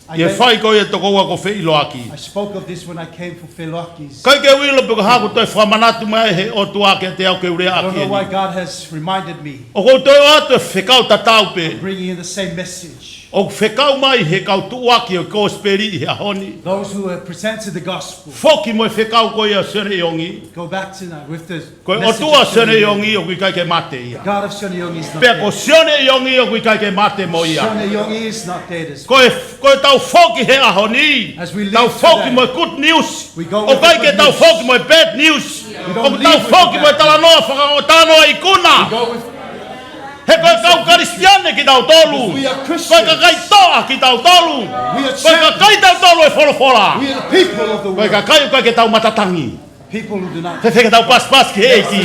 I ʻI he made fai ko ia tokoua ko Feʻiloaki. I spoke of this when I came for Feʻiloaki's. ʻIkai ke u ʻilo pe ko e hā ʻoku toe fakamanatu mai he ʻOtua kiate au ke u lea ʻaki eni. I don't know why God has reminded me ʻOku ou toe ʻoatu e fekau tatau pē. of bringing in the same message. ʻOku fekau mai he kau tuʻuaki ʻo e kosipeli ʻi he ʻaho ni. Those who have presented the gospel. Foki mo e fekau ko ia ʻo Sione ʻIongi. Go back to that with the Ko e message ʻOtua of Sione Sione ʻIongi. ʻIongi ʻoku ʻikai ke mate ia. The God of Sione ʻIongi is not Pea ko dead. Sione ʻIongi ʻoku ʻikai ke mate mo ia. Sione ʻIongi is not dead as Ko e, well. ko e tau foki he ʻaho ni. As we live Tau foki today, mo e good news. we go with ʻOku ʻikai the ke good tau news. foki mo e bad news. We don't ʻOku tau live with foki the mo e bad talanoa news. faka-, talanoa ikuna. We go with He ko e kau Kalisitiane kitautolu. We are Christians. Ko e kakai toʻa kitautolu. We are Ko e kakai champions. tautolu e folofola. We are the people of the Ko e world. kakai ʻoku ʻikai ke tau matatangi. People who do not Fēfē ke tau pasipasi ki he ʻEiki.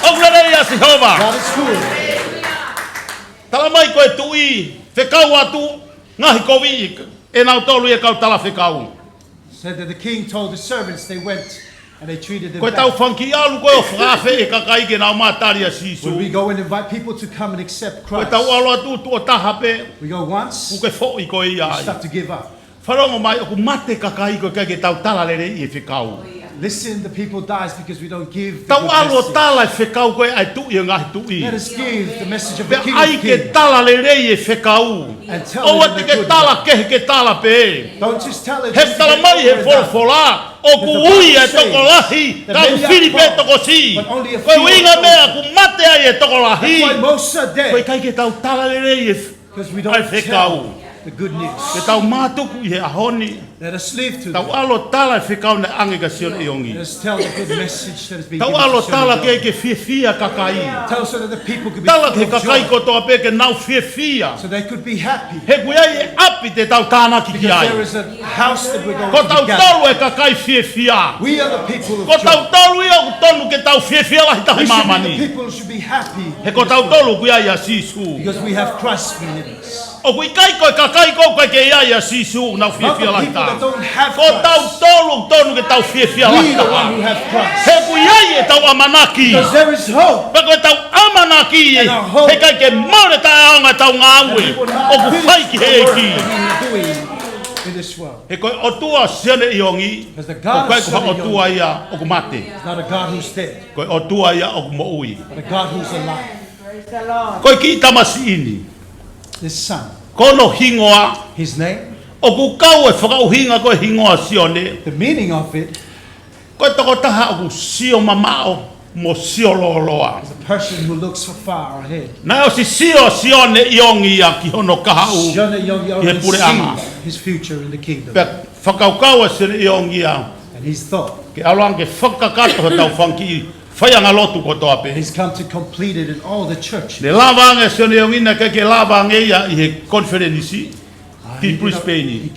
ʻOku lelei ʻa Sihova. God is good. Tala mai ko e tuʻi, fekau atu, ngaahi kovi ʻe nautolu ia kau talafekau. Said that the king told the servants they went and they treated them Ko e tau bad. fanga kiʻi ʻalu ko ē ʻo fakaafe e kakai ke nau ō mai ʻo tali ʻa Sīsū. When we go and invite people to come and accept Ko e Christ, tau ʻalu atu tuʻo taha pē, we go once, ʻoku ke foʻi koe ia we ai. start to give up. Fanongo mai, ʻoku mate kakai ko e ʻikai ke tau tala lelei e fekau. Listen, the people dies because we don't give the Tau good ʻalu ʻo message. tala e fekau ko ē ʻa e Tuʻi ʻo e ngaahi tuʻi. Let us give the message of the Pea King of ʻai ke Kings. tala lelei e fekau. And tell ʻOua them te the ke good tala news. kehe ke tala pē. Don't just tell it He just to tala get mai he over and done. folofola, ʻoku Because the ui Bible e says tokolahi, that ka many ʻoku fili pē are called, tokosiʻi. but only a Ko e few are ʻuhinga meʻa chosen. ʻoku mate ai e tokolahi. That's why most are dead. Ko e ʻikai ke tau tala lelei e 'Cause we don't ʻai fekau. tell the good news. Ke tau mātuku ʻi he ʻaho ni. Let us live today. Tau ʻalu ʻo tala e fekau naʻe ʻange kia Sione ʻIongi. Let us tell the good message that has been Tau given ʻalu to ʻo tala Sione ke, ʻIongi. ke fiefia kakai. Tell so that the people could be Tala full ki he of kakai joy. kotoa pē ke nau fiefia. So they could be happy. He ʻoku ʻi ai e ʻapi te tau tānaki ki Because ai. there is a house that we're going Ko to be gathered. tautolu e kakai fiefia. We are the people of Ko joy. tautolu ia ʻoku tonu ke tau fiefia lahi taha ʻi We should be māmani. the people who should be happy He in ko this world. tautolu ʻoku ʻi ai ʻa Sīsū. Because we have Christ within us. ʻOku ʻikai ko e kakai ko ē ʻoku ʻikai ke ʻi ai ʻa Sīsū ʻoku nau fiefia lahi taha. Ko tautolu ʻoku totonu ke tau fiefia lahi taha. He ʻoku ʻi ai ʻetau ʻamanaki. Pea ko ʻetau ʻamanaki ē, he ʻikai ke mole taʻeʻaonga ʻetau ngāue ʻoku fai ki he ʻEiki. He ko e ʻOtua ʻo Sione ʻIongi, ʻoku ʻikai ko ha ʻOtua ia ʻoku mate. Ko e ʻOtua ia ʻoku moʻui. Ko e kiʻi tamasiʻi ni, ko hono hingoa, ʻoku kau e fakaʻuhinga ko e hingoa Sione, ko e tokotaha ʻoku sio mamaʻo mo sio lōloa. Naʻe ʻosi sio Sione ʻIongi ia ki hono kahaʻu ʻi he puleʻanga. Pea fakakaukau ʻa Sione ʻIongi ia ke ʻalu ange ke fakakakato hotau fanga kiʻi faiʻanga lotu kotoa pē. Ne lava ange ʻa Sione ʻIongi naʻe ʻikai ke lava ange ia ʻi he konifelenisi ki Brisbane.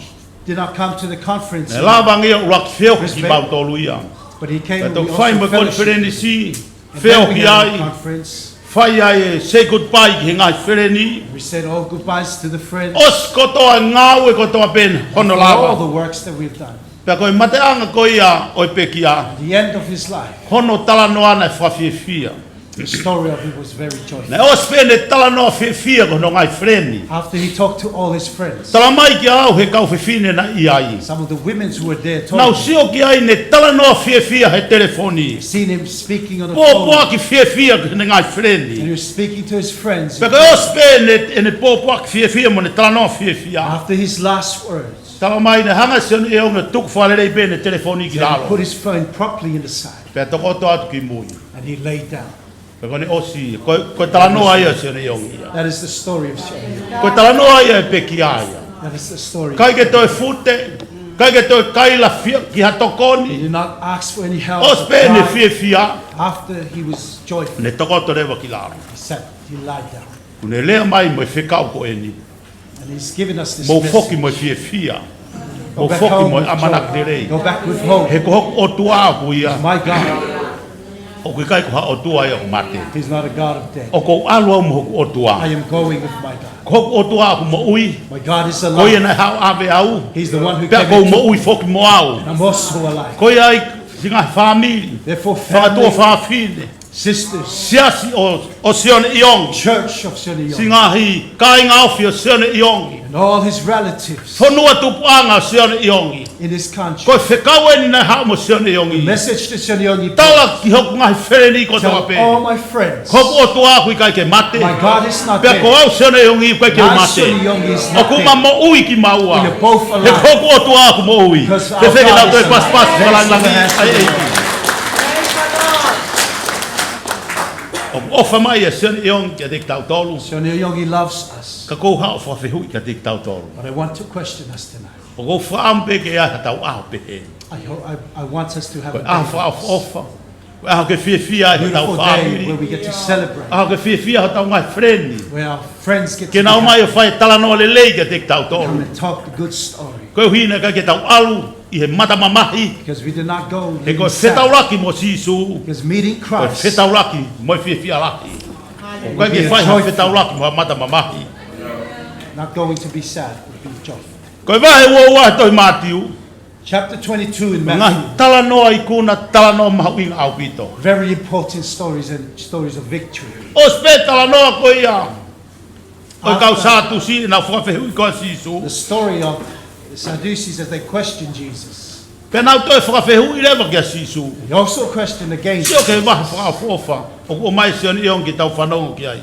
Naʻe lava ange ia ʻo ʻuluaki feohi kimautolu ia. Pea toki fai mo e konifelenisi, feohi ai, fai ai e say goodbye ki he ngaahi feleni. ʻOsi kotoa e ngāue kotoa pē hono lava. Pea ko e mateʻanga ko ia ʻo e pekia, hono talanoa naʻe fakafiefia. Naʻe ʻosi pē ʻene talanoa fiefia ki hono ngaahi feleni. Tala mai kiate au he kau fefine naʻe ʻi ai, nau sio ki ai, ne talanoa fiefia he telefoni. Pōpoaki fiefia ki heʻene ngaahi feleni. Pea ko e ʻosi pē ʻene, ʻene pōpoaki fiefia mo ʻene talanoa fiefia, tala mai naʻe hanga ʻe Sione ʻIongi ʻo tuku fakalelei pē ʻene telefoni ki lalo. Pea tokoto atu ki mui. Pea ko ʻene ʻosi, ko, ko e talanoa ia ʻo Sione ʻIongi ia. Ko e talanoa ia ʻo e pekia ia. ʻIkai ke toe fute, ʻikai ke toe kaila fia ki ha tokoni. ʻOsi pē ʻene fiefia, ne tokoto leva ki lalo. Kuo ne lea mai mo e fekau ko eni. Mou foki mo e fiefia. Mou foki mo e ʻamanaki lelei. He ko hoku ʻOtua ʻoku ia. ʻOku ʻikai ko ha ʻOtua ia ʻoku mate. ʻOku ou ʻalu au mo hoku ʻOtua. Ko hoku ʻOtua ʻoku moʻui. Ko ia naʻe haʻu ʻo ʻave au. Pea ʻoku ou moʻui foki mo au. Ko ia ai, siʻi ngaahi fāmili, fanga tuofāfine, siasi ʻo, ʻo Sione ʻIongi, siʻi ngaahi kāinga ofi ʻo Sione ʻIongi, fonua tupuʻanga ʻo Sione ʻIongi. Ko e fekau eni naʻe haʻu mo Sione ʻIongi. Tala ki hoku ngaahi feleni kotoa pē, ko hoku ʻOtua ʻoku ʻikai ke mate. Pea ko au Sione ʻIongi ʻoku ʻikai ke u mate. ʻOku ma moʻui kimaua. He ko hoku ʻOtua ʻoku moʻui. Fēfē ke tau toe pasipasi ki he lāngilangi ʻa e ʻEiki? ʻOku ʻofa mai ʻa Sione ʻIongi kiate kitautolu. Ka ʻoku ou haʻu ʻo fakafehuʻi kiate kitautolu. ʻOku ou fakaʻamu pē ke ʻi ai haʻatau ʻaho pehē. Ko e ʻaho fakaʻofoʻofa. Ko e ʻaho ke fiefia ai hotau fāmili. ʻAho ke fiefia hotau ngaahi feleni. Ke nau ō mai ʻo fai talanoa lelei kiate kitautolu. Koeʻuhi naʻe ʻikai ke tau ʻalu ʻi he mata mamahi. He ko e fetaulaki mo Sīsū, ko e fetaulaki mo e fiefia lahi. ʻOku ʻikai ke fai ha fetaulaki mo ha mata mamahi. Ko e vahe uaua he tohi Mātiu. Ngaahi talanoa ikuna, talanoa mahuʻinga ʻaupito. ʻOsi pē talanoa ko ia ʻo e kau Sātusi, nau fakafehuʻi ko ē ʻa Sīsū. Pea nau toe fakafehuʻi leva kia Sīsū. Sio ki he vahe fakaʻofoʻofa ʻoku ʻomai ʻe Sione ʻIongi ke tau fanongo ki ai.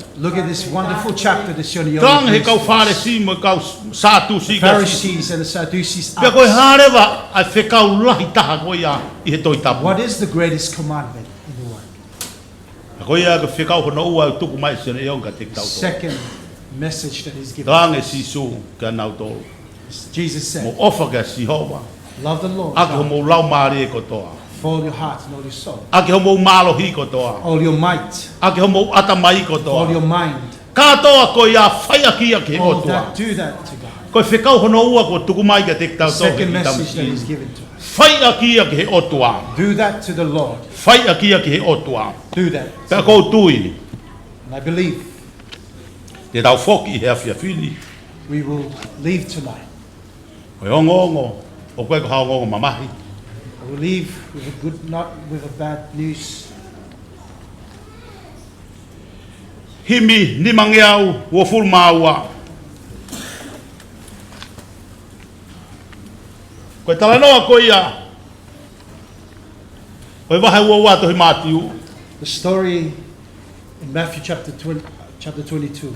Talaange he kau Fālesi mo e kau Sātusi kia Sīsū, pea ko e hā leva ʻa e fekau lahi taha ko ia ʻi he Tohi Tapu? Ko ia ko e fekau hono ua ʻoku tuku mai ʻe Sione ʻIongi kiate kitautolu. Talaange ʻe Sīsū kia nautolu, mou ʻofa kia Sihova ʻaki homou laumālie kotoa, ʻaki homou mālohi kotoa, ʻaki homou ʻatamai kotoa. Kātoa ko ia fai ʻaki ia ki he ʻOtua. Ko e fekau hono ua kuo tuku mai kiate kitautolu he kiʻi tamasiʻi ni. Fai ʻaki ia ki he ʻOtua. Fai ʻaki ia ki he ʻOtua. Pea ʻoku ou tui te tau foki ʻi he efiafi ni We will leave tonight. Ko e ongoongo, ʻoku ʻikai ko ha ongoongo mamahi. We will leave with a good, not with a bad news. Himi nimangeau uofulu mā ua. Ko e talanoa ko ia ʻo e vahe uaua tohi Mātiu. The story in Matthew chapter twenty, chapter twenty-two.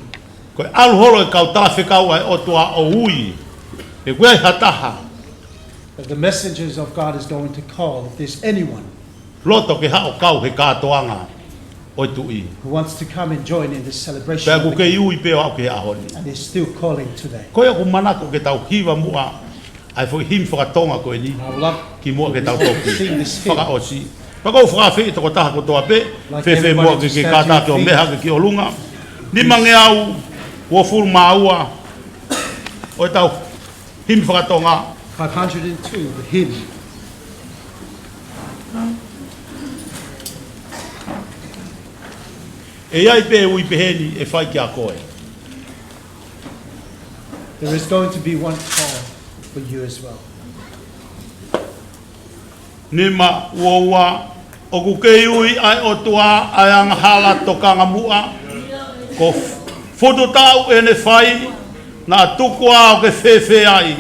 Ko e ʻalu holo e kau talafekau ʻa e ʻOtua ʻo ui, he ʻoku ʻi ai ha taha. That the messengers of God is going to call, if there's anyone loto ke haʻu ʻo kau he kātoanga ʻo e Tuʻi. Who wants to come and join in this celebration. Pea ʻoku kei ui pē ʻo aʻu ki he ʻaho ni. And is still calling today. Ko ia ʻoku ou manako ke tau hiva muʻa ʻa e foʻi himi fakatonga ko eni. I would love kimuʻa ke tau toki sing this hymn. Fakaʻosi. Pea ʻoku ou fakaafeʻi e tokotaha kotoa pē, like fēfē muʻa ke, ke kātaki ʻo meʻa hake ki ʻolunga. Nimangeau uofulu mā ua ʻo e tau himi fakatonga. Five hundred and two, the hymn. ʻE ʻi ai pē ui pehē ni ʻe fai kiate koe. There is going to be one call for you as well. Nima ua ua, ʻoku kei ui ʻa e ʻOtua ʻa e angahala tokanga muʻa. Ko futu taʻu ʻene fai, naʻa tuku ā ʻo ke fēfē ai.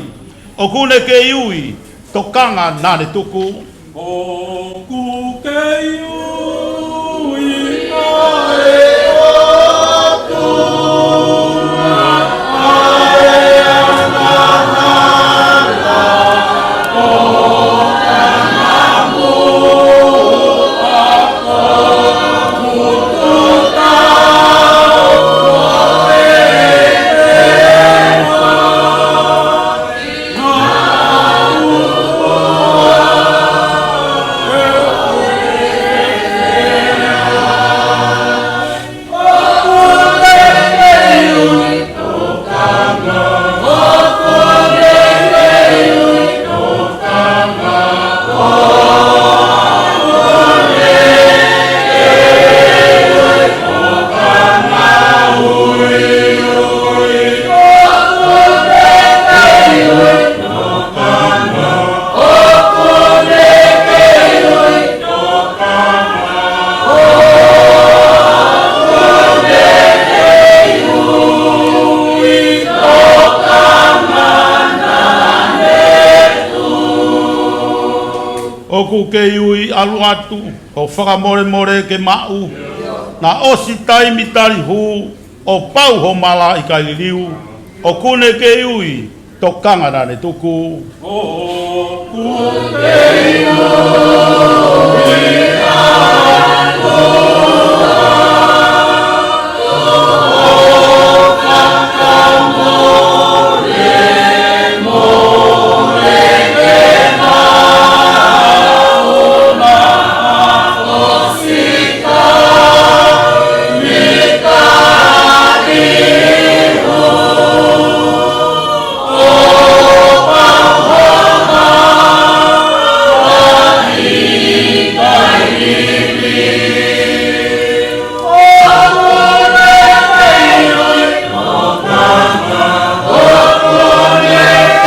ʻOku ne kei ui, tokanga naʻa ne tuku. ʻOku kei ui ʻa e ʻOtua ʻa e angahala. ʻOku kei ui, ʻalu atu ʻo fakamolemole ke maʻu. Naʻe ʻosi taimi tali hū, ʻo pau ho mala ʻikai liliu. ʻOku ne kei ui, tokanga naʻa ne tuku. ʻOku kei ui ʻa e ʻOtua ʻo fakamolemole ke maʻu. Naʻe ʻosi taimi tali hū, ʻo pau ho mala ʻikai liliu. ʻOku ne kei ui, ʻoku ne kei ui, ʻoku ne kei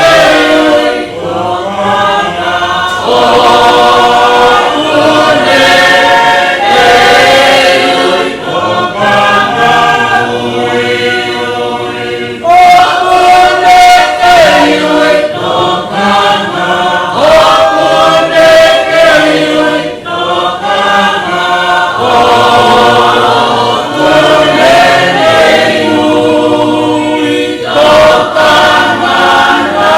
ui, tokanga ui ui. ʻOku ne kei ui, tokanga, ʻoku ne kei ui, tokanga, ʻoku ne kei ui, tokanga naʻa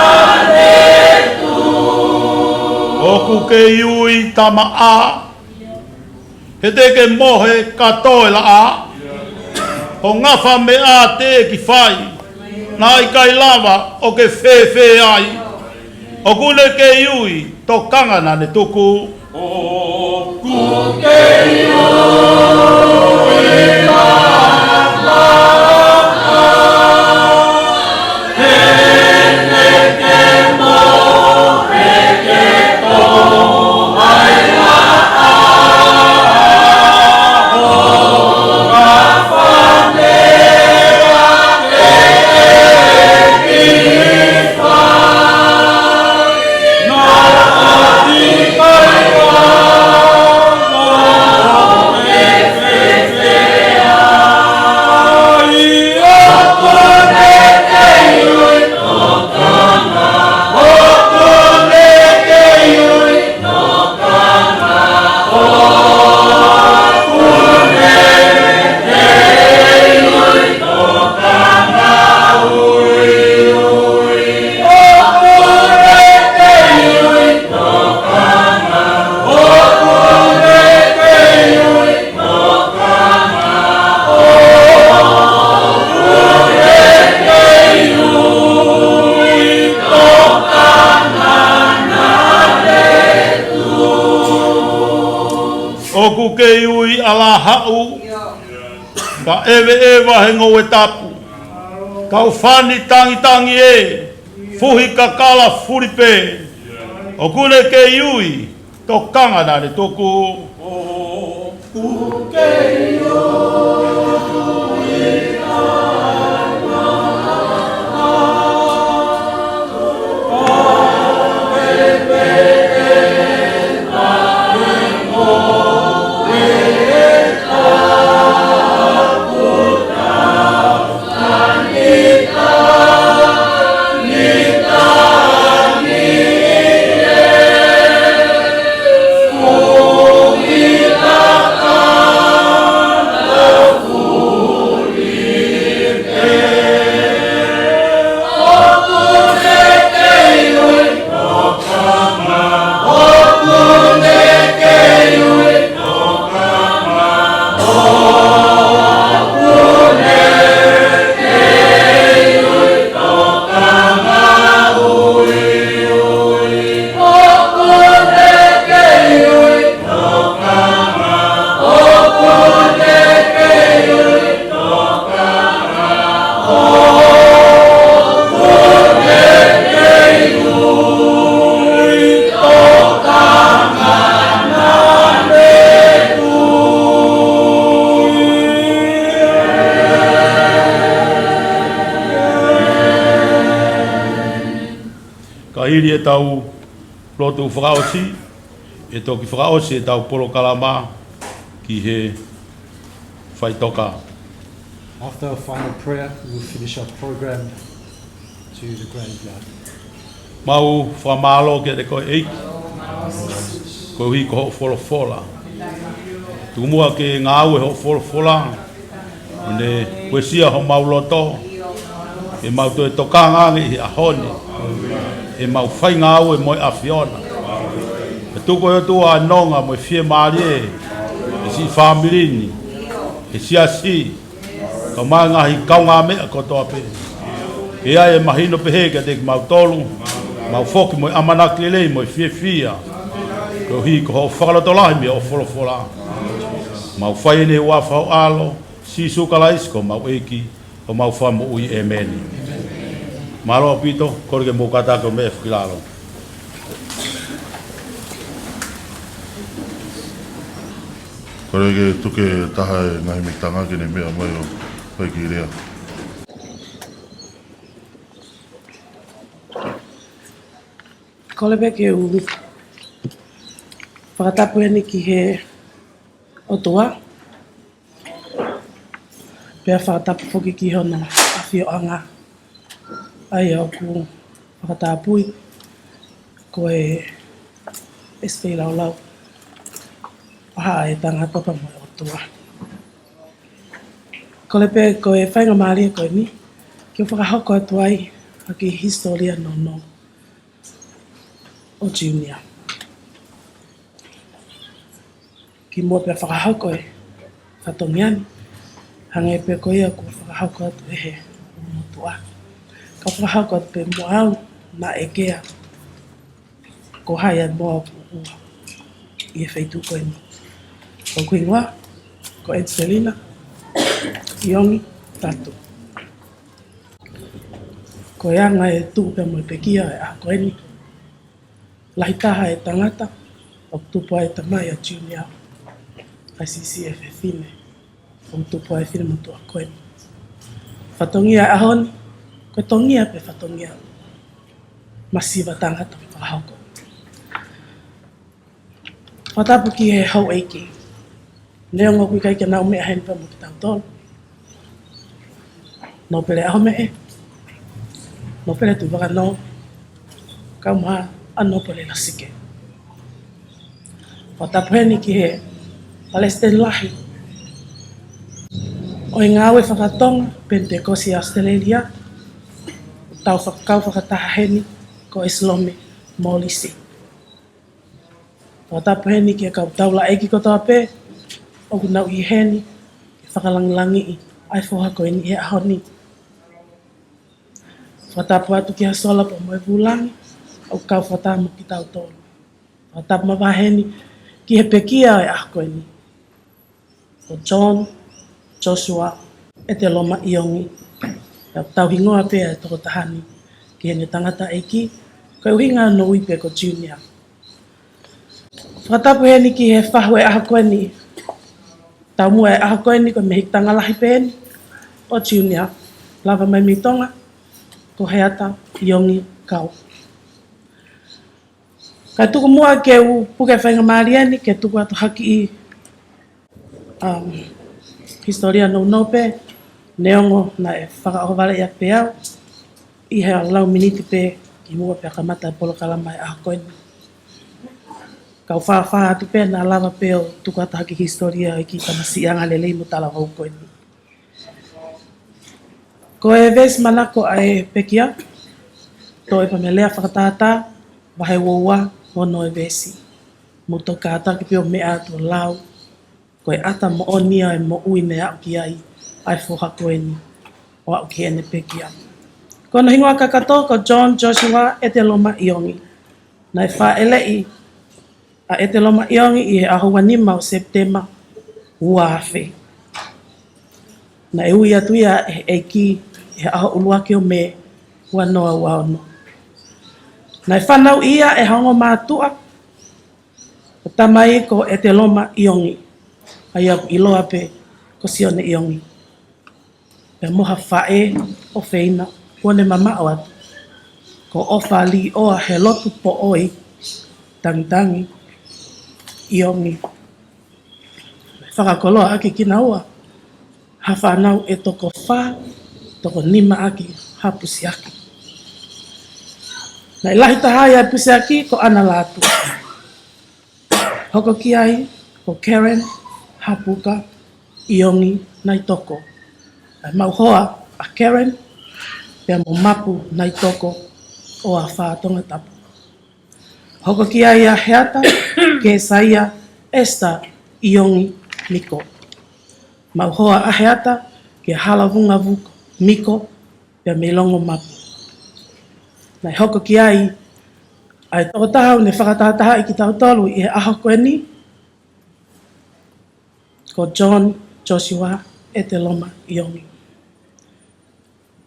ne tuku. ʻOku kei ui, tamaʻa, he te ke mohe ka toe laʻā. Ho ngafa meʻa teʻeki fai, naʻe ʻikai lava ʻo ke fēfē ai. ʻOku ne kei ui, tokanga naʻa ne tuku. ʻOku kei ui, tamaʻa, he te ke mohe ke toe laʻā. Ho ngafa meʻa teʻeki ʻOku kei ui ʻa Lahaʻu, ka ʻeveʻeva he ngoue tapu. Kau fani tangitangi ē, fuhi kakala fuli pē. ʻOku ne kei ui, tokanga naʻa ne tuku. Ka hili ʻetau lotu fakaʻosi, ʻe toki fakaʻosi ʻetau polokalama ki he faʻitoka. After a final prayer, we will finish our program to the graveyard. Mau fakamālō kiate koe ʻEiki, koeʻuhi ko hoʻo folofola. Tuku muʻa ke ngāue hoʻo folofola, ʻo ne uesia homau loto, ke mau toe tokanga ange ʻi he ʻaho ni, ʻemau fai ngāue mo e ʻAfiona. Pea tuku ʻe ʻOtua ʻa e nonga mo e fiemālie, ʻi he siʻi fāmili ni, he siasi, kae ʻumaʻā e ngaahi kaungāmeʻa kotoa pē. Ke ʻi ai e mahino pehē kiate kimautolu, mau foki mo e ʻamanaki lelei mo e fiefia, koeʻuhi ko hoʻo fakalotolahi mei hoʻo folofola. Mau fai ʻeni ʻi he huafa ho ʻAlo, Sīsū Kalaisi ko homau ʻEiki, ko homau Fakamoʻui, ʻēmeni. Mālō ʻaupito, kole ke mou kātaki ʻo meʻa fakilalo. Kole ke tuku e taha e ngaahi meʻitanga ke ne meʻa mai ʻo fai ki lea. Kole pē ke u fakatapu heni ki he ʻOtua, pea fakatapu foki ki hono ʻafioʻanga, ʻa ia ʻoku fakatapui ko e ʻesepeli laulau ʻa e tangata pea mo e ʻOtua. Kole pē ko e faingamālie ko eni ke u fakahoko atu ai ha kiʻi hisitōlia nounou ʻo Junior. Kimuʻa pea fakahoko e fatongia ni, hangē pē ko ia kuo fakahoko atu ʻe he motuʻa, ka u fakahoko atu pē muʻa au naʻe kea ko hai ʻa e moa ʻoku ʻuʻua ʻi he feituʻu ko eni. Ko hoku hingoa ko ʻEtiselina ʻIongi Tatu. Ko e anga e tuʻu pea mo e pekia e ʻaho ko eni, lahi taha e tangata ʻoku tupu ai e tamai ʻa Junior ʻa e siʻisiʻi e fefine ʻoku tupu ai e finemotuʻa ko eni. Fatongia e ʻaho ni, ko e tongia pē fatongia masiva tangata fakahoko. Fakatapu ki he houʻeiki. Neongo ʻoku ʻikai ke nau meʻa heni pea mo kitautolu, Nōpele ʻAhomeʻe, Nōpele Tuʻivakanō, kae ʻumaʻā ʻa Nōpele Lasike. Fakatapu heni ki he Palesiteni Lahi ʻo e Ngāue Fakatonga Penitekosi ʻAositelēlia, tau fakakau fakataha heni ko ʻEsilome Molisi. Fakatapu heni ki he kau taulaʻeiki kotoa pē ʻoku nau ʻi heni ke fakalangilangiʻi ʻa e foha ko eni he ʻaho ni. Fakatapu atu ki he sola pea mo e vūlangi ʻoku kau fakataha mo kitautolu. Fakatapu makehe heni ki he pekia e ʻaho ko eni, ko John Joshua ʻEteloma ʻIongi. ʻOku tau hingoa pē ʻa e tokotaha ni ki heʻene tangataʻeiki, ko e ʻuhinga hono ui pē ko Junior. Fakatapu heni ki he fahu e ʻaho ko eni. Taumuʻa e ʻaho ko eni ko e mehikitanga lahi pē eni ʻo Junior, lava mai mei Tonga, ko Heata ʻIongi Kau. Kae tuku muʻa ke u puke faingamālie ni ke tuku atu ha kiʻi, um, hisitōlia nounou pē, neongo naʻe fakaʻohovaleʻi ʻaki pē au ʻi he lau miniti pē kimuʻa pea kamata e polokalama e ʻaho ko eni. Kau fāfā atu pē naʻa lava pē ʻo tuku atu ha kiʻi hisitōlia ʻo e kiʻi tamasiʻi angalelei mo talavou ko eni. Ko e veesi manako ʻa e pekia, Toʻo ʻe pea mei he Lea Fakatātā, vahe uaua, ono e veesi. Mou toki kātaki pē ʻo meʻa atu ʻo lau, ko e ʻata moʻoni ia e moʻui naʻe aʻu ki ai ʻa e foha ko eni ʻo aʻu ki heʻene pekia. Ko hono hingoa kakato ko John Joshua ʻEteloma ʻIongi. Naʻe fāʻeleʻi ʻa ʻEteloma ʻIongi ʻi he ʻaho ua nima ʻo Sepitema ua afe. Naʻe ui atu ia ʻe he ʻEiki ʻi he ʻaho ʻuluaki ʻo Mē ua noa ua ono. Naʻe fanauʻi ia ʻe ha ongo mātuʻa, ko e tamai ko ʻEteloma ʻIongi, ʻa ia ʻoku ʻiloa pē ko Sione ʻIongi. Pea mo ha faʻē ʻofeina kuo ne mamaʻo atu, ko ʻOfa Līʻoa Helotu Poʻoi Tangitangi ʻIongi. Fakakoloa ʻaki kinaua ha fānau ʻe toko fā, toko nima ʻaki ha pusiaki. Naʻe lahi taha ia e pusiaki ko ʻAna Lātū. Hoko ki ai ko Karen Hapuka ʻIongi Naitoko. ʻA e maʻu hoa ʻa Karen pea mo Mapu Naitoko ʻo Afā Tongatapu. Hoko ki ai ʻa Heata Kesaia Esther ʻIongi Miko. Maʻu hoa ʻa Heata kia Halavunga Vuko Miko pea mei Longomapu. Naʻe hoko ki ai ʻa e tokotaha ʻoku ne fakatahatahaʻi kitautolu ʻi he ʻaho ko eni, ko John Joshua ʻEteloma ʻIongi.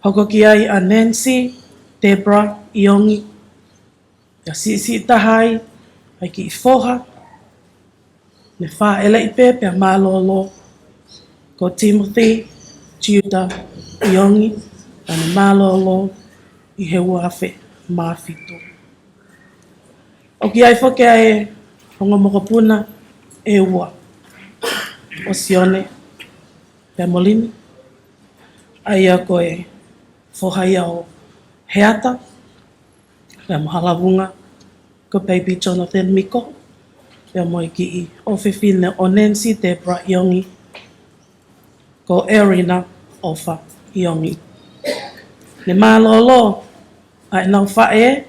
Hoko ki ai ʻa Nancy Deborah ʻIongi, ʻa e siʻisiʻi taha ia ʻa e kiʻi foha ne fāʻeleʻi pē pea mālōlō, ko Timothy Judah ʻIongi, ʻa ia ne mālōlō ʻi he ua afe mā fitu. ʻOku ʻi ai foki ʻa e ongo mokopuna ʻe ua, ʻo Sione pea mo Lini, ʻa ia ko e foha ia ʻo Heata pea mo Halavunga, ko Baby Jonathan Miko, pea mo e kiʻi ʻofefine ʻo Nancy Deborah ʻIongi, ko Erina ʻOfa ʻIongi. Ne mālōlō ʻa ʻenau faʻē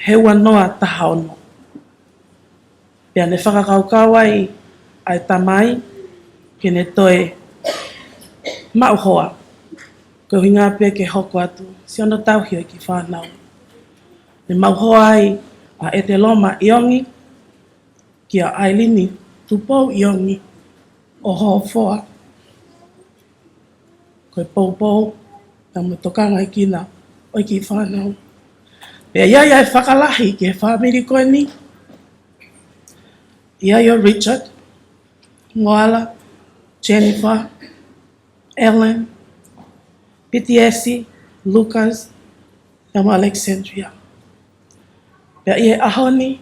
he ua noa taha ono. Pea ne fakakaukau ai ʻa e tamai ke ne toe maʻu hoa, ko e ʻuhinga pē ke hoko atu siʻono tauhi ʻo e kiʻi fānau. Ne maʻu hoa ai ʻa ʻEteloma ʻIongi kia ʻAilini Tupou ʻIongi ʻo Hofoa, ko e poupou pea mo e tokangaʻekina ʻo e kiʻi fānau. Pea ʻi ai ʻa e fakalahi ki he fāmili ko eni, ʻi ai ʻa Richard, Ngoala, Jennifer, Ellen, Pitiesi, Lucas, pea mo Alexandria. Pea ʻi he ʻaho ni,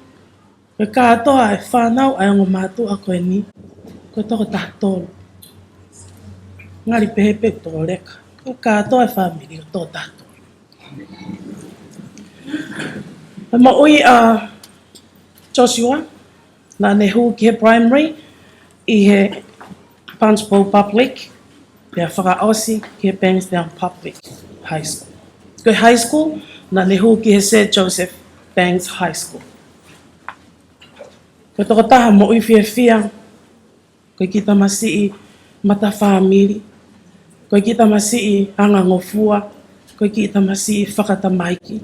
ko e kātoa e fānau ʻa e ongo mātuʻa ko eni, ko e toko taha tolu. Ngali pehē pē toko leka. Ko e kātoa e fāmili ko e toko taha tolu. Pea moʻui ʻa Joshua, naʻa ne hū ki he primary ʻi he Punchbowl Public, pea fakaʻosi ki he Bankstown Public High School. Ko e high school, naʻa ne hū ki he Sir Joseph Banks High School. Ko e tokotaha moʻui fiefia, ko e kiʻi tamasiʻi mata fāmili, ko e kiʻi tamasiʻi angangofua, ko e kiʻi tamasiʻi fakatamaiki,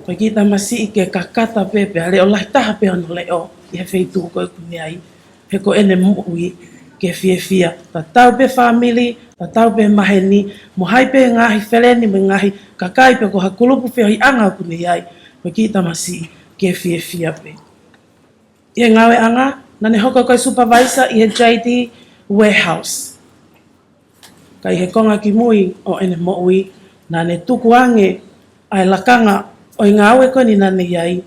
ko e kiʻi tamasiʻi ke kakata pē pea leʻo lahi taha pē hono leʻo ʻi he feituʻu ko ē ʻoku ne ʻi ai, he ko ʻene moʻui ke fiefia. Tatau pē fāmili, tatau pē maheni, mo hai pē ngaahi feleni mo e ngaahi kakai pe ko ha kulupu feohiʻanga ʻoku ne ʻi ai, ko e kiʻi tamasiʻi ke fiefia pē. ʻI he ngāueʻanga, naʻa ne hoko ko e supervisor ʻi he J D Warehouse. Ka ʻi he konga kimui ʻo ʻene moʻui, naʻa ne tukuange ʻa e lakanga ʻo e ngāue ko eni naʻa ne ʻi ai,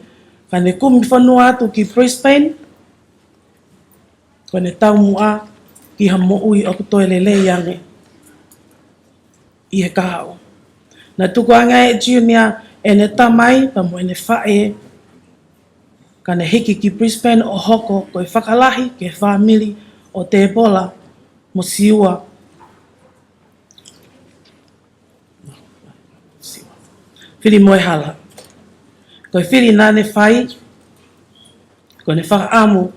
ka ne kumi fonua atu ki Brisbane, ko ʻene taumuʻa ki ha moʻui ʻoku toe lelei ange ʻi he kahaʻu. Naʻe tukuange ʻe Junior ʻene tamai pea mo ʻene faʻē, ka ne hiki ki Brisbane ʻo hoko ko e fakalahi ki he fāmili ʻo Tēpola mo Siua. Fili mo e hala. Ko e fili naʻa ne fai, ko ʻene fakaʻamu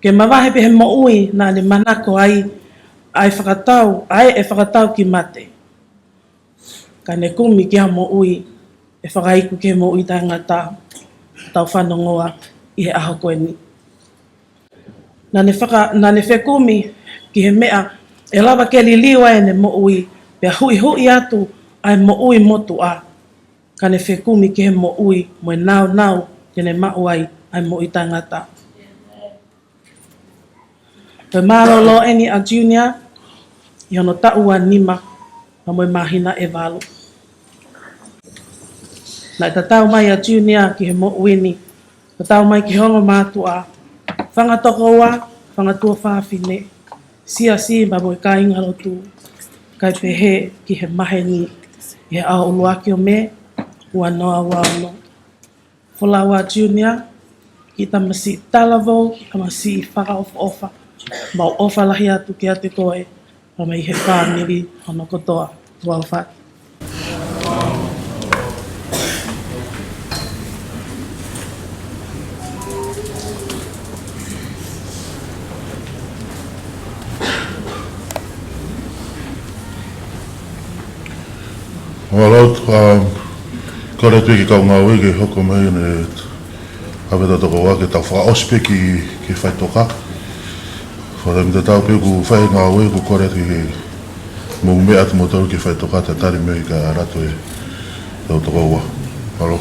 ke mavahe pē he moʻui naʻa ne manako ai, ʻa e fakatau, ʻa e fakatau ki mate. Ka ne kumi ki ha moʻui ʻe fakaiku ki he moʻui taʻengata, tau fanongoa ʻi he ʻaho ko eni. Naʻa ne faka-, naʻa ne fekumi ki he meʻa ʻe lava ke liliu ai ʻene moʻui, pea huʻihuʻi atu ʻa e moʻui motuʻa. Ka ne fekumi ki he moʻui mo e nāunau ke ne maʻu ai ʻa e moʻui taʻengata. Ko e mālōlō eni ʻa Junior ʻi hono taʻu ua nima pea mo e māhina ʻe valu. Naʻe tatau mai ʻa Junior ki he moʻui ni, tatau mai ki he ongo mātuʻa, fanga tokoua, fanga tuofāfine, siasi pea mo e kāingalotu, kae pehē ki he maheni ʻi he ʻaho ʻuluaki ʻo Mē, ua noa ua ono. Folau ʻa Junior, kiʻi tamasiʻi talavou, kiʻi tamasiʻi fakaʻofoʻofa, mau ʻofa lahi atu kiate koe, pea mei he fāmili hono kotoa. Tuʻa ʻofa atu. Mālō, um, kole atu ki he kau ngāue ke hoko mai ʻene ʻave ʻetau tokoua ke tau fakaʻosi pē ki, ki he faʻitoka. Fakaʻamu tatau pē ʻoku fai ngāue, ʻoku kole atu ke mou meʻa atu moutolu ki he faʻitoka, tatali mai ka ʻalu atu ʻetau tokoua. Mālō.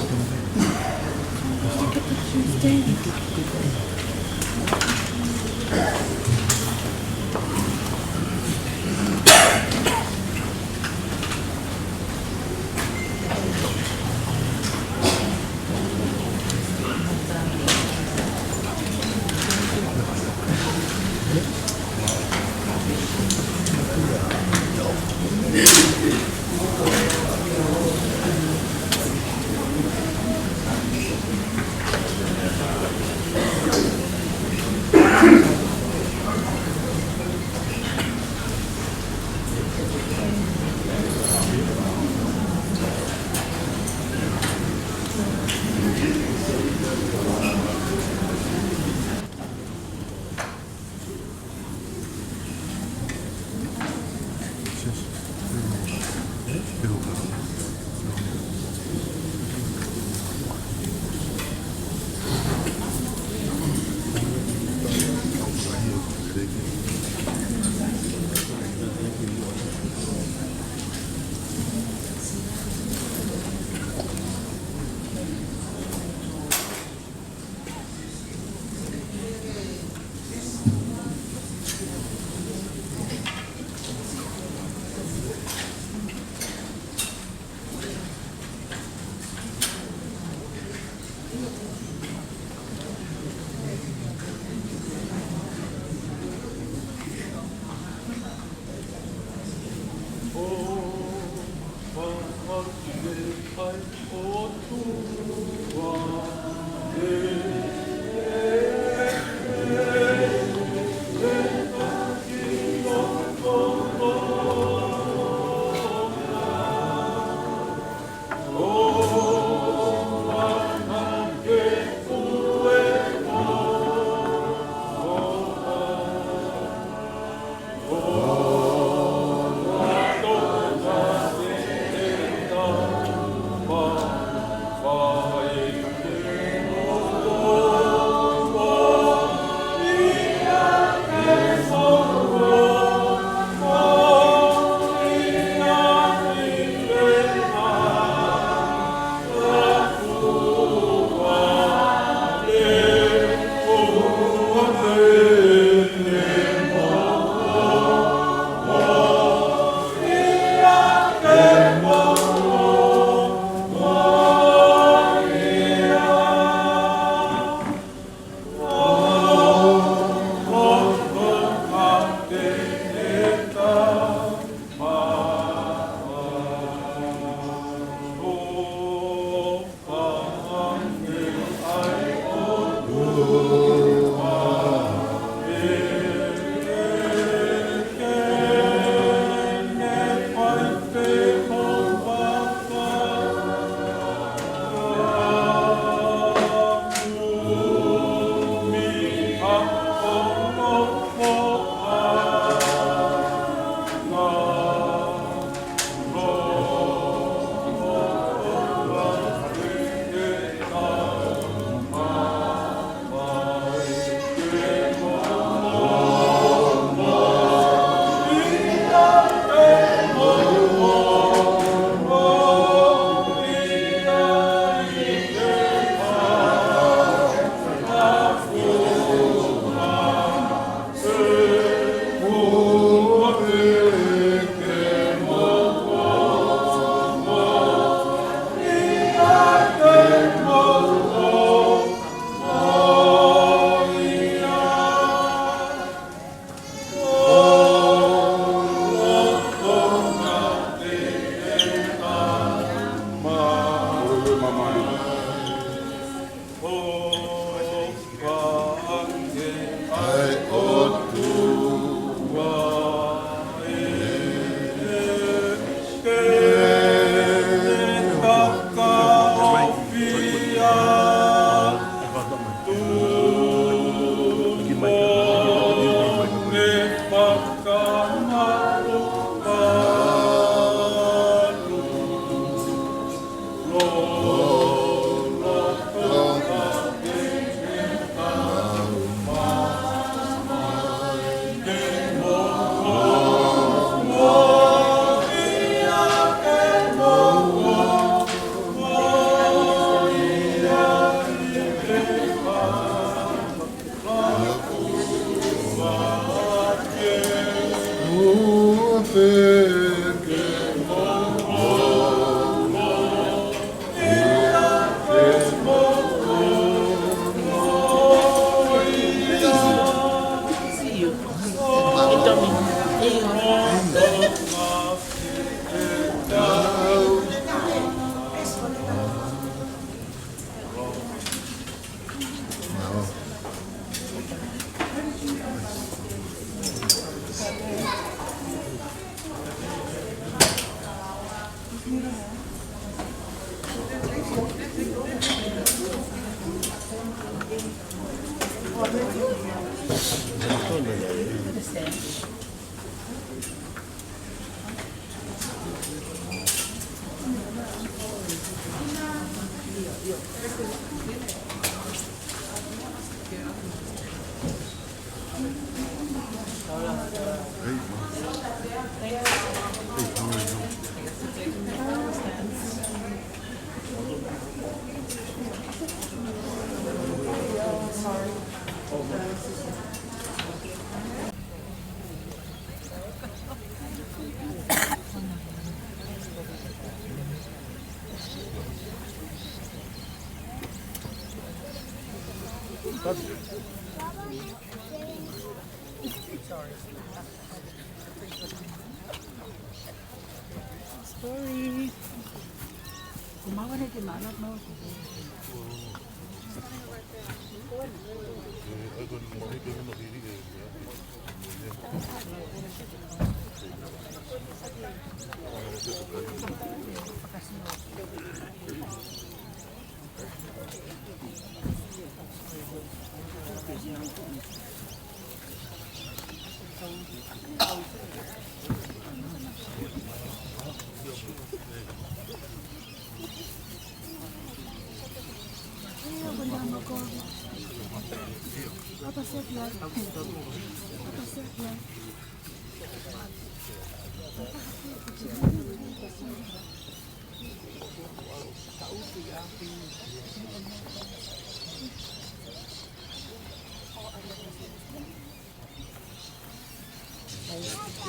Sorry.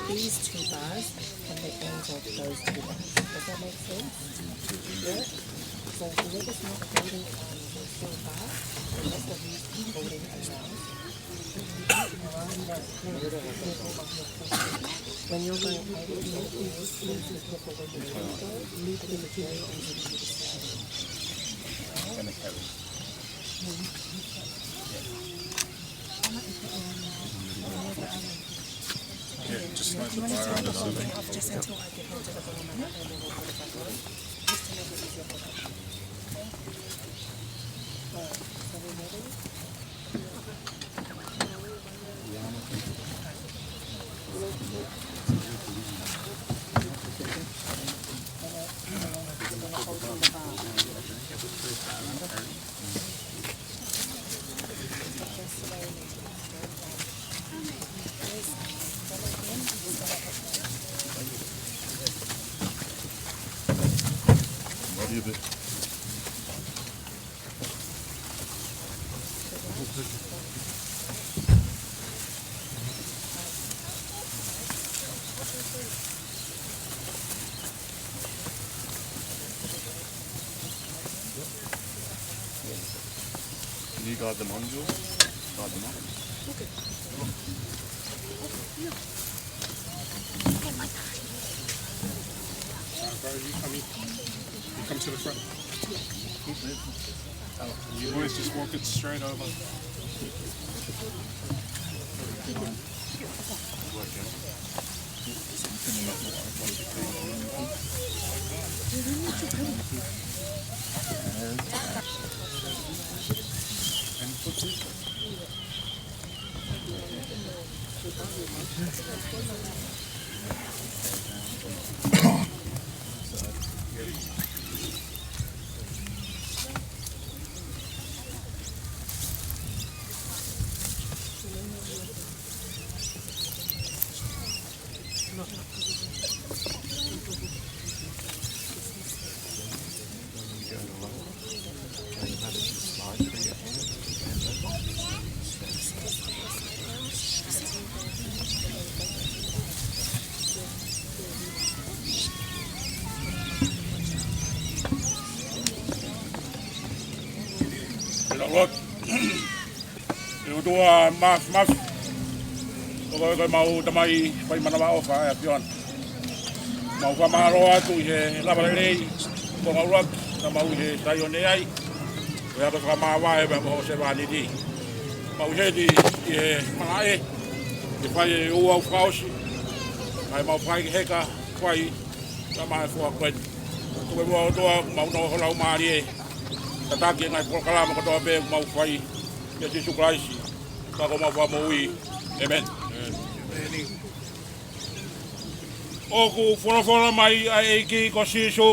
Place these two bars on the ends of those two bars. Does that make sense? Yeah? So whoever's not holding on the silver bar, the rest of these holding around. When you're going over, you know, it's easy to put the weight in the middle, leave the material in the middle. Yeah, just slide the bar on the other. Just until I get into the bottom and then we'll put it back on. Just to make it easier for them. All right, so we're ready? Can you guide them on, Jules? Guide them on. Okay. Yeah. You come to the front. You always just walk it straight over. ʻE ʻOtua Māfimafi, ko koe ko ʻemau Tamai fai manavaʻofa ʻa e ʻAfiona. Mau fakamālō atu ʻi he lava lelei, ko e ngaulaki, naʻa mau ʻi he Saione ai, ko e ako fakamāvae pea mo hoʻo sevāniti. Mau ʻi heni ʻi he malaʻe, ke fai e ouau fakaʻosi, ʻa ʻemau fai ke heka, fai, ka mai fua koe. Ko e ʻOtua, mau nofo lau mālie, tataki e ngaahi polokalama kotoa pē, mau fai, ʻia Sīsū Kalaisi, ka ko homau Fakamoʻui. ʻĒmeni. ʻOku folofola mai ʻa e ʻEiki ko Sīsū,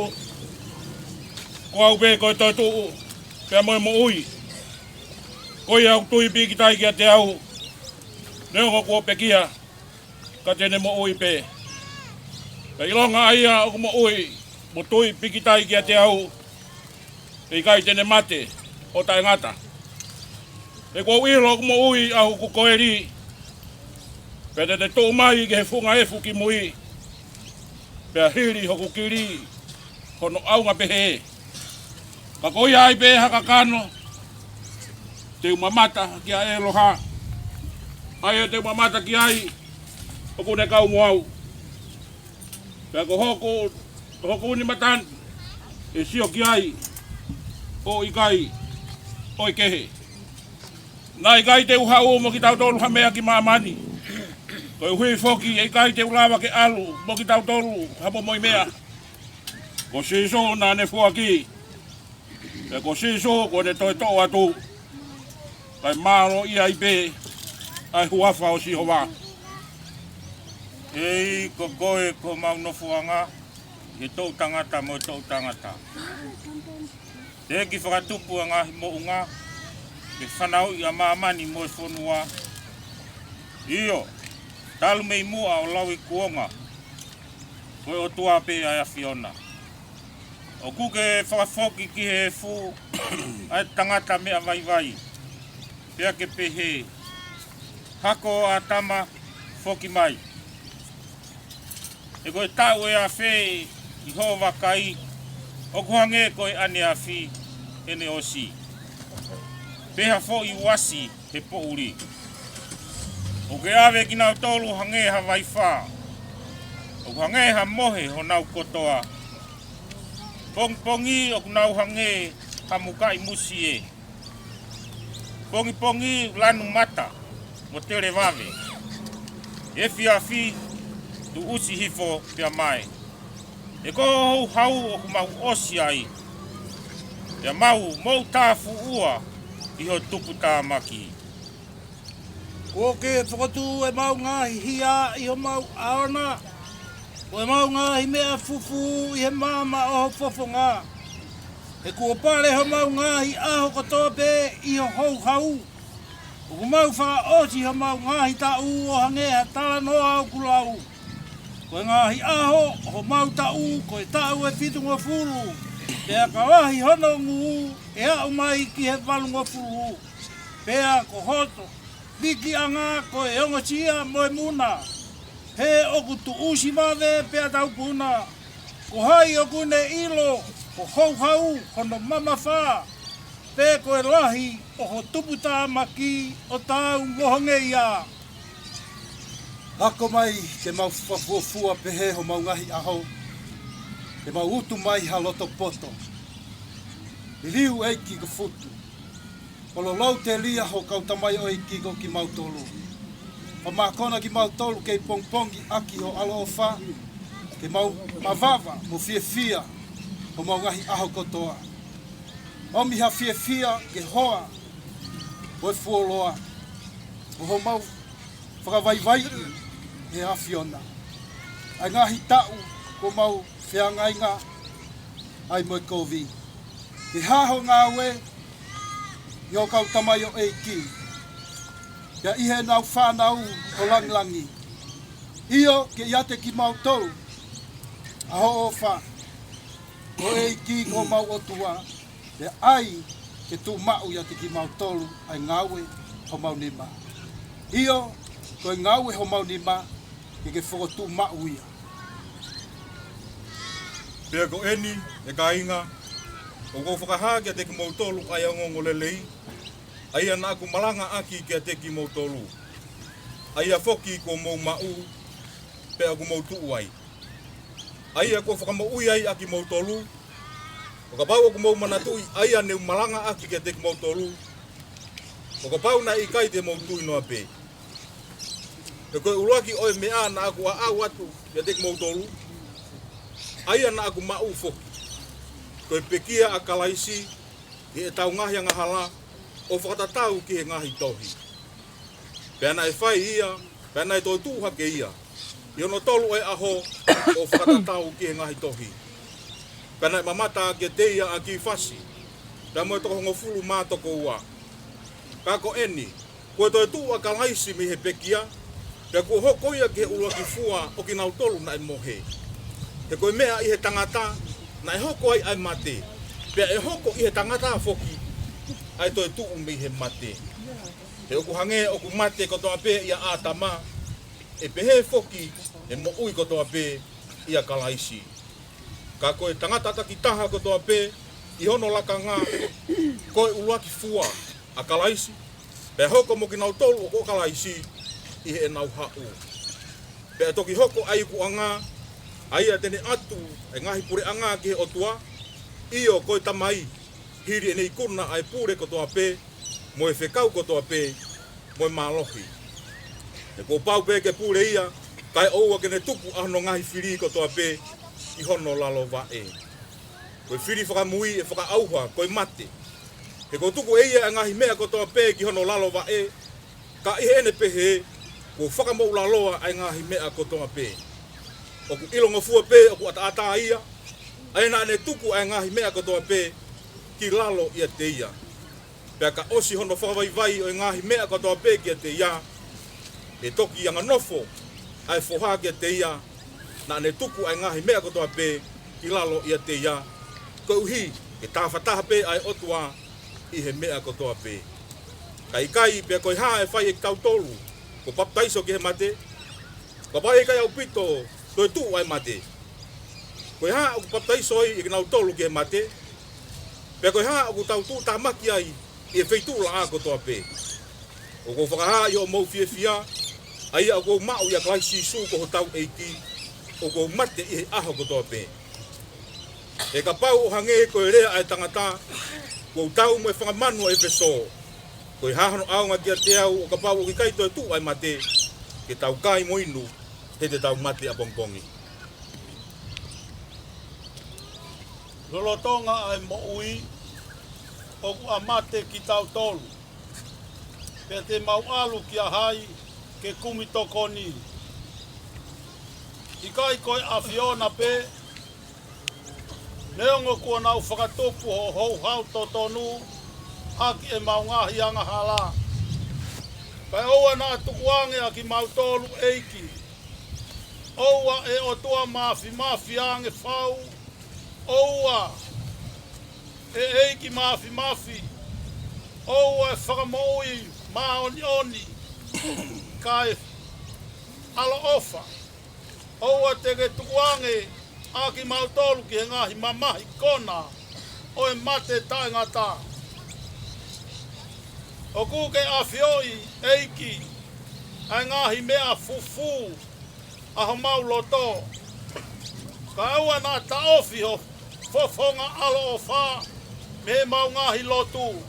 ko au pē ko e toetuʻu, pea mo e moʻui. Ko ia ʻoku tui pīkitai kiate au, neongo kuo pekia, ka te ne moʻui pē. Pea ʻilonga ʻa ia ʻoku moʻui, mo tui pīkitai kiate au, ʻe ʻikai te ne mate ʻo taʻengata. He kuo u ʻilo ʻoku moʻui ʻa hoku Koeli, pea te ne tuʻu mai ki he funga efu kimui, pea hili hoku kili hono ʻaunga pehē. Ka ko ia ai pē ha kakano, te u mamata ki ai ʻi he ʻaloha. ʻA ia te u mamata ki ai, ʻoku ne kau mo au. Pea ko hoku, hoku ʻuni mata ni, ʻe sio ki ai, ʻo ʻikai ʻo e kehe. Naʻe ʻikai te u haʻu mo kitautolu ha meʻa ki māmani. Koeʻuhi foki ʻe ʻikai te u lava ke ʻalu mo kitautolu ha momoʻi meʻa. Ko Sīsū naʻa ne foaki. Pea ko Sīsū kuo ne toe toʻo atu. Kae mālō ʻia ai pē ʻa e huafa ʻo Sihova. ʻEiki, ko koe ko homau nofoʻanga, ʻi he toʻutangata mo e toʻutangata. Teʻeki fakatupu ʻa e ngaahi moʻunga, ke fanauʻi ʻa māmani mo e fonua. ʻIo, talu mei muʻa ʻo lauikuonga, ko e ʻOtua pē ʻa e ʻAfiona. ʻOku ke fakafoki ki he efu ʻa e tangata meʻa vaivai, pea ke pehē, Hako ʻo ʻĀtama, foki mai. He ko e taʻu ʻe afe ʻi hoʻo vakai, ʻoku hangē ko e ʻaneafi ʻene ʻosi. Pea foʻi uasi he poʻuli. ʻOku ke ʻave kinautolu hangē ha vaifā. ʻOku hangē ha mohe honau kotoa. Pongipongi ʻoku nau hangē ha mukaʻi musie. Pongipongi lanu mata mo televave. Efiafi tuʻusi hifo pea mae. He ko hoʻo houhau ʻoku mau ʻosi ai. Pea mau mou tāfuʻua ʻi ho tuputāmaki. Kuo ke fokotuʻu ʻemau ngaahi hia ʻi homau ʻao na, ko ʻemau ngaahi meʻa fufū ʻi he maama ʻo ho fofonga. He kuo pale homau ngaahi ʻaho kotoa pē ʻi ho houhau. ʻOku mau fakaʻosi homau ngaahi taʻu ʻo hangē ha talanoa ʻoku lau. Ko e ngaahi ʻaho ʻo homau taʻu ko e taʻu ʻe fitungofulu, pea ka lahi hono ngū ʻe aʻu mai ki he valungofulu. Pea ko hoto vikiʻanga ko e ongosia mo e muna. He ʻoku tuʻusi vave pea taupuna. Ko hai ʻoku ne ʻilo ho houhau hono mamafa, pe ko e lahi ʻo ho tuputāmaki ʻo taau mo ho ngeia? Ako mai ke mau fakafuofua pehē homau ngaahi ʻaho, ke mau utu mai ha loto poto. Liliu ʻEiki ko Futu, ʻo lolou telia ho kau tamaioʻeiki ko kimautolu. Fakamākona kimautolu kei pongipongi ʻaki ho ʻaloʻofa, ke mau mavava mo fiefia homau ngaahi ʻaho kotoa. ʻOmi ha fiefia ke hoa ʻo e fuoloa, ʻo homau fakavaivaiʻi ʻe he ʻAfiona ʻa e ngaahi taʻu kuo mau feangainga ai mo e kovi. Ke hā ho ngāue ʻi ho kau tamaioʻeiki, pea ʻi heʻenau fānau ʻo langilangi. ʻIo, ke ʻiate kimautolu ʻa hoʻo ʻofa, ko e ʻEiki ko homau ʻOtua, pea ʻai ke tuʻu maʻu ʻiate kimautolu ʻa e ngāue homau nima. ʻIo, ko e ngāue homau nima, ke ke fokotuʻu maʻu ia. Pea ko eni, ʻe kāinga, ʻoku ou fakahā kiate kimoutolu ʻa e ongoongolelei, ʻa ia naʻa ku malangaʻaki kiate kimoutolu, ʻa ia foki kuo mou maʻu, pea ʻoku mou tuʻu ai, ʻa ia kuo fakamoʻui ai ʻa kimoutolu, ʻo kapau ʻoku mou manatuʻi ʻa ia ne u malangaʻaki kiate kimoutolu, ʻo kapau naʻe ʻikai te mou tui noa pē. He ko e ʻuluaki ʻo e meʻa naʻa ku aʻau atu kiate kimoutolu, ʻa ia naʻa ku maʻu foki, ko e pekia ʻa Kalaisi ʻi heʻetau ngaahi angahala, ʻo fakatatau ki he ngaahi tohi. Pea naʻe fai ia, pea naʻe toetuʻu hake ia ʻi hono tolu ʻo e ʻaho, ʻo fakatatau ki he ngaahi tohi. Pea naʻe mamata kiate ia ʻa Kifasi, pea mo e toko hongofulu mā toko ua. Ka ko eni, kuo toetuʻu ʻa Kalaisi mei he pekia, pea kuo hoko ia ki he ʻuluaki fua ʻo kinautolu naʻe mohe. He ko e meʻa ʻi he tangata naʻe hoko ai ʻa e mate, pea ʻe hoko ʻi he tangata foki ʻa e toetuʻu mei he mate. He ʻoku hangē ʻoku mate kotoa pē ʻia ʻĀtama, ʻe pehē foki ʻe moʻui kotoa pē ʻia Kalaisi. Ka ko e tangata takitaha kotoa pē ʻi hono lakanga, ko e ʻuluaki fua ʻa Kalaisi, pea hoko mo kinautolu ʻoku ʻo Kalaisi ʻi heʻenau haʻu. Pea toki hoko ʻa e ikuʻanga, ʻa ia te ne ʻatu ʻa e ngaahi puleʻanga ki he ʻOtua, ʻio, ko e Tamai, hili ʻene ikuna ʻa e pule kotoa pē, mo e fekau kotoa pē, mo e mālohi. He kuo pau pē ke pule ia, kae ʻoua ke ne tuku ʻa hono ngaahi fili kotoa pē ʻi hono lalo vaʻe. Ko e fili fakamui ʻe fakaʻauha, ko e mate. He kuo tuku ʻe ia ʻa e ngaahi meʻa kotoa pē ki hono lalo vaʻe, ka ʻi heʻene pehē, kuo fakamoʻulaloa ʻa e ngaahi meʻa kotoa pē. ʻOku ʻilongofua pē ʻoku ʻataʻatā ia, ʻa ia naʻa ne tuku ʻa e ngaahi meʻa kotoa pē ki lalo ʻiate ia. Pea ka ʻosi hono fakavaivai ʻo e ngaahi meʻa kotoa pē kiate ia, ʻe toki anganofo ʻa e foha kiate ia, naʻa ne tuku ʻa e ngaahi meʻa kotoa pē ki lalo ʻiate ia, koeʻuhi ke tafataha pē ʻa e ʻOtua ʻi he meʻa kotoa pē. Ka ʻikai, pea ko e hā ʻe fai ʻe kitautolu kuo papitaiso ki he mate? Kapau ʻe ʻikai ʻaupito toetuʻu ʻa e mate, ko e hā ʻoku papitaiso ai ʻe kinautolu ki he mate? Pea ko e hā ʻoku tau tuʻutāmaki ai ʻi he feituʻulaʻā kotoa pē? ʻOku ou fakahā ʻi hoʻomou fiefia, ʻa ia ʻoku ou maʻu ʻia Kalaisi Sīsū ko hotau ʻEiki, ʻoku ou mate ʻi he ʻaho kotoa pē. He kapau ʻo hangē ko e lea ʻa e tangata, kuo u tau mo e fanga manu ʻo ʻEfesō, ko e hā hono ʻaonga kiate au ʻo kapau ʻoku ʻikai toe tuʻu ʻa e mate, ke tau kai mo inu, he te tau mate ʻapongipongi. Lolotonga ʻa e moʻui, ʻoku ʻa mate kitautolu, pea te mau ʻalu kia hai ke kumi tokoni? ʻIkai ko e ʻAfiona pē, neongo kuo nau fakatupu hoʻo houhau totonu ʻaki ʻemau ngaahi angahala. Kae ʻoua naʻa tukuange ʻa kimautolu, ʻEiki. ʻOua ʻe ʻOtua māfimafi ange fau, ʻoua ʻe ʻEiki māfimafi, ʻoua ʻe Fakamoʻui māʻoniʻoni, kae ʻaloʻofa. ʻOua te ke tukuange ʻa kimautolu ki he ngaahi mamahi kona ʻo e mate taʻengata. ʻOku ke ʻafioʻi, ʻEiki, ʻa e ngaahi meʻa fufū ʻa homau loto. Kae ʻoua naʻa taʻofi ho fofonga ʻaloʻofa mei heʻemau ngaahi lotu.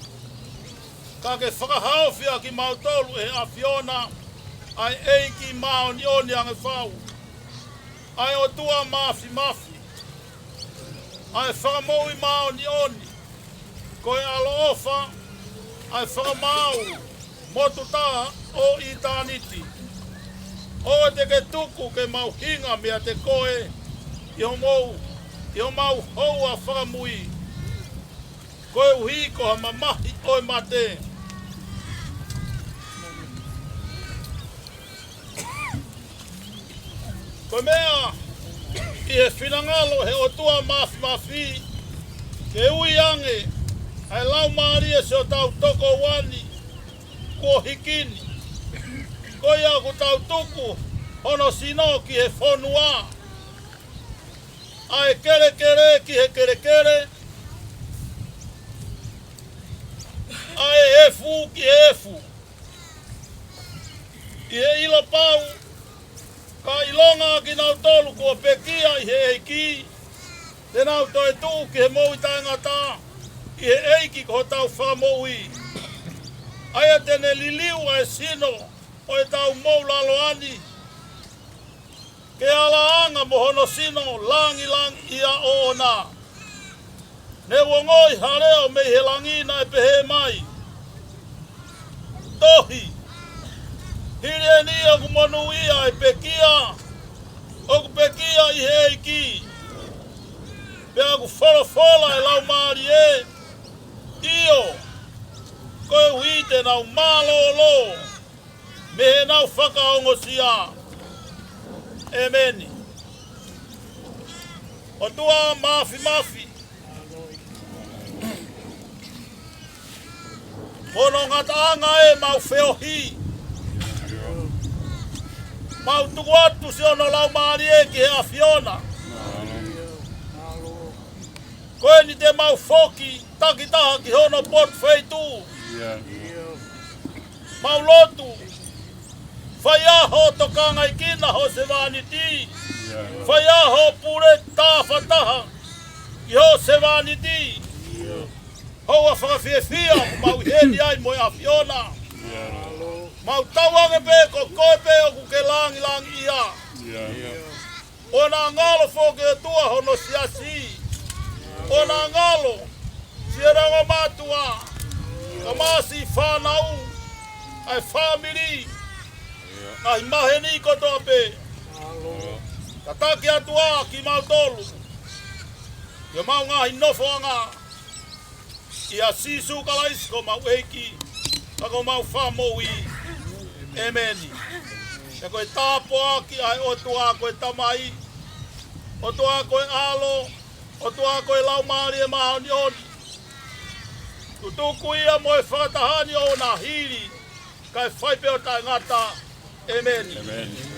Ka ke fakahaofi ʻa kimautolu ʻe he ʻAfiona, ʻa e ʻEiki māʻoniʻoni ange fau, ʻa e ʻOtua māfimafi, ʻa e Fakamoʻui māʻoniʻoni, ko e ʻaloʻofa, ʻa e fakamaau motu taha ʻo ʻitāniti. ʻOua te ke tuku ke mau hinga meiate koe ʻi homou, ʻi homau houa fakamui, koeʻuhi ko ha mamahi ʻo e mate. Ko e meʻa ʻi he finangalo ʻo e ʻOtua māfimafi, ke ui ange ʻa e laumālie siʻotau tokoua ni kuo hiki ni. Ko ia ʻoku tau tuku hono sino ki he fonua, ʻa e kelekele ki he kelekele, ʻa e efu ki he efu, ʻi he ʻilo pau, ka ʻilonga kinautolu kuo pekia ʻi he ʻEiki, te nau toetuʻu ki he moʻui taʻengata ʻi he ʻEiki ko hotau Fakamoʻui. ʻA ia te ne liliu ʻa e sino ʻo ʻetau moʻulaloa ni, ke ala anga mo hono sino langilangiʻia ʻoʻona. Ne u ongoʻi ha leʻo mei he langi naʻe pehē mai, Tohi, hili eni ʻoku monūʻia ʻa e pekia ʻoku pekia ʻi he ʻEiki. Pea ʻoku folofola ʻa e Laumālie, ʻio, koeʻuhi te nau mālōlō mei heʻenau fakaongosia. ʻEmeni. ʻOtua Māfimafi, ko hono ngataʻanga ʻemau feohi, mau tuku atu siʻono Laumālie ki he ʻAfiona, ko eni te mau foki takitaha ki hono potu feituʻu. Mau lotu, fai ʻa hoʻo tokangaʻi kinautolu ho sevāniti. Fai ʻa hoʻo pule tāfataha ki ho sevāniti. Hoʻo fakafiefia ʻoku mau ʻi heni ai mo e ʻAfiona. Mau tauange pē ko koe pē ʻoku ke langilangiʻia. ʻOua naʻa ngalo foki ʻOtua hono siasi. ʻOua naʻa ngalo siʻi ongo mātuʻa, kae ʻumaʻā siʻi fānau, ʻa e fāmili, ngaahi maheni kotoa pē. Tataki atu ā kimautolu ʻi homau ngaahi nofoʻanga. ʻIa Sīsū Kalaisi ko homau ʻEiki, ka ko homau Fakamoʻui. ʻEmeni. Pea ko e tāpuaki ʻa e ʻOtua ko e Tamai, ʻOtua ko e ʻAlo, ʻOtua ko e Laumālie Māʻoniʻoni, tutuku ia mo e fakataha ni ʻo ʻona hili, kae fai pē ʻo taʻengata. ʻEmeni. ʻEmeni.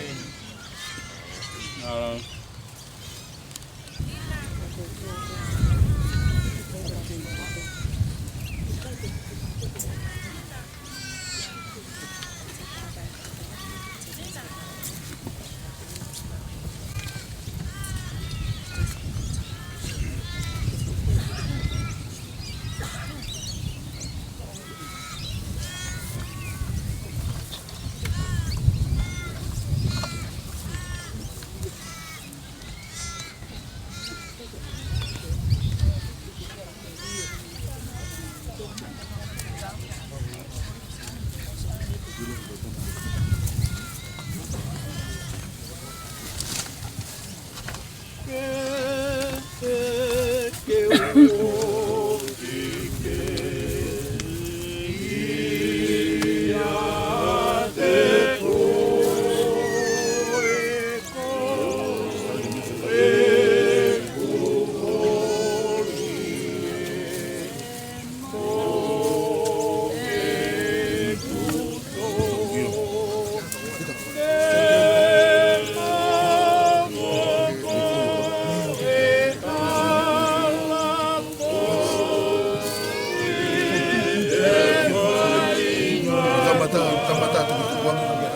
Kamata, kamata, tukutuku ange.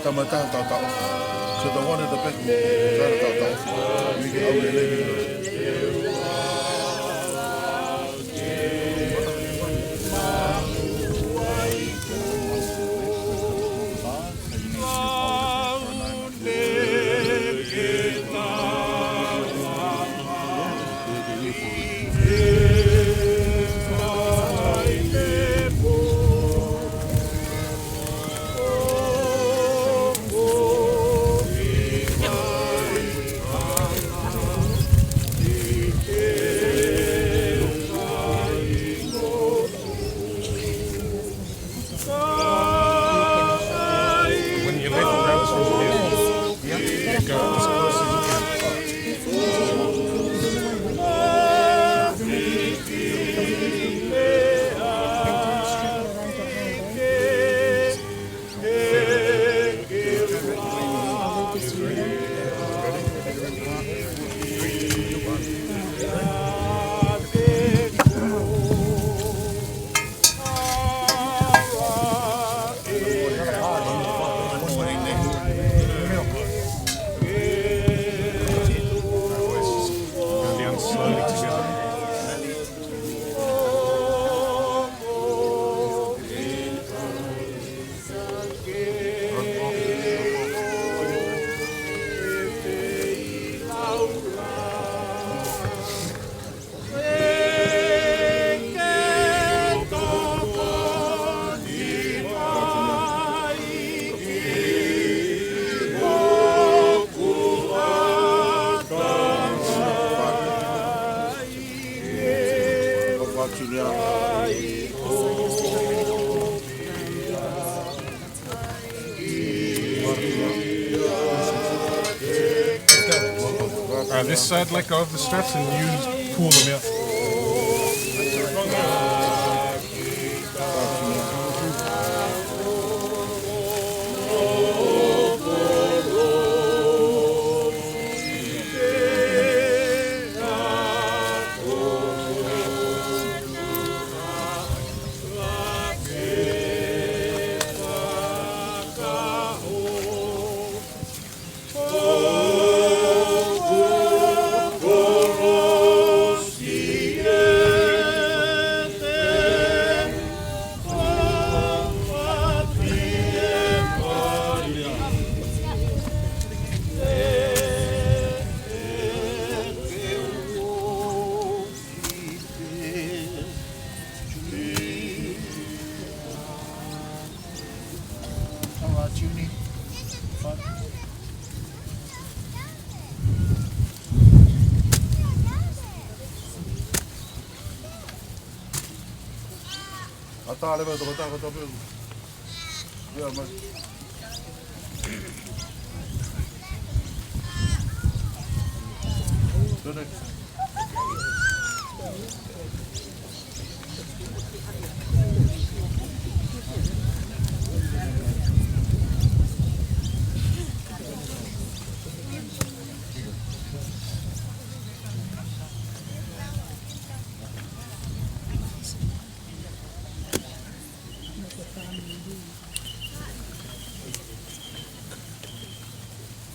Kamata, tautau. So the one at the back, tautau. We can only live in This side, let go of the straps and you pull them out. Ata leva toko taka tau pelu. Ia mai. Tene.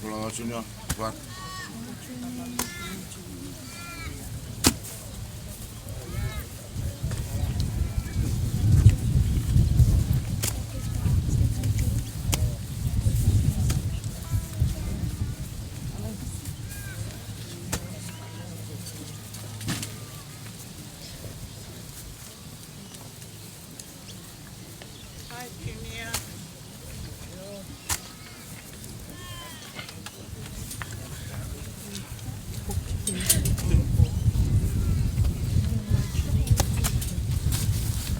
Hola, Junior. What? Hi, Junior.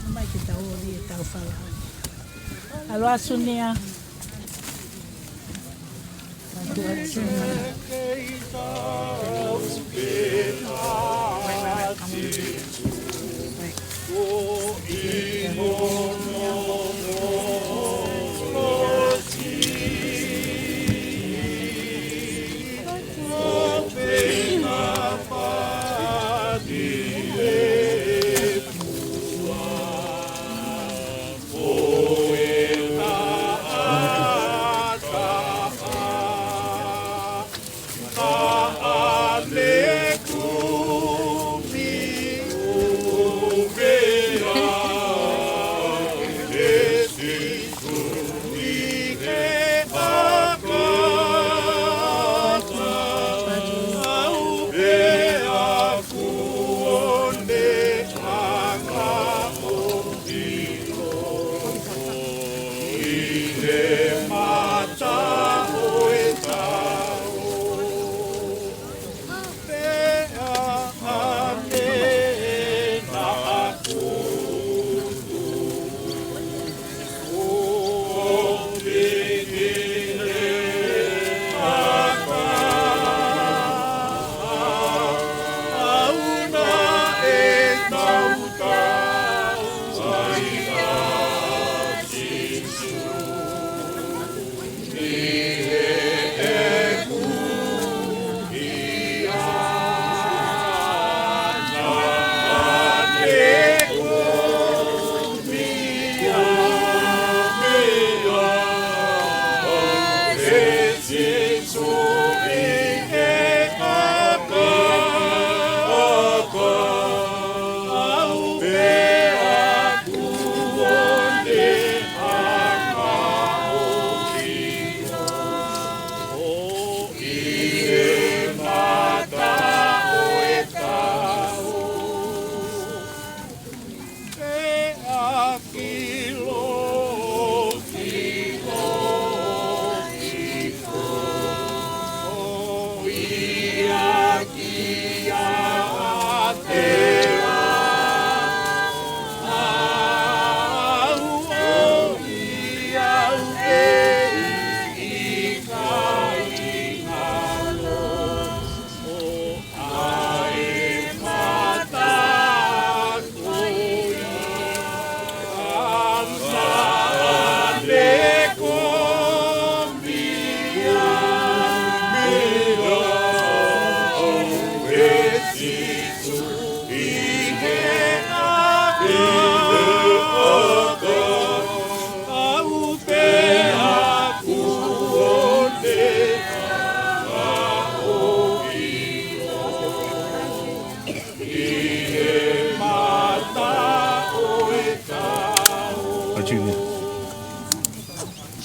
Mai ke tau ō ʻi heʻetau fala. ʻAlu ā, Junior.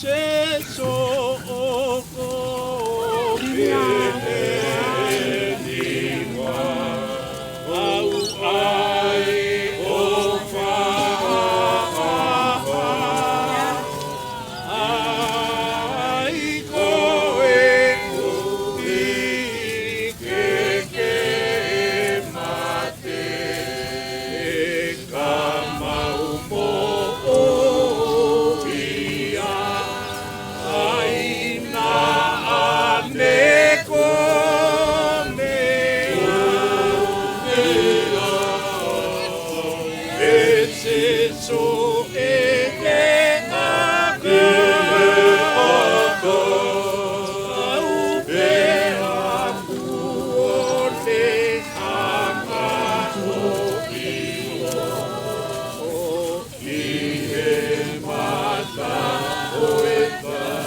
Sēsō ʻoku pehē ni, ʻa e ʻofa ʻa e ʻOtua, ʻa ia ko e ʻuhinga ke ke mate, ka mau moʻuia, ʻa ia naʻa ne kole ʻe Sēsō ʻi he ʻaho, ʻa ia pea kuo ne hanga ʻo ʻilo ʻi he mata ʻo e tau.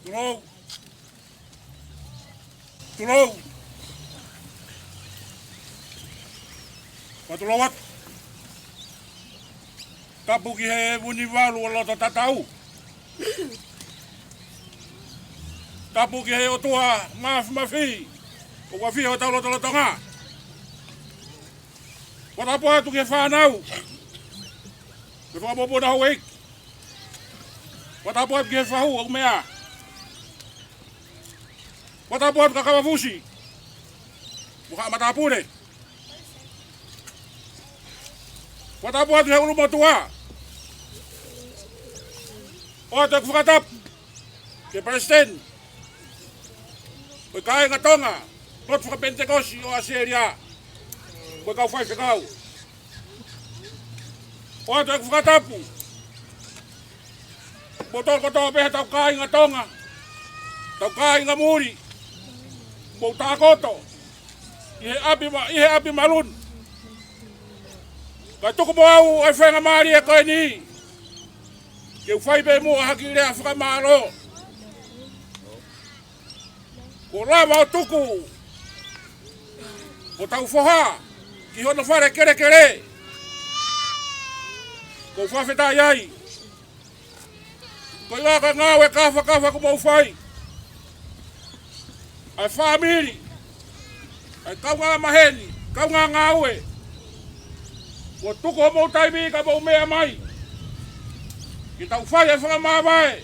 Tulou. Tulou. Fakatulou atu. Tapu ki he Vunivalu ʻo loto tatau. Tapu ki he ʻOtua Māfimafi ʻoku ʻafio ʻi hotau lotolotonga. Fakatapu atu ki he fānau, ki he fanga mokopuna houʻeiki. Fakatapu atu ki he fahu ʻoku meʻa. Fakatapu atu ki he kau fusi mo e kau matāpule. Fakatapu atu ki he ʻulumotuʻa. ʻOatu ʻeku fakatapu ki he palesiteni ʻo e kāinga Tonga, lotu fakapenitekosi ʻo ʻAositelēlia, mo e kau faifekau. ʻOatu ʻeku fakatapu mo e toko kotoa pē hotau kāinga Tonga, hotau kāinga muli, ʻoku mou tākoto ʻi he ʻapi ma-, ʻi he ʻapi Malun. Kae tuku mo au ʻa e faingamālie ko eni ke u fai pē muʻa ha kiʻi lea fakamālō. Kuo lava ʻo tuku hotau foha ki hono fale kelekele. ʻOku ou fakafetaʻi ai. Ko ia ko e ngāue kāfakafa kuo mou fai. ʻA e fāmili, ʻa e kaungā maheni, kaungā ngāue, kuo tuku homou taimi ka mou meʻa mai ke tau fai e fakamāvae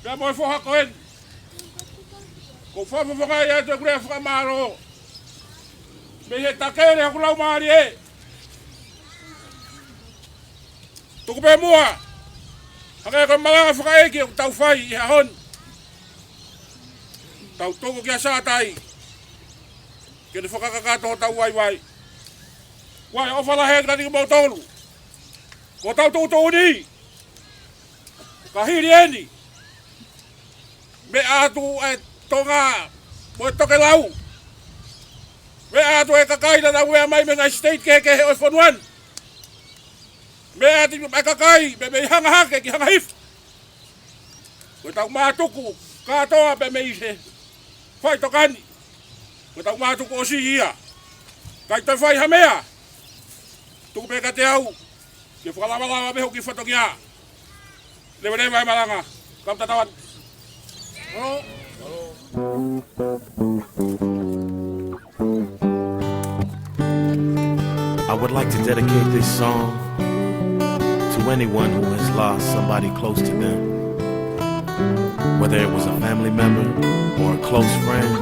pea mo e foha ko eni. ʻOku ou fakafofongaʻi atu ʻeku lea fakamālō mei he takele hoku laumālie. Tuku pē muʻa, hangē ko e malanga fakaʻeiki ʻoku tau fai ʻi he ʻaho ni, tau tuku kia Sātai ke ne fakakakato hotau vaivai. Vaivai ʻofa lahi kiate kimoutolu, ko hotau tuʻutuʻuni. Ka hili eni, meʻa atu e Tonga mo e tokelau. Meʻa atu e kakai naʻa nau meʻa mai mei he ngaahi state kehekehe ʻo e fonua ni. Meʻa atu e kakai mei, mei Hanga Hake ki Hanga Hifo. Ko ʻetau mātuku kātoa pē mei he faʻitoka ni. Ko ʻetau mātuku ʻosi ia. Kae toe fai ha meʻa, tuku pē kiate au ke fakalavalava pē hoku kiʻi fatongia. Leveleva e malanga. Kau tatau atu. I would like to dedicate this song to anyone who has lost somebody close to them. Whether it was a family member or a close friend,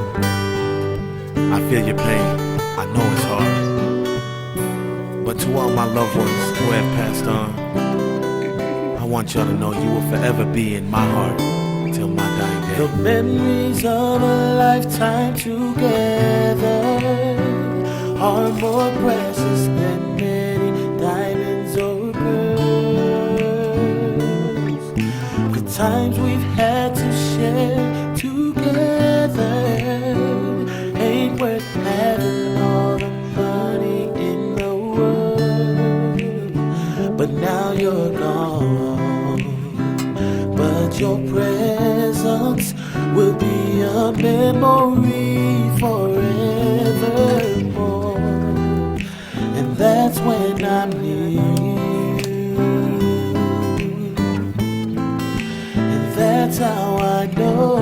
I feel your pain. I know it's hard. But to all my loved ones who have passed on, I want y'all to know you will forever be in my heart till my dying day. The memories of a lifetime together are more precious than many diamonds or pearls. The times we've had to share together ain't worth having all the money in the world. But now you're gone. But your presence will be a memory forevermore. And that's when I knew. And that's how I know.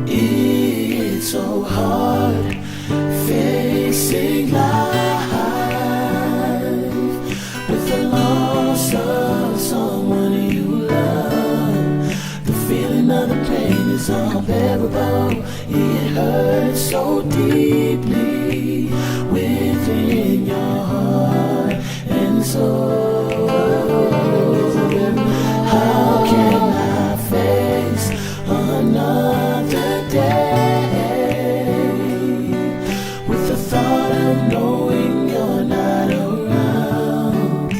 It's so hard facing life with the loss of someone you love. The feeling of the pain is unbearable. It hurts so deeply within your heart and soul. How can I face another day with the thought of knowing you're not around?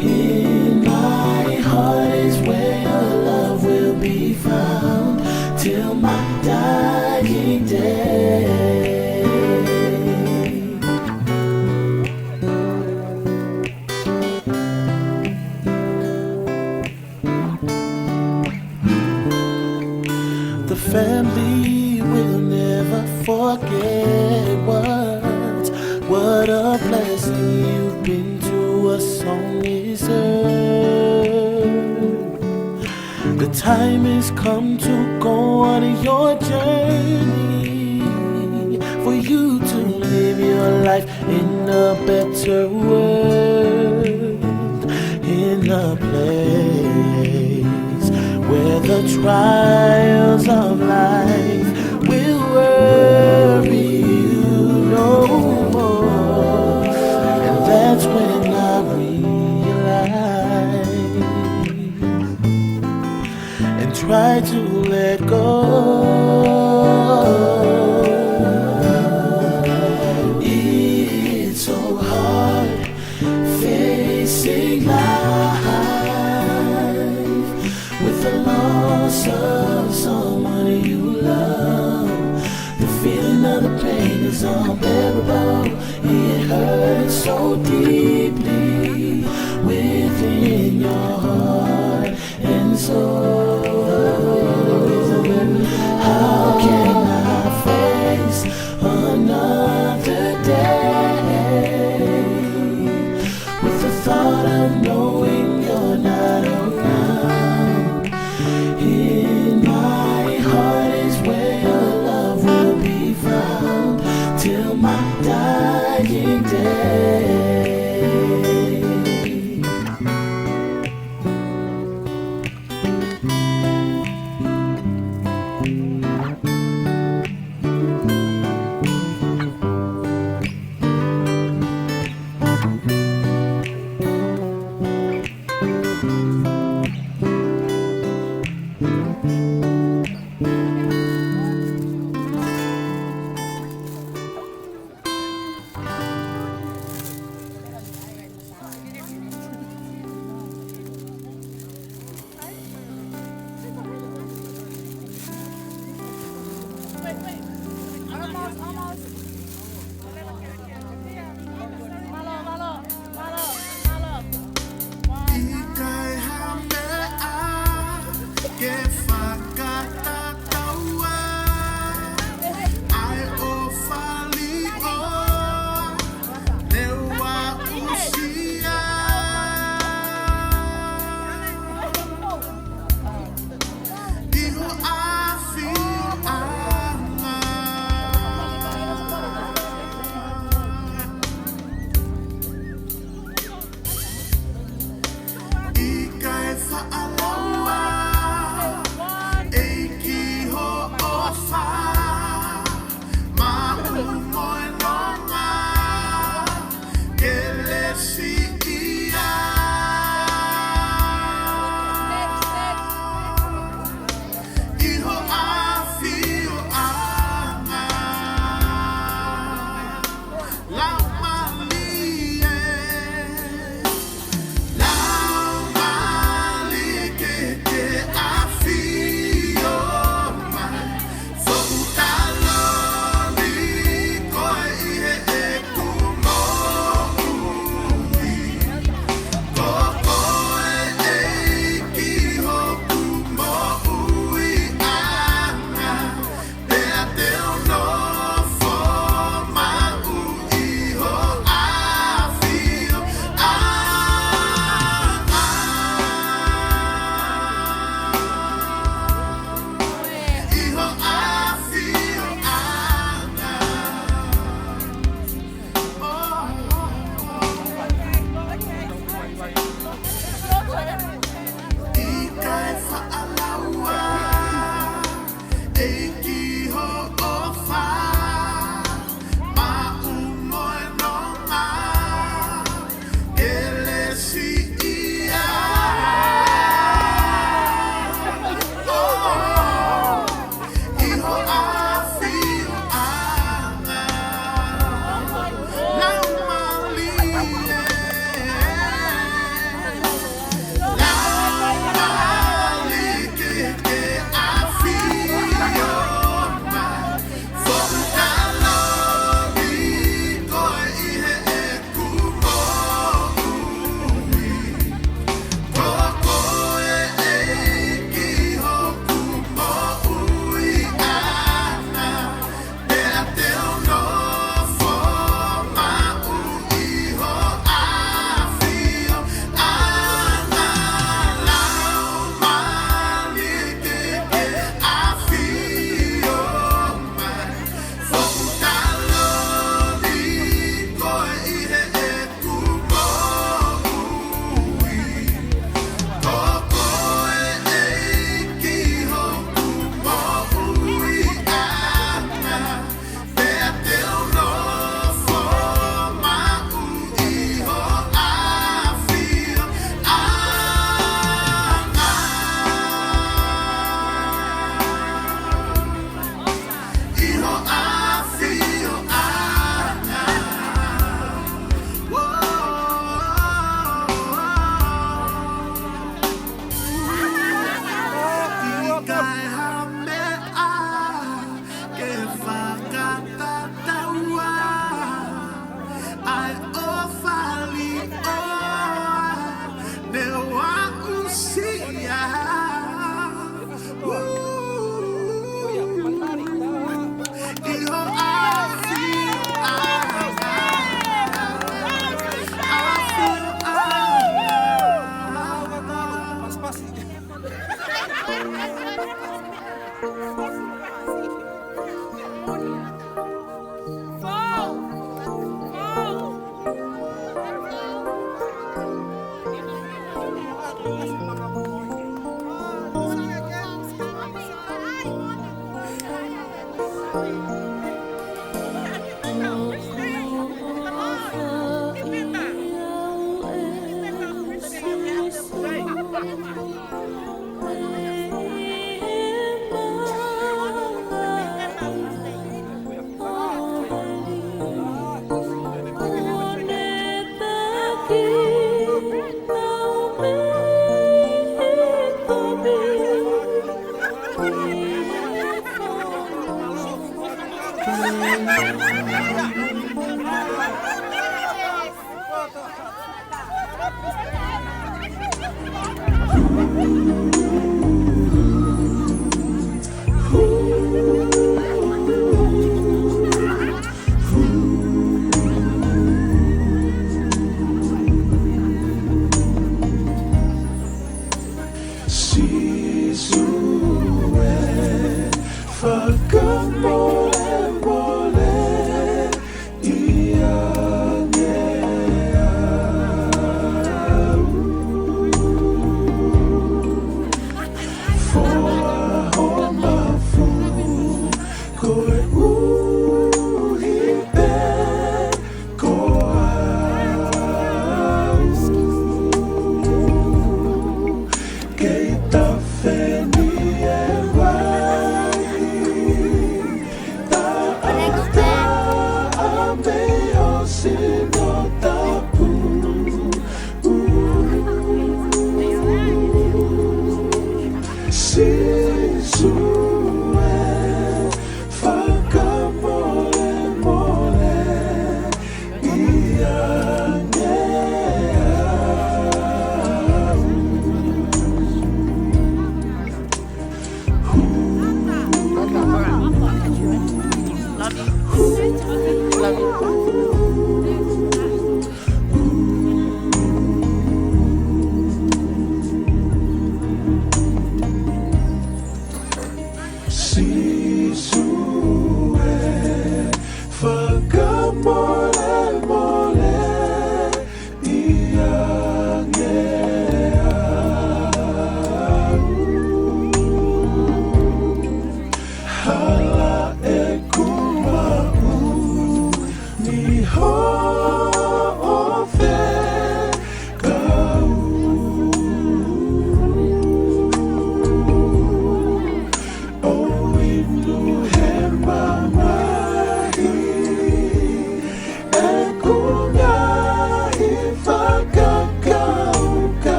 In my heart is where your love will be found till my dying day. Family will never forget what, what a blessing you've been to us on this earth. The time has come to go on your journey, for you to live your life in a better world, in a place where the trials of life will worry you no more. And that's when I realize and try to let go. It's so hard facing life with the loss of someone you love. The feeling of the pain is unbearable. It hurts so deeply within your heart. And so, how can I face another day with the thought of knowing you're not around? In my heart is where your love will be found till my dying day.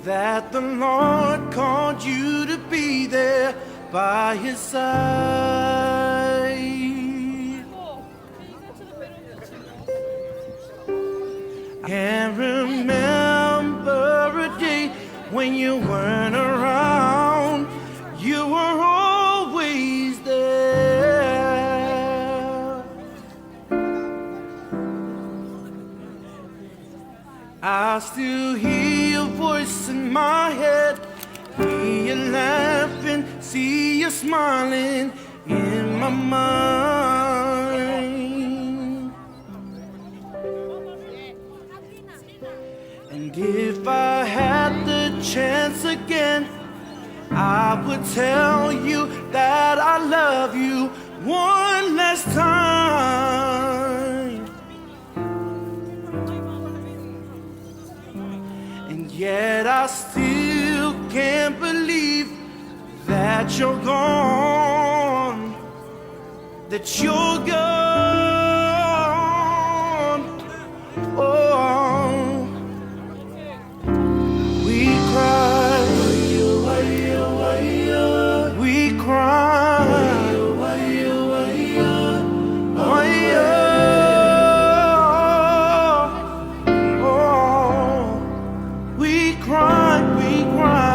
that the Lord called you to be there by his side. Can't remember a day when you weren't around. You were always there. I still hear your voice in my head, hear you laughing, see you smiling in my mind. And if I had the chance again, I would tell you that I love you one last time. And yet I still can't believe that you're gone, that you're gone. Oh, we cry, we cry, oh, we cry, we cry.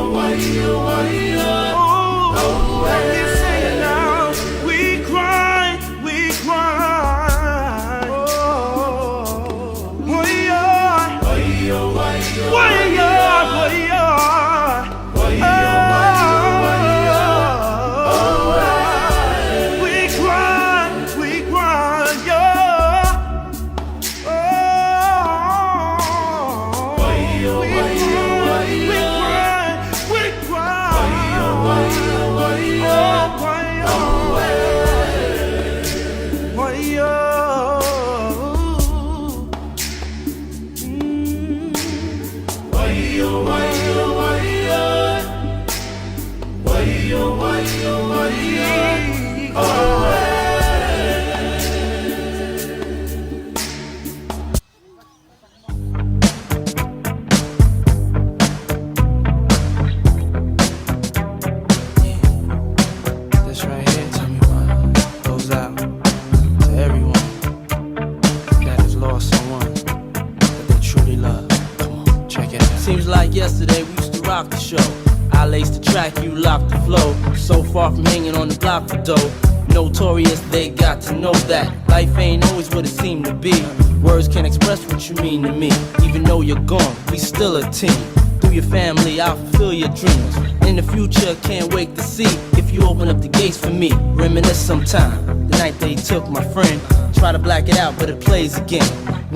Oh, and you say now, we cry, we cry. Oh, yeah. Oh, yeah, oh, yeah. We cry, we cry, yeah. Oh, we cry, we cry, we cry. Oh, why, oh, why, oh. Mm. This right here, tell me why, goes out to everyone that has lost someone that they truly love. Come on, check it out. Seems like yesterday we used to rock the show. I laced the track, you locked the flow. So far from hanging on the block for dough. Notorious, they got to know that life ain't always what it seemed to be. Words can't express what you mean to me. Even though you're gone, we still a team. Through your family, I'll fulfill your dreams. In the future, can't wait to see if you open up the gates for me. Reminisce sometime, the night they took my friend. Try to black it out, but it plays again.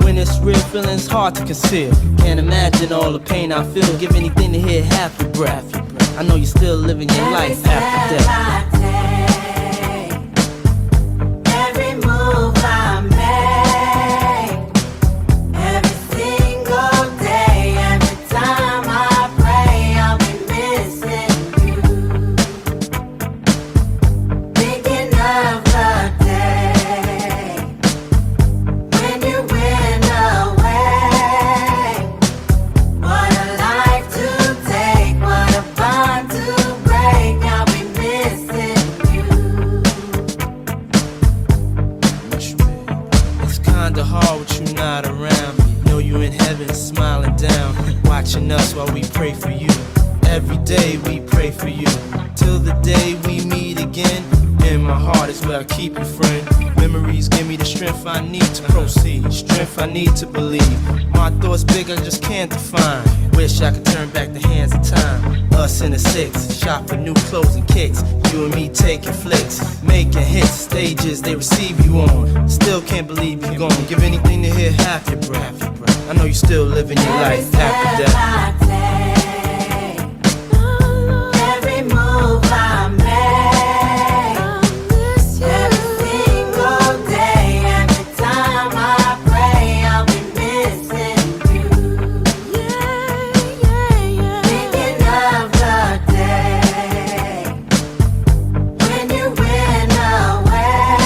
When it's real, feelings hard to conceal. Can't imagine all the pain I feel. Give anything to hear half your breath. I know you're still living your life after death. Every move I make, every single day, every time I pray, I'll be missing you. Thinking of the day when you went away. What a life to take, what a bond to break. I'll be missing you. It's kinda hard with you not around. Know you in heaven smiling down, watching us while we pray for you. Every day we pray for you. Till the day we meet again. In my heart is where I keep you, friend. Memories give me the strength I need to proceed. Strength I need to believe. My thoughts big, I just can't define. Wish I could turn back the hands of time. Us in the six, shop for new clothes and kicks. You and me taking flicks, making hits, stages they receive you on. Still can't believe you're gone. Give anything to hear half your breath. I know you're still living your life after death. Every move I make, every single day, every time I pray, I'll be missing you. Thinking of the day when you went away.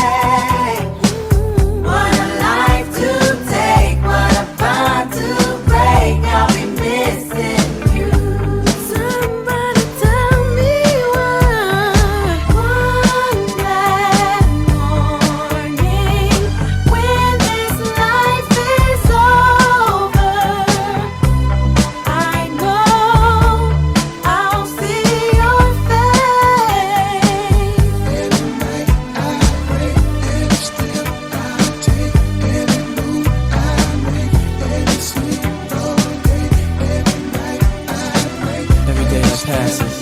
What a life to take, what a bond to break. I'll be missing you. Somebody tell me why. One bad morning, when this life is over, I know I'll see your face. Every night I pray, every step I take, every move I make, every single day, every night I pray. Every day that passes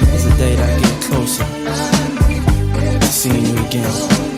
is a day that I get closer to seeing you again.